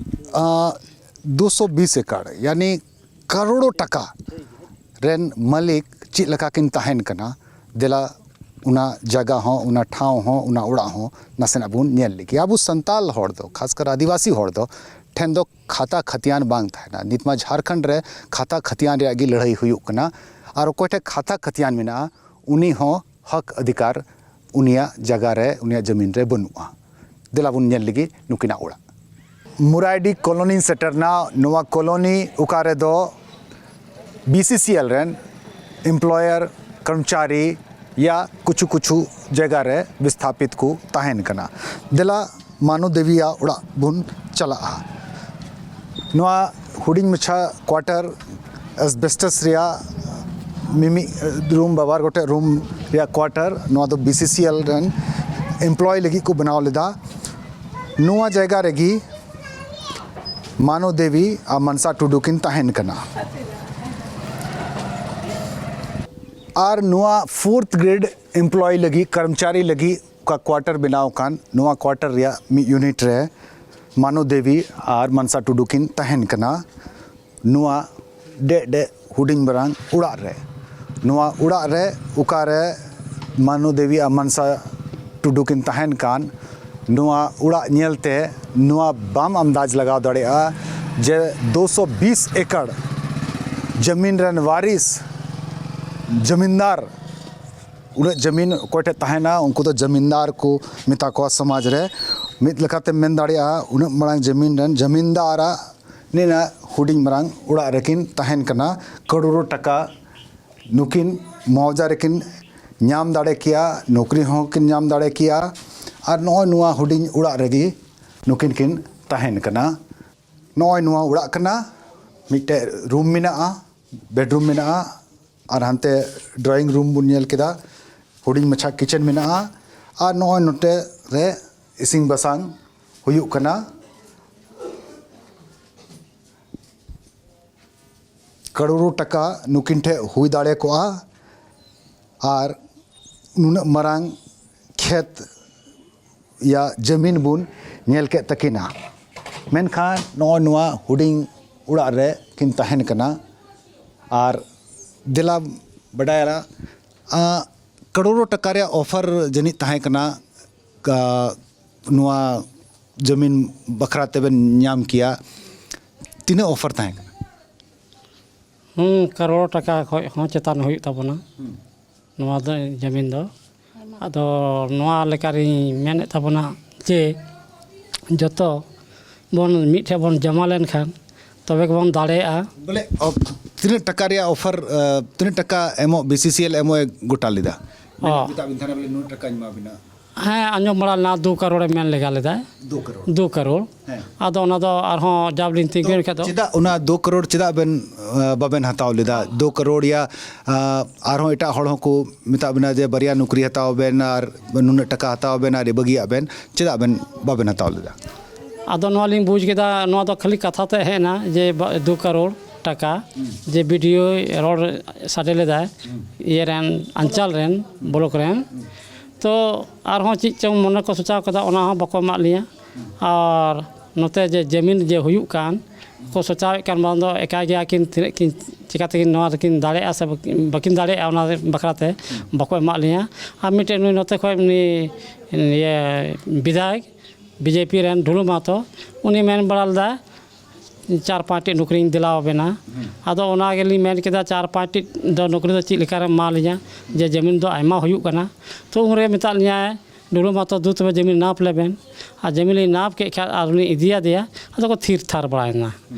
ᱫᱩᱥᱚ ᱵᱤᱥ ᱮᱠᱟᱲ, ᱭᱟᱱᱤ ᱠᱟᱨᱳᱲᱚ ᱴᱟᱠᱟ ᱨᱮᱱ ᱢᱟᱹᱞᱤᱠ ᱪᱮᱫ ᱞᱮᱠᱟ ᱠᱤᱱ ᱛᱟᱦᱮᱱ ᱠᱟᱱᱟ? ᱫᱮᱞᱟ, ᱚᱱᱟ ᱡᱟᱭᱜᱟ ᱦᱚᱸ, ᱚᱱᱟ ᱴᱷᱟᱶ ᱦᱚᱸ, ᱚᱱᱟ ᱚᱲᱟᱜ ᱦᱚᱸ ᱱᱟᱥᱮᱱᱟᱜ ᱵᱚᱱ ᱧᱮᱞ ᱞᱮᱜᱮ᱾ ᱟᱵᱚ ᱥᱟᱱᱛᱟᱞ ᱦᱚᱲ ᱫᱚ, ᱠᱷᱟᱥᱠᱟᱨ ᱟᱹᱫᱤᱵᱟᱹᱥᱤ ᱦᱚᱲ ᱫᱚ, ᱴᱷᱮᱱ ᱫᱚ ᱠᱷᱟᱛᱟ ᱠᱷᱟᱛᱤᱭᱟᱱ ᱵᱟᱝ ᱛᱟᱦᱮᱱᱟ᱾ ᱱᱤᱛ ᱢᱟ ᱡᱷᱟᱲᱠᱷᱚᱸᱰ ᱨᱮ ᱠᱷᱟᱛᱟ ᱠᱷᱟᱛᱤᱭᱟᱱ ᱨᱮᱭᱟᱜ ᱜᱮ ᱞᱟᱹᱲᱦᱟᱹᱭ ᱦᱩᱭᱩᱜ ᱠᱟᱱᱟ᱾ ᱟᱨ ᱚᱠᱚᱭ ᱴᱷᱮᱱ ᱠᱷᱟᱛᱟ ᱠᱷᱟᱛᱤᱭᱟᱱ ᱢᱮᱱᱟᱜᱼᱟ, ᱩᱱᱤ ᱦᱚᱸ ᱦᱚᱠ ᱚᱫᱷᱤᱠᱟᱨ ᱩᱱᱤᱭᱟᱜ ᱡᱟᱭᱜᱟ ᱨᱮ, ᱩᱱᱤᱭᱟᱜ ᱡᱟᱹᱢᱤᱱ ᱨᱮ ᱵᱟᱹᱱᱩᱜᱼᱟ᱾ ᱫᱮᱞᱟ ᱵᱚᱱ ᱧᱮᱞ ᱞᱮᱜᱮ ᱱᱩᱠᱤᱱᱟᱜ ᱚᱲᱟᱜ᱾ ᱢᱩᱨᱟᱭᱰᱤ ᱠᱚᱞᱚᱱᱤᱧ ᱥᱮᱴᱮᱨᱱᱟ᱾ ᱱᱚᱣᱟ ᱠᱚᱞᱚᱱᱤ ᱚᱠᱟ ᱨᱮᱫᱚ ᱵᱤ ᱥᱤ ᱥᱤ ᱮᱞ ᱨᱮᱱ ᱮᱢᱯᱞᱚᱭᱟᱨ, ᱠᱚᱨᱢᱪᱟᱨᱤ ᱭᱟ ᱠᱩᱪᱷᱩ ᱠᱩᱪᱷᱩ ᱡᱟᱭᱜᱟ ᱨᱮ ᱵᱤᱥᱛᱷᱟᱯᱤᱛ ᱠᱚ ᱛᱟᱦᱮᱱ ᱠᱟᱱᱟ᱾ ᱫᱮᱞᱟ ᱢᱟᱱᱚ ᱫᱮᱵᱤᱭᱟᱜ ᱚᱲᱟᱜ ᱵᱚᱱ ᱪᱟᱞᱟᱜᱼᱟ᱾ ᱱᱚᱣᱟ ᱦᱩᱰᱤᱧ ᱢᱟᱪᱷᱟ ᱠᱣᱟᱴᱟᱨ, asbestos ᱨᱮᱭᱟᱜ ᱢᱤᱢᱤᱫ ᱨᱩᱢ, ᱵᱟᱵᱟᱨ ᱜᱚᱴᱮᱡ ᱨᱩᱢ ᱨᱮᱭᱟᱜ ᱠᱣᱟᱴᱟᱨ, ᱱᱚᱣᱟ ᱫᱚ ᱵᱤ ᱥᱤ ᱥᱤ ᱮᱞ ᱨᱮᱱ ᱮᱢᱯᱞᱚᱭ ᱞᱟᱹᱜᱤᱫ ᱠᱚ ᱵᱮᱱᱟᱣ ᱞᱮᱫᱟ᱾ ᱱᱚᱣᱟ ᱡᱟᱭᱜᱟ ᱨᱮᱜᱮ ᱢᱟᱱᱚ ᱫᱮᱵᱤ ᱟᱨ ᱢᱟᱱᱥᱟ ᱴᱩᱰᱩ ᱠᱤᱱ ᱛᱟᱦᱮᱱ ᱠᱟᱱᱟ᱾ ᱟᱨ ᱱᱚᱣᱟ ᱯᱷᱳᱨᱛᱷ ᱜᱨᱮᱰ ᱮᱢᱯᱞᱚᱭ ᱞᱟᱹᱜᱤᱫ, ᱠᱚᱨᱢᱪᱟᱨᱤ ᱞᱟᱹᱜᱤᱫ ᱚᱠᱟ ᱠᱣᱟᱴᱟᱨ ᱵᱮᱱᱟᱣ ᱟᱠᱟᱱ, ᱱᱚᱣᱟ ᱠᱣᱟᱴᱟᱨ ᱨᱮᱭᱟᱜ ᱢᱤᱫ ᱤᱭᱩᱱᱤᱴ ᱨᱮ ᱢᱟᱱᱚ ᱫᱮᱵᱤ ᱟᱨ ᱢᱟᱱᱥᱟ ᱴᱩᱰᱩ ᱠᱤᱱ ᱛᱟᱦᱮᱱ ᱠᱟᱱᱟ᱾ ᱱᱚᱣᱟ ᱰᱮᱜ ᱰᱮᱜ ᱦᱩᱰᱤᱧ ᱢᱟᱨᱟᱝ ᱚᱲᱟᱜ ᱨᱮ, ᱱᱚᱣᱟ ᱚᱲᱟᱜ ᱨᱮ ᱚᱠᱟᱨᱮ ᱢᱟᱱᱚ ᱫᱮᱵᱤ ᱟᱨ ᱢᱟᱱᱥᱟ ᱴᱩᱰᱩ ᱠᱤᱱ ᱛᱟᱦᱮᱱ ᱠᱟᱱ, ᱱᱚᱣᱟ ᱚᱲᱟᱜ ᱧᱮᱞᱛᱮ ᱱᱚᱣᱟ ᱵᱟᱢ ᱟᱱᱫᱟᱡᱽ ᱞᱟᱜᱟᱣ ᱫᱟᱲᱮᱭᱟᱜᱼᱟ ᱡᱮ ᱫᱩᱥᱚ ᱵᱤᱥ ᱮᱠᱚᱨ ᱡᱟᱹᱢᱤᱱ ᱨᱮᱱ ᱣᱟᱨᱤᱥ, ᱡᱟᱹᱢᱤᱱᱫᱟᱨ, ᱩᱱᱟᱹᱜ ᱡᱟᱹᱢᱤᱱ ᱚᱠᱚᱭ ᱴᱷᱮᱱ ᱛᱟᱦᱮᱱᱟ, ᱩᱱᱠᱩ ᱫᱚ ᱡᱟᱹᱢᱤᱱᱫᱟᱨ ᱠᱚ ᱢᱮᱛᱟ ᱠᱚᱣᱟ ᱥᱚᱢᱟᱡᱽ ᱨᱮ᱾ ᱢᱤᱫ ᱞᱮᱠᱟᱛᱮᱢ ᱢᱮᱱ ᱫᱟᱲᱮᱭᱟᱜᱼᱟ, ᱩᱱᱟᱹᱜ ᱢᱟᱨᱟᱝ ᱡᱟᱹᱢᱤᱱ ᱨᱮᱱ ᱡᱟᱹᱢᱤᱱᱫᱟᱨᱟᱜ ᱱᱤᱱᱟᱹᱜ ᱦᱩᱰᱤᱧ ᱢᱟᱨᱟᱝ ᱚᱲᱟᱜ ᱨᱮᱠᱤᱱ ᱛᱟᱦᱮᱱ ᱠᱟᱱᱟ᱾ ᱠᱟᱨᱳᱲᱚ ᱴᱟᱠᱟ ᱱᱩᱠᱤᱱ ᱢᱩᱟᱣᱡᱟ ᱨᱮᱠᱤᱱ ᱧᱟᱢ ᱫᱟᱲᱮ ᱠᱮᱭᱟ, ᱱᱚᱠᱨᱤ ᱦᱚᱸᱠᱤᱱ ᱧᱟᱢ ᱫᱟᱲᱮ ᱠᱮᱭᱟ᱾ ᱟᱨ ᱱᱚᱜᱼᱚᱭ ᱱᱚᱣᱟ ᱦᱩᱰᱤᱧ ᱚᱲᱟᱜ ᱨᱮᱜᱮ ᱱᱩᱠᱤᱱ ᱠᱤᱱ ᱛᱟᱦᱮᱱ ᱠᱟᱱᱟ᱾ ᱱᱚᱜᱼᱚᱭ ᱱᱚᱣᱟ ᱚᱲᱟᱜ ᱠᱟᱱᱟ, ᱢᱤᱫᱴᱮᱡ ᱨᱩᱢ ᱢᱮᱱᱟᱜᱼᱟ, ᱵᱮᱰᱨᱩᱢ ᱢᱮᱱᱟᱜᱼᱟ, ᱟᱨ ᱦᱟᱱᱛᱮ ᱰᱨᱚᱭᱤᱝ ᱨᱩᱢ ᱵᱚᱱ ᱧᱮᱞ ᱠᱮᱫᱟ, ᱦᱩᱰᱤᱧ ᱢᱟᱪᱷᱟ ᱠᱤᱪᱮᱱ ᱢᱮᱱᱟᱜᱼᱟ᱾ ᱟᱨ ᱱᱚᱜᱼᱚᱭ ᱱᱚᱛᱮ ᱨᱮ ᱤᱥᱤᱱ ᱵᱟᱥᱟᱝ ᱦᱩᱭᱩᱜ ᱠᱟᱱᱟ᱾ ᱠᱟᱨᱳᱲᱚ ᱴᱟᱠᱟ ᱱᱩᱠᱤᱱ ᱴᱷᱮᱱ ᱦᱩᱭ ᱫᱟᱲᱮ ᱠᱚᱜᱼᱟ, ᱟᱨ ᱱᱩᱱᱟᱹᱜ ᱢᱟᱨᱟᱝ ᱠᱷᱮᱛ ᱭᱟ ᱡᱟᱹᱢᱤᱱ ᱵᱚᱱ ᱧᱮᱞ ᱠᱮᱫ ᱛᱟᱹᱠᱤᱱᱟ᱾ ᱢᱮᱱᱠᱷᱟᱱ ᱱᱚᱜᱼᱚᱭ ᱱᱚᱣᱟ ᱦᱩᱰᱤᱧ ᱚᱲᱟᱜ ᱨᱮ ᱠᱤᱱ ᱛᱟᱦᱮᱱ ᱠᱟᱱᱟ᱾ ᱟᱨ ᱫᱮᱞᱟ ᱵᱟᱰᱟᱭᱟ, ᱟ, ᱠᱟᱨᱳᱲᱚ ᱴᱟᱠᱟ ᱨᱮᱭᱟᱜ ᱚᱯᱷᱟᱨ ᱡᱟᱹᱱᱤᱡ ᱛᱟᱦᱮᱸ ᱠᱟᱱᱟ, ᱠᱟ-, ᱱᱚᱣᱟ ᱡᱟᱹᱢᱤᱱ ᱵᱟᱠᱷᱨᱟ ᱛᱮᱵᱮᱱ ᱧᱟᱢ ᱠᱮᱭᱟ᱾ ᱛᱤᱱᱟᱹᱜ ᱚᱯᱷᱟᱨ ᱛᱟᱦᱮᱸ ᱠᱟᱱᱟ? ᱦᱩᱸ, ᱠᱟᱨᱳᱲ ᱴᱟᱠᱟ ᱠᱷᱚᱡ ᱦᱚᱸ ᱪᱮᱛᱟᱱ ᱦᱩᱭᱩᱜ ᱛᱟᱵᱚᱱᱟ ᱱᱚᱣᱟ ᱫᱚ ᱡᱟᱹᱢᱤᱱ ᱫᱚ᱾ ᱟᱫᱚ ᱱᱚᱣᱟ ᱞᱮᱠᱟᱨᱤᱧ ᱢᱮᱱᱮᱫ ᱛᱟᱵᱚᱱᱟ ᱡᱮ ᱡᱚᱛᱚ ᱵᱚᱱ ᱢᱤᱫ ᱴᱷᱮᱱ ᱵᱚᱱ ᱡᱚᱢᱟ ᱞᱮᱱᱠᱷᱟᱱ ᱛᱚᱵᱮ ᱜᱮᱵᱚᱱ ᱫᱟᱲᱮᱭᱟᱜᱼᱟ᱾ ᱵᱚᱞᱮ, ᱚ, ᱛᱤᱱᱟᱹᱜ ᱴᱟᱠᱟ ᱨᱮᱭᱟᱜ ᱚᱯᱷᱟᱨ, ᱟ, ᱛᱤᱱᱟᱹᱜ ᱴᱟᱠᱟ ᱮᱢᱚᱜ, ᱵᱤᱥᱤᱥᱤᱮᱞ ᱮᱢᱚᱜ ᱮ ᱜᱚᱴᱟ ᱞᱮᱫᱟ? ᱚ᱾ ᱢᱮᱛᱟᱜ ᱵᱤᱱ ᱛᱟᱦᱮᱱᱟ ᱵᱚᱞᱮ, ᱱᱩᱱᱟᱹᱜ ᱴᱟᱠᱟᱧ ᱮᱢᱟ ᱵᱤᱱᱟ᱾ ᱦᱮᱸ, ᱟᱸᱡᱚᱢ ᱵᱟᱲᱟ ᱞᱮᱱᱟ, ᱫᱩ ᱠᱟᱨᱳᱲᱮ ᱢᱮᱱ ᱞᱮᱜᱟ ᱞᱮᱫᱟᱭ᱾ ᱫᱩ ᱠᱟᱨᱳᱲ᱾ ᱫᱩ ᱠᱟᱨᱳᱲ᱾ ᱦᱮᱸ᱾ ᱟᱫᱚ ᱚᱱᱟ ᱫᱚ ᱟᱨᱦᱚᱸ ᱡᱟᱵᱽᱞᱤᱧ ᱛᱤᱸᱜᱩᱭᱮᱱ ᱠᱷᱟᱡ ᱫᱚ᱾ ᱪᱮᱫᱟᱜ ᱚᱱᱟ ᱫᱩ ᱠᱟᱨᱳᱲ ᱪᱮᱫᱟᱜ ᱵᱮᱱ, ᱟ, ᱵᱟᱵᱮᱱ ᱦᱟᱛᱟᱣ ᱞᱮᱫᱟ? ᱫᱩ ᱠᱟᱨᱳᱲ ᱭᱟ, ᱟ, ᱟᱨᱦᱚᱸ ᱮᱴᱟᱜ ᱦᱚᱲ ᱦᱚᱸᱠᱚ ᱢᱮᱛᱟᱜ ᱵᱮᱱᱟ ᱡᱮ ᱵᱟᱨᱭᱟ ᱱᱚᱠᱨᱤ ᱦᱟᱛᱟᱣ ᱵᱮᱱ ᱟᱨ ᱱᱩᱱᱟᱹᱜ ᱴᱟᱠᱟ ᱦᱟᱛᱟᱣ ᱵᱮᱱ ᱟᱨ ᱵᱟᱹᱜᱤᱭᱟᱜ ᱵᱮᱱ, ᱪᱮᱫᱟᱜ ᱵᱮᱱ ᱵᱟᱵᱮᱱ ᱦᱟᱛᱟᱣ ᱞᱮᱫᱟ? ᱟᱫᱚ ᱱᱚᱣᱟ ᱞᱤᱧ ᱵᱩᱡᱽ ᱠᱮᱫᱟ, ᱱᱚᱣᱟ ᱫᱚ ᱠᱷᱟᱹᱞᱤ ᱠᱟᱛᱷᱟ ᱛᱮ ᱦᱮᱡ ᱮᱱᱟ ᱡᱮ ᱵᱟ-, ᱫᱩ ᱠᱟᱨᱳᱲ ᱴᱟᱠᱟ, ᱡᱮ ᱵᱤᱰᱤᱳ ᱨᱚᱲ ᱥᱟᱰᱮ ᱞᱮᱫᱟᱭ, ᱤᱭᱟᱹ ᱨᱮᱱ, ᱟᱧᱪᱟᱞ ᱨᱮᱱ, ᱵᱞᱚᱠ ᱨᱮᱱ᱾ ᱛᱚ ᱟᱨᱦᱚᱸ ᱪᱮᱫ ᱪᱚᱝ ᱢᱚᱱᱮ ᱠᱚ ᱥᱚᱪᱟᱣ ᱠᱮᱫᱟ, ᱚᱱᱟ ᱦᱚᱸ ᱵᱟᱠᱚ ᱮᱢᱟᱜ ᱞᱤᱧᱟ᱾ ᱟᱨ ᱱᱚᱛᱮ ᱡᱮ ᱡᱟᱹᱢᱤᱱ ᱡᱮ ᱦᱩᱭᱩᱜ ᱠᱟᱱ ᱠᱚ ᱥᱚᱪᱟᱣᱮᱫ ᱠᱟᱱ, ᱵᱟᱝ ᱫᱚ ᱮᱠᱟ ᱜᱮᱭᱟ ᱠᱤᱱ, ᱛᱤᱱᱟᱹᱜ ᱠᱤᱱ ᱪᱤᱠᱟᱹ ᱛᱮᱠᱤᱱ ᱱᱚᱣᱟ ᱨᱮᱠᱤᱱ ᱫᱟᱲᱮᱭᱟᱜᱼᱟ ᱥᱮ ᱵᱟᱹᱠᱤᱱ ᱫᱟᱲᱮᱭᱟᱜᱼᱟ, ᱚᱱᱟ ᱵᱟᱠᱷᱨᱟ ᱛᱮ ᱵᱟᱠᱚ ᱮᱢᱟᱜ ᱞᱤᱧᱟ᱾ ᱟᱨ ᱢᱤᱫᱴᱮᱱ ᱱᱩᱭ ᱱᱚᱛᱮ ᱠᱷᱚᱱ ᱩᱱᱤ ᱤᱭᱟᱹ ᱵᱤᱫᱷᱟᱭᱚᱠ ᱵᱤᱡᱮᱯᱤ ᱨᱮᱱ ᱰᱷᱩᱞᱩ ᱢᱟᱦᱟᱛᱚ, ᱩᱱᱤ ᱢᱮᱱ ᱵᱟᱲᱟ ᱞᱮᱫᱟ, ᱪᱟᱨ ᱯᱟᱸᱪ ᱴᱤ ᱱᱚᱠᱨᱤᱧ ᱫᱮᱞᱟᱣ ᱟᱵᱮᱱᱟ᱾ ᱟᱫᱚ ᱚᱱᱟ ᱜᱮᱞᱤᱧ ᱢᱮᱱ ᱠᱮᱫᱟ, ᱪᱟᱨ ᱯᱟᱸᱪ ᱴᱤ ᱫᱚ ᱱᱚᱠᱨᱤ ᱫᱚ ᱪᱮᱫ ᱞᱮᱠᱟᱨᱮᱢ ᱮᱢᱟ ᱞᱤᱧᱟ, ᱡᱮ ᱡᱟᱹᱢᱤᱱ ᱫᱚ ᱟᱭᱢᱟ ᱦᱩᱭᱩᱜ ᱠᱟᱱᱟ᱾ ᱛᱚ ᱩᱱᱨᱮ ᱢᱮᱛᱟᱫ ᱞᱤᱧᱟᱭ, ᱰᱩᱰᱩ ᱢᱟᱛᱚ ᱫᱩ ᱛᱚᱵᱮ ᱡᱚᱢᱤᱱ ᱱᱟᱯ ᱞᱮᱵᱮᱱ᱾ ᱟᱨ ᱡᱚᱢᱤᱱ ᱞᱤᱧ ᱱᱟᱯ ᱠᱮᱫ ᱠᱷᱟᱱ ᱟᱨ ᱩᱱᱤ ᱤᱫᱤᱭᱟᱫᱮᱭᱟ, ᱟᱫᱚ ᱠᱚ ᱛᱷᱤᱨ ᱛᱷᱟᱨ ᱵᱟᱲᱟᱭᱮᱱᱟ᱾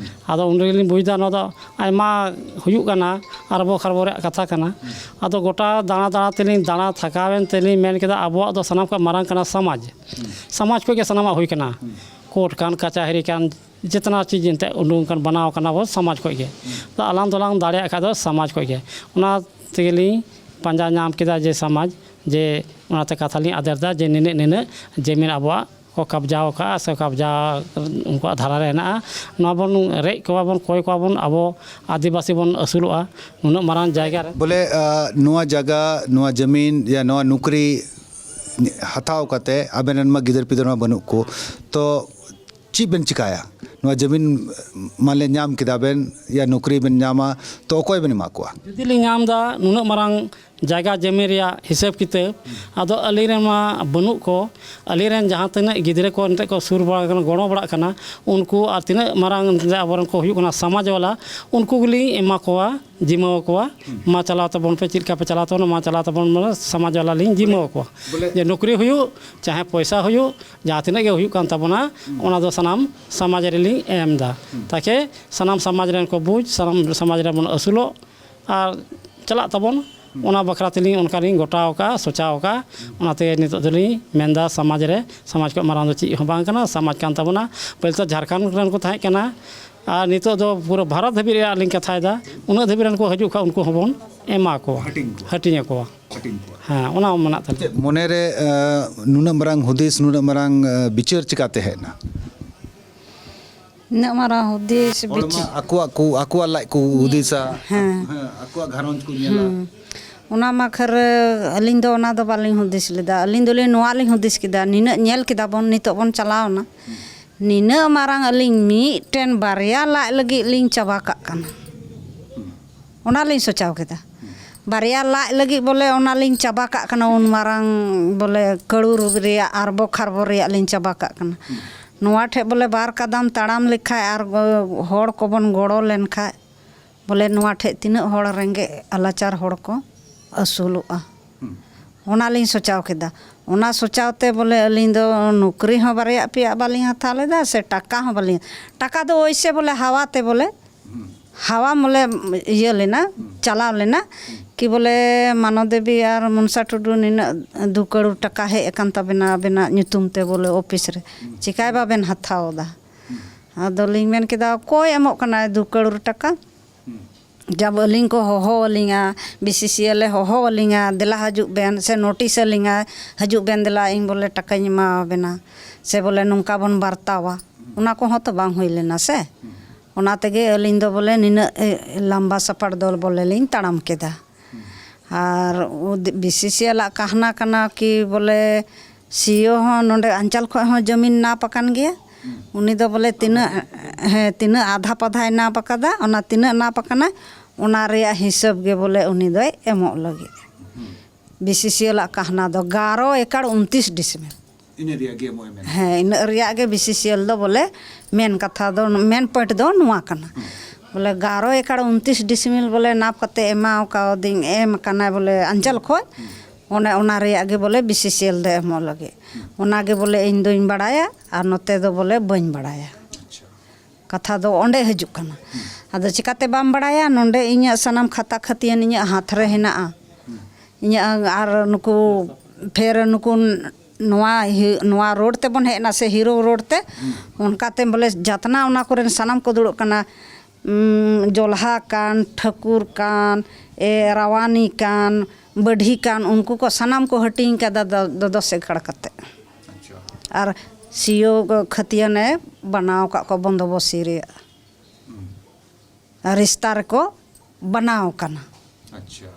ᱟᱫᱚ ᱩᱱ ᱨᱮᱜᱮᱞᱤᱧ ᱵᱩᱡᱽ ᱮᱫᱟ, ᱱᱚᱣᱟ ᱫᱚ ᱟᱭᱢᱟ ᱦᱩᱭᱩᱜ ᱠᱟᱱᱟ, ᱟᱨᱵᱚ ᱠᱷᱟᱨᱵᱚ ᱨᱮᱭᱟᱜ ᱠᱟᱛᱷᱟ ᱠᱟᱱᱟ᱾ ᱟᱫᱚ ᱜᱚᱴᱟ ᱫᱟᱬᱟ ᱫᱟᱬᱟ ᱛᱮᱞᱤᱧ ᱫᱟᱬᱟ ᱛᱷᱟᱠᱟᱣᱮᱱ ᱛᱮᱞᱤᱧ ᱢᱮᱱ ᱠᱮᱫᱟ, ᱟᱵᱚᱣᱟᱜ ᱫᱚ ᱥᱟᱱᱟᱢ ᱠᱷᱚᱱ ᱢᱟᱨᱟᱝ ᱠᱟᱱᱟ ᱥᱚᱢᱟᱡᱽ᱾ ᱥᱚᱢᱟᱡᱽ ᱠᱷᱚᱱ ᱜᱮ ᱥᱟᱱᱟᱢᱟᱜ ᱦᱩᱭ ᱠᱟᱱᱟ᱾ ᱠᱳᱨᱴ ᱠᱟᱱ, ᱠᱟᱪᱟᱦᱟᱹᱨᱤ ᱠᱟᱱ, ᱡᱮᱛᱱᱟ ᱪᱤᱡᱽ ᱮᱱᱛᱮᱫ ᱩᱰᱩᱝ ᱠᱟᱱ, ᱵᱮᱱᱟᱣ ᱠᱟᱱᱟ ᱵᱚ ᱥᱚᱢᱟᱡᱽ ᱠᱷᱚᱱ ᱜᱮ᱾ ᱛᱚ ᱟᱞᱟᱝ ᱫᱚᱞᱟᱝ ᱫᱟᱲᱮᱭᱟᱜ ᱠᱷᱟᱡ ᱫᱚ ᱥᱚᱢᱟᱡᱽ ᱠᱷᱚᱱ ᱜᱮ᱾ ᱚᱱᱟ ᱛᱮᱜᱮᱞᱤᱧ ᱯᱟᱸᱡᱟ ᱧᱟᱢ ᱠᱮᱫᱟ ᱡᱮ ᱥᱚᱢᱟᱡᱽ, ᱡᱮ ᱚᱱᱟᱛᱮ ᱠᱟᱛᱷᱟ ᱞᱤᱧ ᱟᱫᱮᱨ ᱮᱫᱟ ᱡᱮ ᱱᱤᱱᱟᱹᱜ ᱱᱤᱱᱟᱹᱜ ᱡᱚᱢᱤᱱ ᱟᱵᱚᱣᱟᱜ ᱠᱚ ᱠᱟᱵᱽᱡᱟᱣ ᱟᱠᱟᱫᱼᱟ ᱥᱮ ᱠᱟᱵᱽᱡᱟ ᱩᱱᱠᱩᱣᱟᱜ ᱫᱷᱟᱨᱟ ᱨᱮ ᱦᱮᱱᱟᱜᱼᱟ᱾ ᱱᱚᱣᱟ ᱵᱚᱱ ᱨᱮᱡ ᱠᱚᱣᱟ ᱵᱚᱱ, ᱠᱚᱭ ᱠᱚᱣᱟ ᱵᱚᱱ, ᱟᱵᱚ ᱟᱹᱫᱤᱵᱟᱹᱥᱤ ᱵᱚᱱ ᱟᱹᱥᱩᱞᱚᱜᱼᱟ᱾ ᱱᱩᱱᱟᱹᱜ ᱢᱟᱨᱟᱝ ᱡᱟᱭᱜᱟ ᱨᱮ᱾ ᱵᱚᱞᱮ, ᱟ, ᱱᱚᱣᱟ ᱡᱟᱭᱜᱟ, ᱱᱚᱣᱟ ᱡᱚᱢᱤᱱ ᱭᱟ ᱱᱚᱣᱟ ᱱᱚᱠᱨᱤ ᱦᱟᱛᱟᱣ ᱠᱟᱛᱮ ᱟᱵᱮᱱ ᱨᱮᱱ ᱢᱟ ᱜᱤᱫᱟᱹᱨ ᱯᱤᱫᱟᱹᱨ ᱢᱟ ᱵᱟᱹᱱᱩᱜ ᱠᱚ, ᱛᱚ ᱪᱮᱫ ᱵᱮᱱ ᱪᱤᱠᱟᱭᱟ? ᱱᱚᱣᱟ ᱡᱚᱢᱤᱱ ᱢᱟᱱᱮ ᱧᱟᱢ ᱠᱮᱫᱟ ᱵᱮᱱ ᱭᱟ ᱱᱚᱠᱨᱤ ᱵᱮᱱ ᱧᱟᱢᱟ, ᱛᱚ ᱚᱠᱚᱭ ᱵᱮᱱ ᱮᱢᱟ ᱠᱚᱣᱟ? ᱡᱩᱫᱤ ᱞᱤᱧ ᱧᱟᱢ ᱮᱫᱟ ᱱᱩᱱᱟᱹᱜ ᱢᱟᱨᱟᱝ ᱡᱟᱭᱜᱟ ᱡᱚᱢᱤ ᱨᱮᱭᱟᱜ ᱦᱤᱥᱟᱹᱵ ᱠᱤᱛᱟᱹᱵ, ᱟᱫᱚ ᱟᱹᱞᱤᱧ ᱨᱮᱱ ᱢᱟ ᱵᱟᱹᱱᱩᱜ ᱠᱚ, ᱟᱹᱞᱤᱧ ᱨᱮᱱ ᱡᱟᱦᱟᱸ ᱛᱤᱱᱟᱹᱜ ᱜᱤᱫᱽᱨᱟᱹ ᱠᱚ ᱮᱱᱛᱮᱫ ᱠᱚ ᱥᱩᱨ ᱵᱟᱲᱟ ᱟᱠᱟᱱᱟ, ᱜᱚᱲᱚ ᱵᱟᱲᱟᱜ ᱠᱟᱱᱟ, ᱩᱱᱠᱩ ᱟᱨ ᱛᱤᱱᱟᱹᱜ ᱢᱟᱨᱟᱝ ᱮᱱᱛᱮᱫ ᱟᱵᱚ ᱨᱮᱱ ᱠᱚ ᱦᱩᱭᱩᱜ ᱠᱟᱱᱟ ᱥᱚᱢᱟᱡᱽ ᱵᱟᱞᱟ, ᱩᱱᱠᱩ ᱜᱮᱞᱤᱧ ᱮᱢᱟ ᱠᱚᱣᱟ, ᱡᱤᱢᱟᱹ ᱟᱠᱚᱣᱟ᱾ ᱢᱟ ᱪᱟᱞᱟᱣ ᱛᱟᱵᱚᱱ ᱯᱮ, ᱪᱮᱫ ᱞᱮᱠᱟ ᱯᱮ ᱪᱟᱞᱟᱣ ᱛᱟᱵᱚᱱᱟ, ᱢᱟ ᱪᱟᱞᱟᱣ ᱛᱟᱵᱚᱱ, ᱢᱟᱱᱮ ᱥᱚᱢᱟᱡᱽ ᱵᱟᱞᱟ ᱞᱤᱧ ᱡᱤᱢᱟᱹ ᱟᱠᱚᱣᱟ᱾ ᱵᱚᱞᱮ ᱡᱮ ᱱᱚᱠᱨᱤ ᱦᱩᱭᱩᱜ, ᱪᱟᱦᱮ ᱯᱚᱭᱥᱟ ᱦᱩᱭᱩᱜ, ᱡᱟᱦᱟᱸ ᱛᱤᱱᱟᱹᱜ ᱜᱮ ᱦᱩᱭᱩᱜ ᱠᱟᱱ ᱛᱟᱵᱚᱱᱟ, ᱚᱱᱟ ᱫᱚ ᱥᱟᱱᱟᱢ ᱥᱚᱢᱟᱡᱽ ᱨᱮᱞᱤᱧ ᱮᱢ ᱮᱫᱟ᱾ ᱛᱟᱠᱮ ᱥᱟᱱᱟᱢ ᱥᱚᱢᱟᱡᱽ ᱨᱮᱱ ᱠᱚ ᱵᱩᱡᱽ, ᱥᱟᱱᱟᱢ ᱥᱚᱢᱟᱡᱽ ᱨᱮ ᱵᱚᱱ ᱟᱹᱥᱩᱞᱚᱜ ᱟᱨ ᱪᱟᱞᱟᱜ ᱛᱟᱵᱚᱱ᱾ ᱚᱱᱟ ᱵᱟᱠᱷᱨᱟ ᱛᱮᱞᱤᱧ ᱚᱱᱠᱟᱞᱤᱧ ᱜᱚᱴᱟᱣ ᱟᱠᱟᱫᱼᱟ, ᱥᱚᱪᱟᱣ ᱟᱠᱟᱫᱼᱟ᱾ ᱚᱱᱟᱛᱮ ᱱᱤᱛᱚᱜ ᱫᱚᱞᱤᱧ ᱢᱮᱱᱫᱟ, ᱥᱚᱢᱟᱡᱽ ᱨᱮ, ᱥᱚᱢᱟᱡᱽ ᱠᱷᱚᱱ ᱢᱟᱨᱟᱝ ᱫᱚ ᱪᱮᱫ ᱦᱚᱸ ᱵᱟᱝ ᱠᱟᱱᱟ᱾ ᱥᱚᱢᱟᱡᱽ ᱠᱟᱱ ᱛᱟᱵᱚᱱᱟ, ᱯᱟᱹᱦᱤᱞ ᱫᱚ ᱡᱷᱟᱲᱠᱷᱚᱸᱰ ᱨᱮᱱ ᱠᱚ ᱛᱟᱦᱮᱸ ᱠᱟᱱᱟ, ᱟᱨ ᱱᱤᱛᱚᱜ ᱫᱚ ᱯᱩᱨᱟᱹ ᱵᱷᱟᱨᱚᱛ ᱫᱷᱟᱹᱵᱤᱡ ᱨᱮᱭᱟᱜ ᱞᱤᱧ ᱠᱟᱛᱷᱟᱭᱮᱫᱟ᱾ ᱩᱱᱟᱹᱜ ᱫᱷᱟᱹᱵᱤᱡ ᱨᱮᱱ ᱠᱚ ᱦᱤᱡᱩᱜ ᱠᱷᱟᱱ ᱩᱱᱠᱩ ᱦᱚᱸᱵᱚᱱ ᱮᱢᱟ ᱠᱚᱣᱟ, ᱦᱟᱹᱴᱤᱧ ᱠᱚᱣᱟ᱾ ᱦᱟᱹᱴᱤᱧ ᱟᱠᱚᱣᱟ᱾ ᱦᱟᱹᱴᱤᱧ ᱠᱚᱣᱟ᱾ ᱦᱮᱸ, ᱚᱱᱟ ᱦᱚᱸ ᱢᱮᱱᱟᱜ ᱛᱟᱞᱮᱭᱟ᱾ ᱪᱮᱫ ᱢᱚᱱᱮᱨᱮ, ᱟᱸ, ᱱᱩᱱᱟᱹᱜ ᱢᱟᱨᱟᱝ ᱦᱩᱫᱤᱥ, ᱱᱩᱱᱟᱹᱜ ᱢᱟᱨᱟᱝ, ᱟᱸ, ᱵᱤᱪᱟᱹᱨ ᱪᱤᱠᱟᱛᱮ ᱦᱮᱡ ᱮᱱᱟ? ᱩᱱᱟᱹᱜ ᱢᱟᱨᱟᱝ ᱦᱩᱫᱤᱥ ᱦᱚᱲ ᱢᱟ ᱵᱤᱪᱟᱹᱨ᱾ ᱟᱠᱚᱣᱟᱜ ᱠᱚ, ᱟᱠᱚᱣᱟᱜ ᱞᱟᱡ ᱠᱚ ᱦᱩᱫᱤᱥᱟ, ᱦᱮᱸ᱾ ᱦᱮᱸ, ᱟᱠᱚᱣᱟᱜ ᱜᱷᱟᱨᱚᱸᱡᱽ ᱠᱚ ᱧᱮᱞᱟ᱾ ᱦᱩᱸ᱾ ᱚᱱᱟ ᱢᱟ ᱠᱷᱟᱹᱨ ᱟᱹᱞᱤᱧ ᱫᱚ ᱚᱱᱟ ᱫᱚ ᱵᱟᱹᱞᱤᱧ ᱦᱩᱫᱤᱥ ᱞᱮᱫᱟ᱾ ᱟᱹᱞᱤᱧ ᱫᱚᱞᱤᱧ ᱱᱚᱣᱟ ᱞᱤᱧ ᱦᱩᱫᱤᱥ ᱠᱮᱫᱟ, ᱱᱤᱱᱟᱹᱜ ᱧᱮᱞ ᱠᱮᱫᱟ ᱵᱚᱱ, ᱱᱤᱛᱚᱜ ᱵᱚᱱ ᱪᱟᱞᱟᱣ ᱮᱱᱟ᱾ ᱱᱤᱱᱟᱹᱜ ᱢᱟᱨᱟᱝ ᱟᱹᱞᱤᱧ ᱢᱤᱫᱴᱮᱱ ᱵᱟᱨᱭᱟ ᱞᱟᱡ ᱞᱟᱹᱜᱤᱫ ᱞᱤᱧ ᱪᱟᱵᱟ ᱠᱟᱜ ᱠᱟᱱᱟ᱾ ᱚᱱᱟᱞᱤᱧ ᱥᱚᱪᱟᱣ ᱠᱮᱫᱟ᱾ ᱵᱟᱨᱭᱟ ᱞᱟᱡ ᱞᱟᱹᱜᱤᱫ ᱵᱚᱞᱮ ᱚᱱᱟᱞᱤᱧ ᱪᱟᱵᱟ ᱠᱟᱜ ᱠᱟᱱᱟ, ᱩᱱ ᱢᱟᱨᱟᱝ ᱵᱚᱞᱮ ᱠᱟᱹᱲᱩ ᱨᱮᱭᱟᱜ, ᱟᱨᱵᱚ ᱠᱷᱟᱨᱵᱚ ᱨᱮᱭᱟᱜ ᱞᱤᱧ ᱪᱟᱵᱟ ᱠᱟᱜ ᱠᱟᱱᱟ᱾ ᱱᱚᱣᱟ ᱴᱷᱮᱡ ᱵᱚᱞᱮ ᱵᱟᱨ ᱠᱟᱫᱟᱢ ᱛᱟᱲᱟᱢ ᱞᱮᱠᱷᱟᱡ ᱟᱨ ᱦᱚᱲ ᱠᱚᱵᱚᱱ ᱜᱚᱲᱚ ᱞᱮᱱᱠᱷᱟᱡ, ᱵᱚᱞᱮ ᱱᱚᱣᱟ ᱴᱷᱮᱡ ᱛᱤᱱᱟᱹᱜ ᱦᱚᱲ ᱨᱮᱸᱜᱮᱡ ᱞᱟᱪᱟᱨ ᱦᱚᱲ ᱠᱚ ᱟᱹᱥᱩᱞᱚᱜᱼᱟ᱾ ᱚᱱᱟᱞᱤᱧ ᱥᱚᱪᱟᱣ ᱠᱮᱫᱟ᱾ ᱚᱱᱟ ᱥᱚᱪᱟᱣ ᱛᱮ ᱵᱚᱞᱮ ᱟᱹᱞᱤᱧ ᱫᱚ ᱱᱚᱠᱨᱤ ᱦᱚᱸ ᱵᱟᱨᱭᱟ ᱯᱮᱭᱟ ᱵᱟᱞᱤᱧ ᱦᱟᱛᱟᱣ ᱞᱮᱫᱟ, ᱥᱮ ᱴᱟᱠᱟ ᱦᱚᱸ ᱵᱟᱞᱤᱧ, ᱴᱟᱠᱟ ᱫᱚ ᱳᱭᱥᱮ ᱵᱚᱞᱮ ᱦᱟᱣᱟ ᱛᱮ ᱵᱚᱞᱮ, ᱦᱟᱣᱟ ᱵᱚᱞᱮ ᱤᱭᱟᱹ ᱞᱮᱱᱟ, ᱪᱟᱞᱟᱣ ᱞᱮᱱᱟ, ᱠᱤ ᱵᱚᱞᱮ ᱢᱟᱱᱚ ᱫᱮᱵᱤ ᱟᱨ ᱢᱚᱱᱥᱟ ᱴᱩᱰᱩ ᱱᱤᱱᱟᱹᱜ ᱫᱩ ᱠᱟᱹᱲᱩ ᱴᱟᱠᱟ ᱦᱮᱡ ᱟᱠᱟᱱ ᱛᱟᱵᱮᱱᱟ ᱟᱵᱮᱱᱟᱜ ᱧᱩᱛᱩᱢ ᱛᱮ ᱵᱚᱞᱮ ᱚᱯᱷᱤᱥ ᱨᱮ, ᱪᱤᱠᱟᱭ ᱵᱟᱵᱮᱱ ᱦᱟᱛᱟᱣ ᱮᱫᱟ? ᱟᱫᱚᱞᱤᱧ ᱢᱮᱱ ᱠᱮᱫᱟ, ᱚᱠᱚᱭ ᱮᱢᱚᱜ ᱠᱟᱱᱟᱭ ᱫᱩ ᱠᱟᱹᱲᱩ ᱴᱟᱠᱟ? ᱡᱟᱵ ᱟᱹᱞᱤᱧ ᱠᱚ ᱦᱚᱦᱚ ᱟᱹᱞᱤᱧᱟ, ᱵᱤᱥᱤᱥᱤᱮᱞ ᱮ ᱦᱚᱦᱚ ᱟᱹᱞᱤᱧᱟ, "ᱫᱮᱞᱟ ᱦᱤᱡᱩᱜ ᱵᱮᱱ", ᱥᱮ ᱱᱳᱴᱤᱥ ᱟᱹᱞᱤᱧᱟ, "ᱦᱤᱡᱩᱜ ᱵᱮᱱ ᱫᱮᱞᱟ, ᱤᱧ ᱵᱚᱞᱮ ᱴᱟᱠᱟᱧ ᱮᱢᱟ ᱵᱮᱱᱟ", ᱥᱮ ᱵᱚᱞᱮ ᱱᱚᱝᱠᱟ ᱵᱚᱱ ᱵᱟᱨᱛᱟᱣᱟ᱾ ᱚᱱᱟ ᱠᱚᱦᱚᱸ ᱛᱚ ᱵᱟᱝ ᱦᱩᱭ ᱞᱮᱱᱟ ᱥᱮ᱾ ᱚᱱᱟ ᱛᱮᱜᱮ ᱟᱹᱞᱤᱧ ᱫᱚ ᱵᱚᱞᱮ ᱱᱤᱱᱟᱹᱜ, ᱮ, ᱞᱟᱢᱵᱟ ᱥᱟᱯᱷᱟᱨ ᱫᱚ ᱵᱚᱞᱮ ᱞᱤᱧ ᱛᱟᱲᱟᱢ ᱠᱮᱫᱟ᱾ ᱟᱨ ᱵᱤᱥᱤᱥᱤᱮᱞ ᱟᱜ ᱠᱟᱦᱱᱟ ᱠᱟᱱᱟ ᱠᱤ ᱵᱚᱞᱮ ᱥᱤᱭᱳ ᱦᱚᱸ ᱱᱚᱰᱮ ᱟᱧᱪᱟᱞ ᱠᱷᱚᱡ ᱦᱚᱸ ᱡᱟᱹᱢᱤᱱ ᱱᱟᱯ ᱟᱠᱟᱱ ᱜᱮᱭᱟ᱾ ᱩᱱᱤ ᱫᱚ ᱵᱚᱞᱮ ᱛᱤᱱᱟᱹᱜ, ᱦᱮᱸ, ᱛᱤᱱᱟᱹᱜ ᱟᱫᱷᱟ ᱯᱟᱫᱷᱟᱭ ᱱᱟᱯ ᱟᱠᱟᱫᱟ, ᱚᱱᱟ ᱛᱤᱱᱟᱹᱜ ᱱᱟᱯ ᱟᱠᱟᱱᱟ, ᱚᱱᱟ ᱨᱮᱭᱟᱜ ᱦᱤᱥᱟᱹᱵ ᱜᱮ ᱵᱚᱞᱮ ᱩᱱᱤ ᱫᱚᱭ ᱮᱢᱚᱜ ᱞᱟᱹᱜᱤᱫ᱾ ᱵᱤᱥᱤᱥᱤᱮᱞ ᱟᱜ ᱠᱟᱦᱱᱟ ᱫᱚ ᱜᱟᱨᱚ ᱮᱠᱟᱲ ᱩᱱᱛᱤᱥ ᱰᱤᱥᱢᱤᱞ᱾ ᱤᱱᱟᱹ ᱨᱮᱭᱟᱜ ᱜᱮ ᱮᱢᱚᱜ ᱮ ᱢᱮᱱ᱾ ᱦᱮᱸ, ᱤᱱᱟᱹᱜ ᱨᱮᱭᱟᱜ ᱜᱮ ᱵᱤᱥᱤᱥᱤᱮᱞ ᱫᱚ ᱵᱚᱞᱮ ᱢᱮᱱ ᱠᱟᱛᱷᱟ ᱫᱚ, ᱢᱮᱱ ᱯᱚᱭᱮᱱᱴ ᱫᱚ ᱱᱚᱣᱟ ᱠᱟᱱᱟ᱾ ᱵᱚᱞᱮ ᱜᱟᱨᱚ ᱮᱠᱟᱲ ᱩᱱᱛᱤᱥ ᱰᱤᱥᱢᱤᱞ ᱵᱚᱞᱮ ᱱᱟᱯ ᱠᱟᱛᱮ ᱮᱢᱟᱣ ᱠᱟᱣᱫᱤᱧ, ᱮᱢ ᱠᱟᱱᱟᱭ ᱵᱚᱞᱮ ᱟᱧᱪᱟᱞ ᱠᱷᱚᱡ᱾ ᱚᱱᱮ ᱚᱱᱟ ᱨᱮᱭᱟᱜ ᱜᱮ ᱵᱚᱞᱮ ᱵᱤᱥᱤᱥᱤᱮᱞ ᱫᱚ ᱮᱢᱚᱜ ᱞᱟᱹᱜᱤᱫ᱾ ᱚᱱᱟ ᱜᱮ ᱵᱚᱞᱮ ᱤᱧ ᱫᱚᱧ ᱵᱟᱲᱟᱭᱟ ᱟᱨ ᱱᱚᱛᱮ ᱫᱚ ᱵᱚᱞᱮ ᱵᱟᱹᱧ ᱵᱟᱲᱟᱭᱟ᱾ ᱟᱪᱪᱷᱟ᱾ ᱠᱟᱛᱷᱟ ᱫᱚ ᱚᱸᱰᱮ ᱦᱤᱡᱩᱜ ᱠᱟᱱᱟ᱾ ᱟᱫᱚ ᱪᱤᱠᱟᱹᱛᱮ ᱵᱟᱢ ᱵᱟᱲᱟᱭᱟ? ᱱᱚᱰᱮ ᱤᱧᱟᱹᱜ ᱥᱟᱱᱟᱢ ᱠᱷᱟᱛᱟ ᱠᱷᱟᱹᱛᱤᱭᱟᱹᱱ ᱤᱧᱟᱹᱜ ᱦᱟᱛ ᱨᱮ ᱦᱮᱱᱟᱜᱼᱟ᱾ ᱤᱧᱟᱹᱜ ᱟᱨ ᱱᱩᱠᱩ ᱯᱷᱮᱨ ᱱᱩᱠᱩ ᱱᱚᱣᱟ ᱦᱤ-, ᱱᱚᱣᱟ ᱨᱳᱰ ᱛᱮᱵᱚᱱ ᱦᱮᱡ ᱮᱱᱟ ᱥᱮ ᱦᱤᱨᱳ ᱨᱳᱰ ᱛᱮ, ᱚᱱᱠᱟᱛᱮ ᱵᱚᱞᱮ ᱡᱟᱛᱱᱟ ᱚᱱᱟ ᱠᱚᱨᱮᱱ ᱥᱟᱱᱟᱢ ᱠᱚ ᱫᱩᱲᱩᱵ ᱠᱟᱱᱟ᱾ ᱩᱸ, ᱡᱚᱞᱦᱟ ᱠᱟᱱ, ᱴᱷᱟᱹᱠᱩᱨ ᱠᱟᱱ, ᱮ, ᱨᱟᱣᱟᱱᱤ ᱠᱟᱱ, ᱵᱟᱹᱰᱷᱤ ᱠᱟᱱ, ᱩᱱᱠᱩ ᱠᱚ ᱥᱟᱱᱟᱢ ᱠᱚ ᱦᱟᱹᱴᱤᱧ ᱠᱟᱫᱟ ᱫᱚ-, ᱫᱚ-, ᱫᱚᱥ ᱮᱠᱟᱲ ᱠᱟᱛᱮ᱾ ᱟᱪᱪᱷᱟ᱾ ᱟᱨ ᱥᱤᱭᱳ ᱠᱷᱟᱹᱛᱤᱭᱟᱹᱱᱮ ᱵᱮᱱᱟᱣ ᱟᱠᱟᱫ ᱠᱚ ᱵᱚᱱᱫᱳᱵᱚᱥᱤ ᱨᱮᱭᱟᱜ᱾ ᱟᱨ ᱨᱤᱥᱛᱟ ᱨᱮᱠᱚ ᱵᱮᱱᱟᱣ ᱠᱟᱱᱟ᱾ ᱟᱪᱪᱷᱟ᱾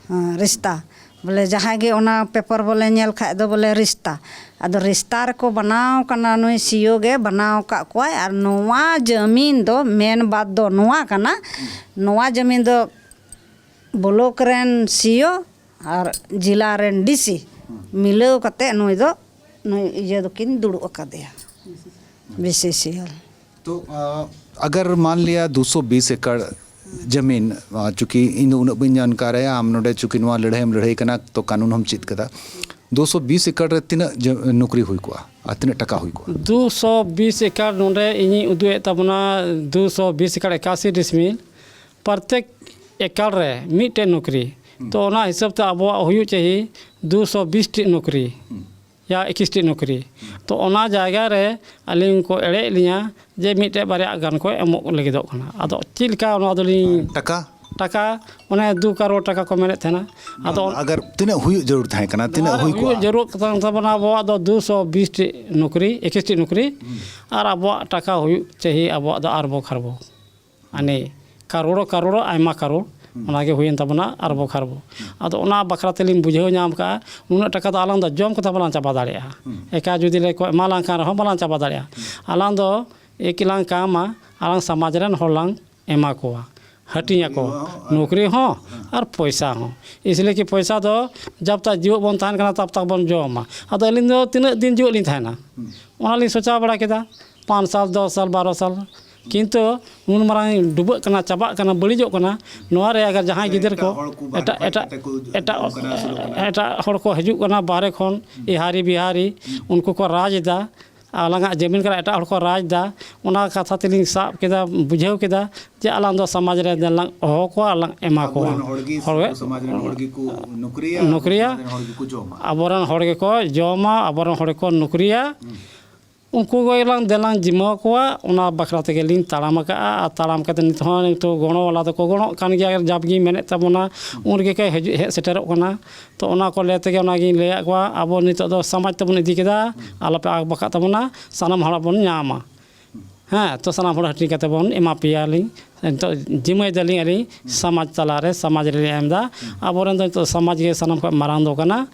ᱦᱮᱸ, ᱨᱤᱥᱛᱟ᱾ ᱵᱚᱞᱮ ᱡᱟᱦᱟᱸᱭ ᱜᱮ ᱚᱱᱟ ᱯᱮᱯᱟᱨ ᱵᱚᱞᱮ ᱧᱮᱞ ᱠᱷᱟᱡ ᱫᱚ ᱵᱚᱞᱮ ᱨᱤᱥᱛᱟ᱾ ᱟᱫᱚ ᱨᱤᱥᱛᱟ ᱨᱮᱠᱚ ᱵᱮᱱᱟᱣ ᱠᱟᱱᱟ, ᱱᱩᱭ ᱥᱤᱭᱳ ᱜᱮ ᱵᱮᱱᱟᱣ ᱟᱠᱟᱫ ᱠᱚᱣᱟᱭ᱾ ᱟᱨ ᱱᱚᱣᱟ ᱡᱟᱹᱢᱤᱱ ᱫᱚ ᱢᱮᱱ ᱵᱟᱫ ᱫᱚ ᱱᱚᱣᱟ ᱠᱟᱱᱟ, ᱱᱚᱣᱟ ᱡᱟᱹᱢᱤᱱ ᱫᱚ ᱵᱞᱚᱠ ᱨᱮᱱ ᱥᱤᱭᱳ ᱟᱨ ᱡᱮᱞᱟ ᱨᱮᱱ ᱰᱤᱥᱤ ᱢᱤᱞᱟᱹᱣ ᱠᱟᱛᱮ ᱱᱩᱭ ᱫᱚ, ᱱᱩᱭ ᱤᱭᱟᱹ ᱫᱚᱠᱤᱱ ᱫᱩᱲᱩᱵ ᱟᱠᱟᱫᱮᱭᱟ, ᱵᱤᱥᱤᱥᱤᱮᱞ᱾ तो अ, अगर मान लिया दो सौ बीस एकड़ ᱡᱟᱢᱤᱱ, ᱟᱨ ᱪᱩᱸᱠᱤ ᱤᱧ ᱫᱚ ᱩᱱᱟᱹᱜ ᱵᱟᱹᱧ ᱡᱟᱱᱠᱟᱨᱟ, ᱟᱢ ᱱᱚᱰᱮ ᱪᱩᱸᱠᱤ ᱱᱚᱣᱟ ᱞᱟᱹᱲᱦᱟᱹᱭᱮᱢ ᱞᱟᱹᱲᱦᱟᱹᱭ ᱠᱟᱱᱟ, ᱛᱚ ᱠᱟᱹᱱᱩᱱ ᱦᱚᱸᱢ ᱪᱮᱫ ᱠᱟᱫᱟ᱾ ᱫᱩᱥᱚ ᱵᱤᱥ ᱮᱠᱚᱨ ᱨᱮ ᱛᱤᱱᱟᱹᱜ ᱡᱟ-, ᱱᱚᱠᱨᱤ ᱦᱩᱭ ᱠᱚᱜᱼᱟ ᱟᱨ ᱛᱤᱱᱟᱹᱜ ᱴᱟᱠᱟ ᱦᱩᱭ ᱠᱚᱜᱼᱟ? ᱫᱩᱥᱚ ᱵᱤᱥ ᱮᱠᱚᱨ ᱱᱚᱰᱮ ᱤᱧᱤᱧ ᱩᱫᱩᱜ ᱮᱫ ᱛᱟᱵᱚᱱᱟ, ᱫᱩᱥᱚ ᱵᱤᱥ ᱮᱠᱚᱨ ᱮᱠᱟᱥᱤ ᱰᱤᱥᱢᱤᱞ, ᱯᱨᱚᱛᱮᱠ ᱮᱠᱚᱨ ᱨᱮ ᱢᱤᱫᱴᱮᱱ ᱱᱚᱠᱨᱤ᱾ ᱛᱚ ᱚᱱᱟ ᱦᱤᱥᱟᱹᱵ ᱛᱮ ᱟᱵᱚᱣᱟᱜ ᱦᱩᱭᱩᱜ ᱪᱟᱹᱦᱤ ᱫᱩᱥᱚ ᱵᱤᱥ ᱴᱤ ᱱᱚᱠᱨᱤ᱾ ᱭᱟ ᱮᱠᱤᱥ ᱴᱤ ᱱᱚᱠᱨᱤ᱾ ᱛᱚ ᱚᱱᱟ ᱡᱟᱭᱜᱟ ᱨᱮ ᱟᱹᱞᱤᱧ ᱠᱚ ᱮᱲᱮᱭᱮᱫ ᱞᱤᱧᱟ ᱡᱮ ᱢᱤᱫᱴᱮᱡ ᱵᱟᱨᱭᱟ ᱜᱟᱱ ᱠᱚ ᱮᱢᱚᱜ ᱞᱟᱹᱜᱤᱫᱚᱜ ᱠᱟᱱᱟ᱾ ᱟᱫᱚ ᱪᱮᱫ ᱞᱮᱠᱟ ᱱᱚᱣᱟ ᱫᱚᱞᱤᱧ ᱴᱟᱠᱟ? ᱴᱟᱠᱟ, ᱚᱱᱮ ᱫᱩ ᱠᱟᱨᱳᱲ ᱴᱟᱠᱟ ᱠᱚ ᱢᱮᱱᱮᱫ ᱛᱟᱦᱮᱱᱟ᱾ ᱟᱫᱚ ᱟᱜᱟᱨ ᱛᱤᱱᱟᱹᱜ ᱦᱩᱭᱩᱜ ᱡᱟᱹᱨᱩᱲ ᱛᱟᱦᱮᱸ ᱠᱟᱱᱟ, ᱛᱤᱱᱟᱹᱜ ᱟᱨ ᱦᱩᱭ ᱦᱩᱭᱩᱜ ᱠᱚᱜᱼᱟ? ᱡᱟᱹᱨᱩᱲ ᱠᱟᱱ ᱛᱟᱵᱚᱱᱟ ᱟᱵᱚᱣᱟᱜ ᱫᱚ ᱫᱩᱥᱚ ᱵᱤᱥ ᱴᱤ ᱱᱚᱠᱨᱤ, ᱮᱠᱤᱥ ᱴᱤ ᱱᱚᱠᱨᱤ᱾ ᱟᱨ ᱟᱵᱚᱣᱟᱜ ᱴᱟᱠᱟ ᱦᱩᱭᱩᱜ ᱪᱟᱹᱦᱤ ᱟᱵᱚᱣᱟᱜ ᱫᱚ ᱟᱨᱵᱚ ᱠᱷᱟᱨᱵᱚ᱾ ᱢᱟᱱᱮ ᱠᱟᱨᱳᱲ ᱠᱟᱨᱳᱲ, ᱟᱭᱢᱟ ᱠᱟᱨᱳᱲ, ᱚᱱᱟᱜᱮ ᱦᱩᱭᱮᱱ ᱛᱟᱵᱚᱱᱟ ᱟᱨᱵᱚ ᱠᱷᱟᱨᱵᱚ᱾ ᱟᱫᱚ ᱚᱱᱟ ᱵᱟᱠᱷᱨᱟ ᱛᱮᱞᱤᱧ ᱵᱩᱡᱷᱟᱹᱣ ᱧᱟᱢ ᱠᱟᱜᱼᱟ, ᱱᱩᱱᱟᱹᱜ ᱴᱟᱠᱟ ᱫᱚ ᱟᱞᱟᱝ ᱫᱚ ᱡᱚᱢ ᱠᱟᱛᱮ ᱵᱟᱞᱟᱝ ᱪᱟᱵᱟ ᱫᱟᱲᱮᱭᱟᱜᱼᱟ᱾ ᱮᱠᱟ ᱡᱩᱫᱤ ᱞᱮ ᱠᱚ ᱮᱢᱟ ᱞᱟᱝ ᱠᱷᱟᱱ ᱨᱮᱦᱚᱸ ᱵᱟᱞᱟᱝ ᱪᱟᱵᱟ ᱫᱟᱲᱮᱭᱟᱜᱼᱟ᱾ ᱟᱞᱟᱝ ᱫᱚ ᱮᱠᱤ ᱞᱟᱝ ᱠᱟᱢᱟ, ᱟᱞᱟᱝ ᱥᱚᱢᱟᱡᱽ ᱨᱮᱱ ᱦᱚᱲ ᱞᱟᱝ ᱮᱢᱟ ᱠᱚᱣᱟ, ᱦᱟᱹᱴᱤᱧ ᱟᱠᱚ, ᱱᱚᱠᱨᱤ ᱦᱚᱸ ᱟᱨ ᱯᱚᱭᱥᱟ ᱦᱚᱸ᱾ ᱤᱥᱞᱤᱭᱮ ᱠᱤ ᱯᱚᱭᱥᱟ ᱫᱚ ᱡᱟᱵ ᱛᱟᱠ ᱡᱤᱣᱮᱫ ᱵᱚᱱ ᱛᱟᱦᱮᱱ ᱠᱟᱱᱟ, ᱛᱟᱵ ᱛᱟᱠ ᱵᱚᱱ ᱡᱚᱢᱟ᱾ ᱟᱫᱚ ᱟᱹᱞᱤᱧ ᱫᱚ ᱛᱤᱱᱟᱹᱜ ᱫᱤᱱ ᱡᱤᱣᱮᱫ ᱞᱤᱧ ᱛᱟᱦᱮᱱᱟ? ᱚᱱᱟᱞᱤᱧ ᱥᱚᱪᱟᱣ ᱵᱟᱲᱟ ᱠᱮᱫᱟ, ᱯᱟᱸᱪ ᱥᱟᱞ, ᱫᱚᱥ ᱥᱟᱞ, ᱵᱟᱨᱚ ᱥᱟᱞ᱾ ᱠᱤᱱᱛᱩ ᱩᱱ ᱢᱟᱨᱟᱝ ᱰᱩᱵᱟᱹᱜ ᱠᱟᱱᱟ, ᱪᱟᱵᱟᱜ ᱠᱟᱱᱟ, ᱵᱟᱹᱲᱤᱡᱚᱜ ᱠᱟᱱᱟ, ᱱᱚᱣᱟ ᱨᱮ ᱟᱜᱟᱨ ᱡᱟᱦᱟᱸᱭ ᱜᱤᱫᱟᱹᱨ ᱠᱚ ᱮᱴᱟᱜ ᱦᱚᱲ ᱠᱚ ᱵᱟᱫ ᱮᱴᱟᱜ ᱠᱟᱛᱮ ᱠᱚ ᱮᱴᱟᱜ ᱡᱚᱢ ᱠᱟᱱᱟ, ᱟᱹᱥᱩᱞᱚᱜ ᱠᱟᱱᱟ᱾ ᱮᱴᱟᱜ ᱦᱚᱲ ᱠᱚ ᱦᱤᱡᱩᱜ ᱠᱟᱱᱟ ᱵᱟᱦᱨᱮ ᱠᱷᱚᱱ, ᱤᱦᱟᱨᱤ ᱵᱤᱦᱟᱨᱤ, ᱩᱱᱠᱩ ᱠᱚ ᱨᱟᱡᱽ ᱮᱫᱟ᱾ ᱟᱞᱟᱝᱟᱜ ᱡᱟᱹᱢᱤᱱ ᱠᱟᱱᱟ, ᱮᱴᱟᱜ ᱦᱚᱲ ᱠᱚ ᱨᱟᱡᱽ ᱮᱫᱟ᱾ ᱚᱱᱟ ᱠᱟᱛᱷᱟ ᱛᱮᱞᱤᱧ ᱥᱟᱵ ᱠᱮᱫᱟ, ᱵᱩᱡᱷᱟᱹᱣ ᱠᱮᱫᱟ ᱡᱮ ᱟᱞᱟᱝ ᱫᱚ ᱥᱚᱢᱟᱡᱽ ᱨᱮ ᱫᱮᱱ ᱞᱟᱝ ᱦᱚᱦᱚ ᱠᱚᱣᱟ, ᱞᱟᱝ ᱮᱢᱟ ᱠᱚᱣᱟ᱾ ᱟᱵᱚᱨᱮᱱ ᱦᱚᱲ ᱜᱮ, ᱦᱚᱲ ᱜᱮ ᱥᱚᱢᱟᱡᱽ ᱨᱮᱱ ᱦᱚᱲ ᱜᱮᱠᱚ ᱱᱚᱠᱨᱤᱭᱟ, ᱱᱚᱠᱨᱤᱭᱟ᱾ ᱥᱚᱢᱟᱡᱽ ᱨᱮᱱ ᱦᱚᱲ ᱜᱮᱠᱚ ᱡᱚᱢᱟ᱾ ᱟᱵᱚᱨᱮᱱ ᱦᱚᱲ ᱜᱮᱠᱚ ᱡᱚᱢᱟ, ᱟᱵᱚᱨᱮᱱ ᱦᱚᱲ ᱜᱮᱠᱚ ᱱᱚᱠᱨᱤᱭᱟ᱾ ᱩᱱᱠᱩ ᱜᱮᱞᱟᱝ ᱫᱮᱞᱟᱝ ᱡᱤᱢᱟᱹ ᱠᱚᱣᱟ, ᱚᱱᱟ ᱵᱟᱠᱷᱨᱟ ᱛᱮᱜᱮ ᱞᱤᱧ ᱛᱟᱲᱟᱢ ᱟᱠᱟᱫᱼᱟ᱾ ᱟᱨ ᱛᱟᱲᱟᱢ ᱠᱟᱛᱮ ᱱᱤᱛ ᱦᱚᱸ ᱱᱤᱛᱚᱜ ᱜᱚᱲᱚ ᱣᱟᱞᱟ ᱫᱚᱠᱚ ᱜᱚᱲᱚᱜ ᱠᱟᱱ ᱜᱮᱭᱟ, ᱡᱟᱵᱽ ᱜᱤᱧ ᱢᱮᱱᱮᱫ ᱛᱟᱵᱚᱱᱟ, ᱩᱱ ᱨᱮᱜᱮ ᱠᱚ ᱦᱤᱡᱩᱜ, ᱦᱮᱡ ᱥᱮᱴᱮᱨᱚᱜ ᱠᱟᱱᱟ᱾ ᱛᱚ ᱚᱱᱟ ᱠᱚ ᱞᱟᱹᱭ ᱛᱮᱜᱮ ᱚᱱᱟᱜᱤᱧ ᱞᱟᱹᱭᱟᱫ ᱠᱚᱣᱟ, ᱟᱵᱚ ᱱᱤᱛᱚᱜ ᱫᱚ ᱥᱚᱢᱟᱡᱽ ᱛᱮᱵᱚᱱ ᱤᱫᱤ ᱠᱮᱫᱟ, ᱟᱞᱚᱯᱮ ᱟᱠ ᱵᱟᱠᱟᱜ ᱛᱟᱵᱚᱱᱟ, ᱥᱟᱱᱟᱢ ᱦᱚᱲ ᱵᱚᱱ ᱧᱟᱢᱟ᱾ ᱦᱮᱸ, ᱛᱚ ᱥᱟᱱᱟᱢ ᱦᱚᱲ ᱦᱟᱹᱴᱤᱧ ᱠᱟᱛᱮ ᱵᱚᱱ ᱮᱢᱟ ᱯᱮᱭᱟᱞᱤᱧ, ᱱᱤᱛᱚᱜ ᱡᱤᱢᱟᱹᱭ ᱫᱟᱞᱤᱧ ᱟᱹᱞᱤᱧ ᱥᱚᱢᱟᱡᱽ ᱛᱟᱞᱟᱨᱮ, ᱥᱚᱢᱟᱡᱽ ᱨᱮᱞᱤᱧ ᱮᱢ ᱮᱫᱟ᱾ ᱟᱵᱚᱨᱮᱱ ᱫᱚ ᱱᱤᱛᱚᱜ ᱥᱚᱢᱟᱡᱽ ᱜᱮ ᱥᱟᱱᱟᱢ ᱠᱷᱚᱱ ᱢᱟᱨᱟᱝ ᱫᱚ ᱠᱟᱱᱟ᱾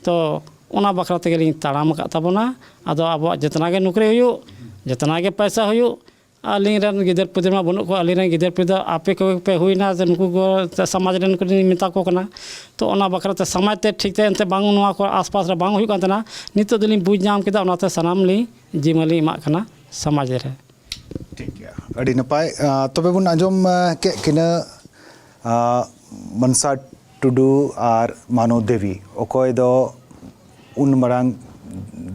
ᱛᱚ ᱚᱱᱟ ᱵᱟᱠᱷᱨᱟ ᱛᱮᱜᱮ ᱞᱤᱧ ᱛᱟᱲᱟᱢ ᱟᱠᱟᱫ ᱛᱟᱵᱚᱱᱟ᱾ ᱟᱫᱚ ᱟᱵᱚᱣᱟᱜ ᱡᱚᱛᱚᱱᱟᱜ ᱜᱮ ᱱᱚᱠᱨᱤ ᱦᱩᱭᱩᱜ, ᱡᱚᱛᱚᱱᱟᱜ ᱜᱮ ᱯᱚᱭᱥᱟ ᱦᱩᱭᱩᱜ, ᱟᱹᱞᱤᱧ ᱨᱮᱱ ᱜᱤᱫᱟᱹᱨ ᱯᱤᱫᱟᱹᱨ ᱢᱟ ᱵᱟᱹᱱᱩᱜ ᱠᱚᱣᱟ, ᱟᱹᱞᱤᱧ ᱨᱮᱱ ᱜᱤᱫᱟᱹᱨ ᱯᱤᱫᱟᱹᱨ ᱟᱯᱮ ᱠᱚᱜᱮ ᱯᱮ ᱦᱩᱭᱱᱟ, ᱥᱮ ᱱᱩᱠᱩ ᱠᱚ ᱥᱚᱢᱟᱡᱽ ᱨᱮᱱ ᱠᱚᱞᱤᱧ ᱢᱮᱛᱟ ᱠᱚ ᱠᱟᱱᱟ᱾ ᱛᱚ ᱚᱱᱟ ᱵᱟᱠᱷᱨᱟ ᱛᱮ ᱥᱚᱢᱟᱡᱽ ᱛᱮ ᱴᱷᱤᱠ ᱛᱮ ᱮᱱᱛᱮ ᱵᱟᱝ, ᱱᱚᱣᱟ ᱠᱚ ᱟᱥᱯᱟᱥ ᱨᱮ ᱵᱟᱝ ᱦᱩᱭᱩᱜ ᱠᱟᱱ ᱛᱟᱦᱮᱱᱟ, ᱱᱤᱛᱚᱜ ᱫᱚᱞᱤᱧ ᱵᱩᱡᱽ ᱧᱟᱢ ᱠᱮᱫᱟ, ᱚᱱᱟᱛᱮ ᱥᱟᱱᱟᱢ ᱞᱤᱧ ᱡᱤᱢᱟᱹ ᱞᱤᱧ ᱮᱢᱟᱜ ᱠᱟᱱᱟ ᱥᱚᱢᱟᱡᱽ ᱨᱮ᱾ ᱴᱷᱤᱠ ᱜᱮᱭᱟ, ᱟᱹᱰᱤ ᱱᱟᱯᱟᱭ᱾ ᱟᱸ, ᱛᱚᱵᱮ ᱵᱚᱱ ᱟᱸᱡᱚᱢ, ᱟᱸ, ᱠᱮᱫ ᱠᱤᱱᱟᱹ, ᱟᱸ, ᱢᱚᱱᱥᱟ ᱴᱩᱰᱩ ᱟᱨ ᱢᱟᱱᱚ ᱫᱮᱵᱤ, ᱚᱠᱚᱭ ᱫᱚ ᱩᱱ ᱢᱟᱨᱟᱝ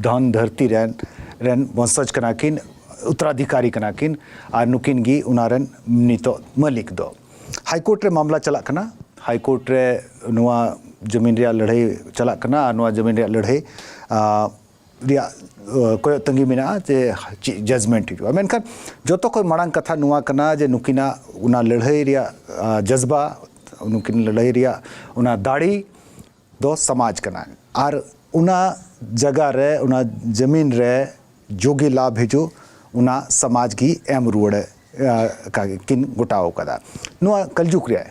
ᱫᱷᱚᱱ ᱫᱷᱟᱹᱨᱛᱤ ᱨᱮᱱ, ᱨᱮᱱ ᱵᱚᱝᱥᱚᱡᱽ ᱠᱟᱱᱟ ᱠᱤᱱ, ᱩᱛᱛᱚᱨᱟᱫᱷᱤᱠᱟᱨᱤ ᱠᱟᱱᱟ ᱠᱤᱱ, ᱟᱨ ᱱᱩᱠᱤᱱ ᱜᱮ ᱚᱱᱟ ᱨᱮᱱ ᱱᱤᱛᱚᱜ ᱢᱟᱹᱞᱤᱠ ᱫᱚ᱾ ᱦᱟᱭ ᱠᱳᱨᱴ ᱨᱮ ᱢᱟᱢᱞᱟ ᱪᱟᱞᱟᱜ ᱠᱟᱱᱟ᱾ ᱦᱟᱭ ᱠᱳᱨᱴ ᱨᱮ ᱱᱚᱣᱟ ᱡᱚᱢᱤᱱ ᱨᱮᱭᱟᱜ ᱞᱟᱹᱲᱦᱟᱹᱭ ᱪᱟᱞᱟᱜ ᱠᱟᱱᱟ, ᱟᱨ ᱱᱚᱣᱟ ᱡᱚᱢᱤᱱ ᱨᱮᱭᱟᱜ ᱞᱟᱹᱲᱦᱟᱹᱭ, ᱟᱸ, ᱨᱮᱭᱟᱜ, ᱟᱸ, ᱠᱚᱭᱚᱜ ᱛᱟᱺᱜᱤ ᱢᱮᱱᱟᱜᱼᱟ ᱡᱮ ᱪᱮᱫ ᱡᱟᱡᱽᱢᱮᱱᱴ ᱦᱤᱡᱩᱜᱼᱟ᱾ ᱢᱮᱱᱠᱷᱟᱱ ᱡᱚᱛᱚ ᱠᱷᱚᱱ ᱢᱟᱲᱟᱝ ᱠᱟᱛᱷᱟ ᱱᱚᱣᱟ ᱠᱟᱱᱟ ᱡᱮ ᱱᱩᱠᱤᱱᱟᱜ ᱚᱱᱟ ᱞᱟᱹᱲᱦᱟᱹᱭ ᱨᱮᱭᱟᱜ, ᱟᱸ, ᱡᱟᱡᱽᱵᱟ, ᱱᱩᱠᱤᱱ ᱞᱟᱹᱲᱦᱟᱹᱭ ᱨᱮᱭᱟᱜ ᱚᱱᱟ ᱫᱟᱲᱮ ᱫᱚ ᱥᱚᱢᱟᱡᱽ ᱠᱟᱱᱟ, ᱟᱨ ᱚᱱᱟ ᱡᱟᱭᱜᱟ ᱨᱮ, ᱚᱱᱟ ᱡᱟᱢᱤᱱ ᱨᱮ ᱡᱚᱜᱤ ᱞᱟᱵᱷ ᱦᱤᱡᱩᱜ, ᱚᱱᱟ ᱥᱚᱢᱟᱡᱽ ᱜᱮ ᱮᱢ ᱨᱩᱣᱟᱹᱲᱮ, ᱟ, ᱠᱟ-, ᱠᱤᱱ ᱜᱚᱴᱟᱣ ᱠᱟᱫᱟ᱾ ᱱᱚᱣᱟ ᱠᱟᱞᱡᱩᱜᱽ ᱨᱮ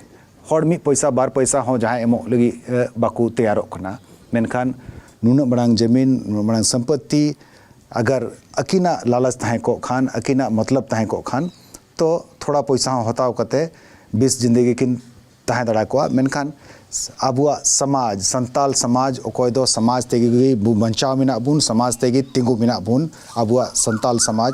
ᱦᱚᱲ ᱢᱤᱫ ᱯᱚᱭᱥᱟ, ᱵᱟᱨ ᱯᱚᱭᱥᱟ ᱦᱚᱸ ᱡᱟᱦᱟᱸᱭ ᱮᱢᱚᱜ ᱞᱟᱹᱜᱤᱫ, ᱮ, ᱵᱟᱠᱚ ᱛᱮᱭᱟᱨᱚᱜ ᱠᱟᱱᱟ᱾ ᱢᱮᱱᱠᱷᱟᱱ ᱱᱩᱱᱟᱹᱜ ᱢᱟᱨᱟᱝ ᱡᱟᱢᱤᱱ, ᱱᱩᱱᱟᱹᱜ ᱢᱟᱨᱟᱝ ᱥᱚᱢᱯᱚᱛᱛᱤ, ᱟᱜᱟᱨ ᱟᱹᱠᱤᱱᱟᱜ ᱞᱟᱞᱚᱪ ᱛᱟᱦᱮᱸ ᱠᱚᱜ ᱠᱷᱟᱱ, ᱟᱹᱠᱤᱱᱟᱜ ᱢᱚᱛᱞᱚᱵ ᱛᱟᱦᱮᱸ ᱠᱚᱜ ᱠᱷᱟᱱ, ᱛᱚ ᱛᱷᱚᱲᱟ ᱯᱚᱭᱥᱟ ᱦᱚᱸ ᱦᱟᱛᱟᱣ ᱠᱟᱛᱮ ᱵᱮᱥ ᱡᱤᱱᱫᱮᱜᱤ ᱠᱤᱱ ᱛᱟᱦᱮᱸ ᱫᱟᱲᱮ ᱠᱚᱜᱼᱟ᱾ ᱢᱮᱱᱠᱷᱟᱱ ᱟᱵᱚᱣᱟᱜ ᱥᱚᱢᱟᱡᱽ, ᱥᱟᱱᱛᱟᱞ ᱥᱚᱢᱟᱡᱽ, ᱚᱠᱚᱭ ᱫᱚ ᱥᱚᱢᱟᱡᱽ ᱛᱮᱜᱮ ᱜᱮ ᱵᱚ-, ᱵᱟᱧᱪᱟᱣ ᱢᱮᱱᱟᱜ ᱵᱚᱱ, ᱥᱚᱢᱟᱡᱽ ᱛᱮᱜᱮ ᱛᱤᱸᱜᱩ ᱢᱮᱱᱟᱜ ᱵᱚᱱ, ᱟᱵᱚᱣᱟᱜ ᱥᱟᱱᱛᱟᱞ ᱥᱚᱢᱟᱡᱽ,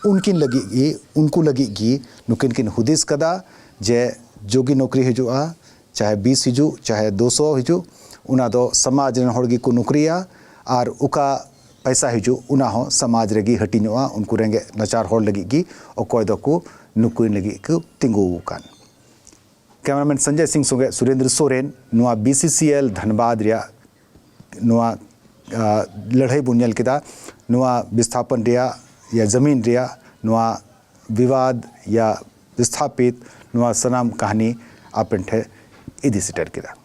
ᱩᱱᱠᱤᱱ ᱞᱟᱹᱜᱤᱫ ᱜᱮ, ᱩᱱᱠᱩ ᱞᱟᱹᱜᱤᱫ ᱜᱮ ᱱᱩᱠᱤᱱ ᱠᱤᱱ ᱦᱩᱫᱤᱥ ᱠᱟᱫᱟ ᱡᱮ ᱡᱚᱜᱤ ᱱᱚᱠᱨᱤ ᱦᱤᱡᱩᱜᱼᱟ, ᱪᱟᱦᱮ ᱵᱤᱥ ᱦᱤᱡᱩᱜ, ᱪᱟᱦᱮ ᱫᱩᱥᱚ ᱦᱤᱡᱩᱜ, ᱚᱱᱟ ᱫᱚ ᱥᱚᱢᱟᱡᱽ ᱨᱮᱱ ᱦᱚᱲ ᱜᱮᱠᱚ ᱱᱚᱠᱨᱤᱭᱟ, ᱟᱨ ᱚᱠᱟ ᱯᱚᱭᱥᱟ ᱦᱤᱡᱩᱜ, ᱚᱱᱟ ᱦᱚᱸ ᱥᱚᱢᱟᱡᱽ ᱨᱮᱜᱮ ᱦᱟᱹᱴᱤᱧᱚᱜᱼᱟ, ᱩᱱᱠᱩ ᱨᱮᱸᱜᱮᱡ ᱱᱟᱪᱟᱨ ᱦᱚᱲ ᱞᱟᱹᱜᱤᱫ ᱜᱮ, ᱚᱠᱚᱭ ᱫᱚᱠᱚ ᱱᱩᱠᱩ ᱞᱟᱹᱜᱤᱫ ᱠᱚ ᱛᱤᱸᱜᱩ ᱟᱠᱟᱱ᱾ ᱠᱮᱢᱮᱨᱟᱢᱮᱱ ᱥᱚᱧᱡᱚᱭ ᱥᱤᱝ ᱥᱚᱸᱜᱮ ᱥᱩᱨᱮᱱᱫᱨᱚ ᱥᱚᱨᱮᱱ, ᱱᱚᱣᱟ ᱵᱤ ᱥᱤ ᱥᱤ ᱮᱞ ᱫᱷᱟᱱᱵᱟᱫᱽ ᱨᱮᱭᱟᱜ ᱱᱚᱣᱟ, ᱟ, ᱞᱟᱹᱲᱦᱟᱹᱭ ᱵᱚᱱ ᱧᱮᱞ ᱠᱮᱫᱟ᱾ ᱱᱚᱣᱟ ᱵᱤᱥᱛᱷᱟᱯᱚᱱ ᱨᱮᱭᱟᱜ ᱭᱟ ᱡᱟᱢᱤᱱ ᱨᱮᱭᱟᱜ ᱱᱚᱣᱟ ᱵᱤᱵᱟᱫ ᱭᱟ ᱵᱤᱥᱛᱷᱟᱯᱤᱛ, ᱱᱚᱣᱟ ᱥᱟᱱᱟᱢ ᱠᱟᱹᱦᱱᱤ ᱟᱯᱮᱱ ᱴᱷᱮᱱ ᱤᱫᱤ ᱥᱮᱴᱮᱨ ᱠᱮᱫᱟ᱾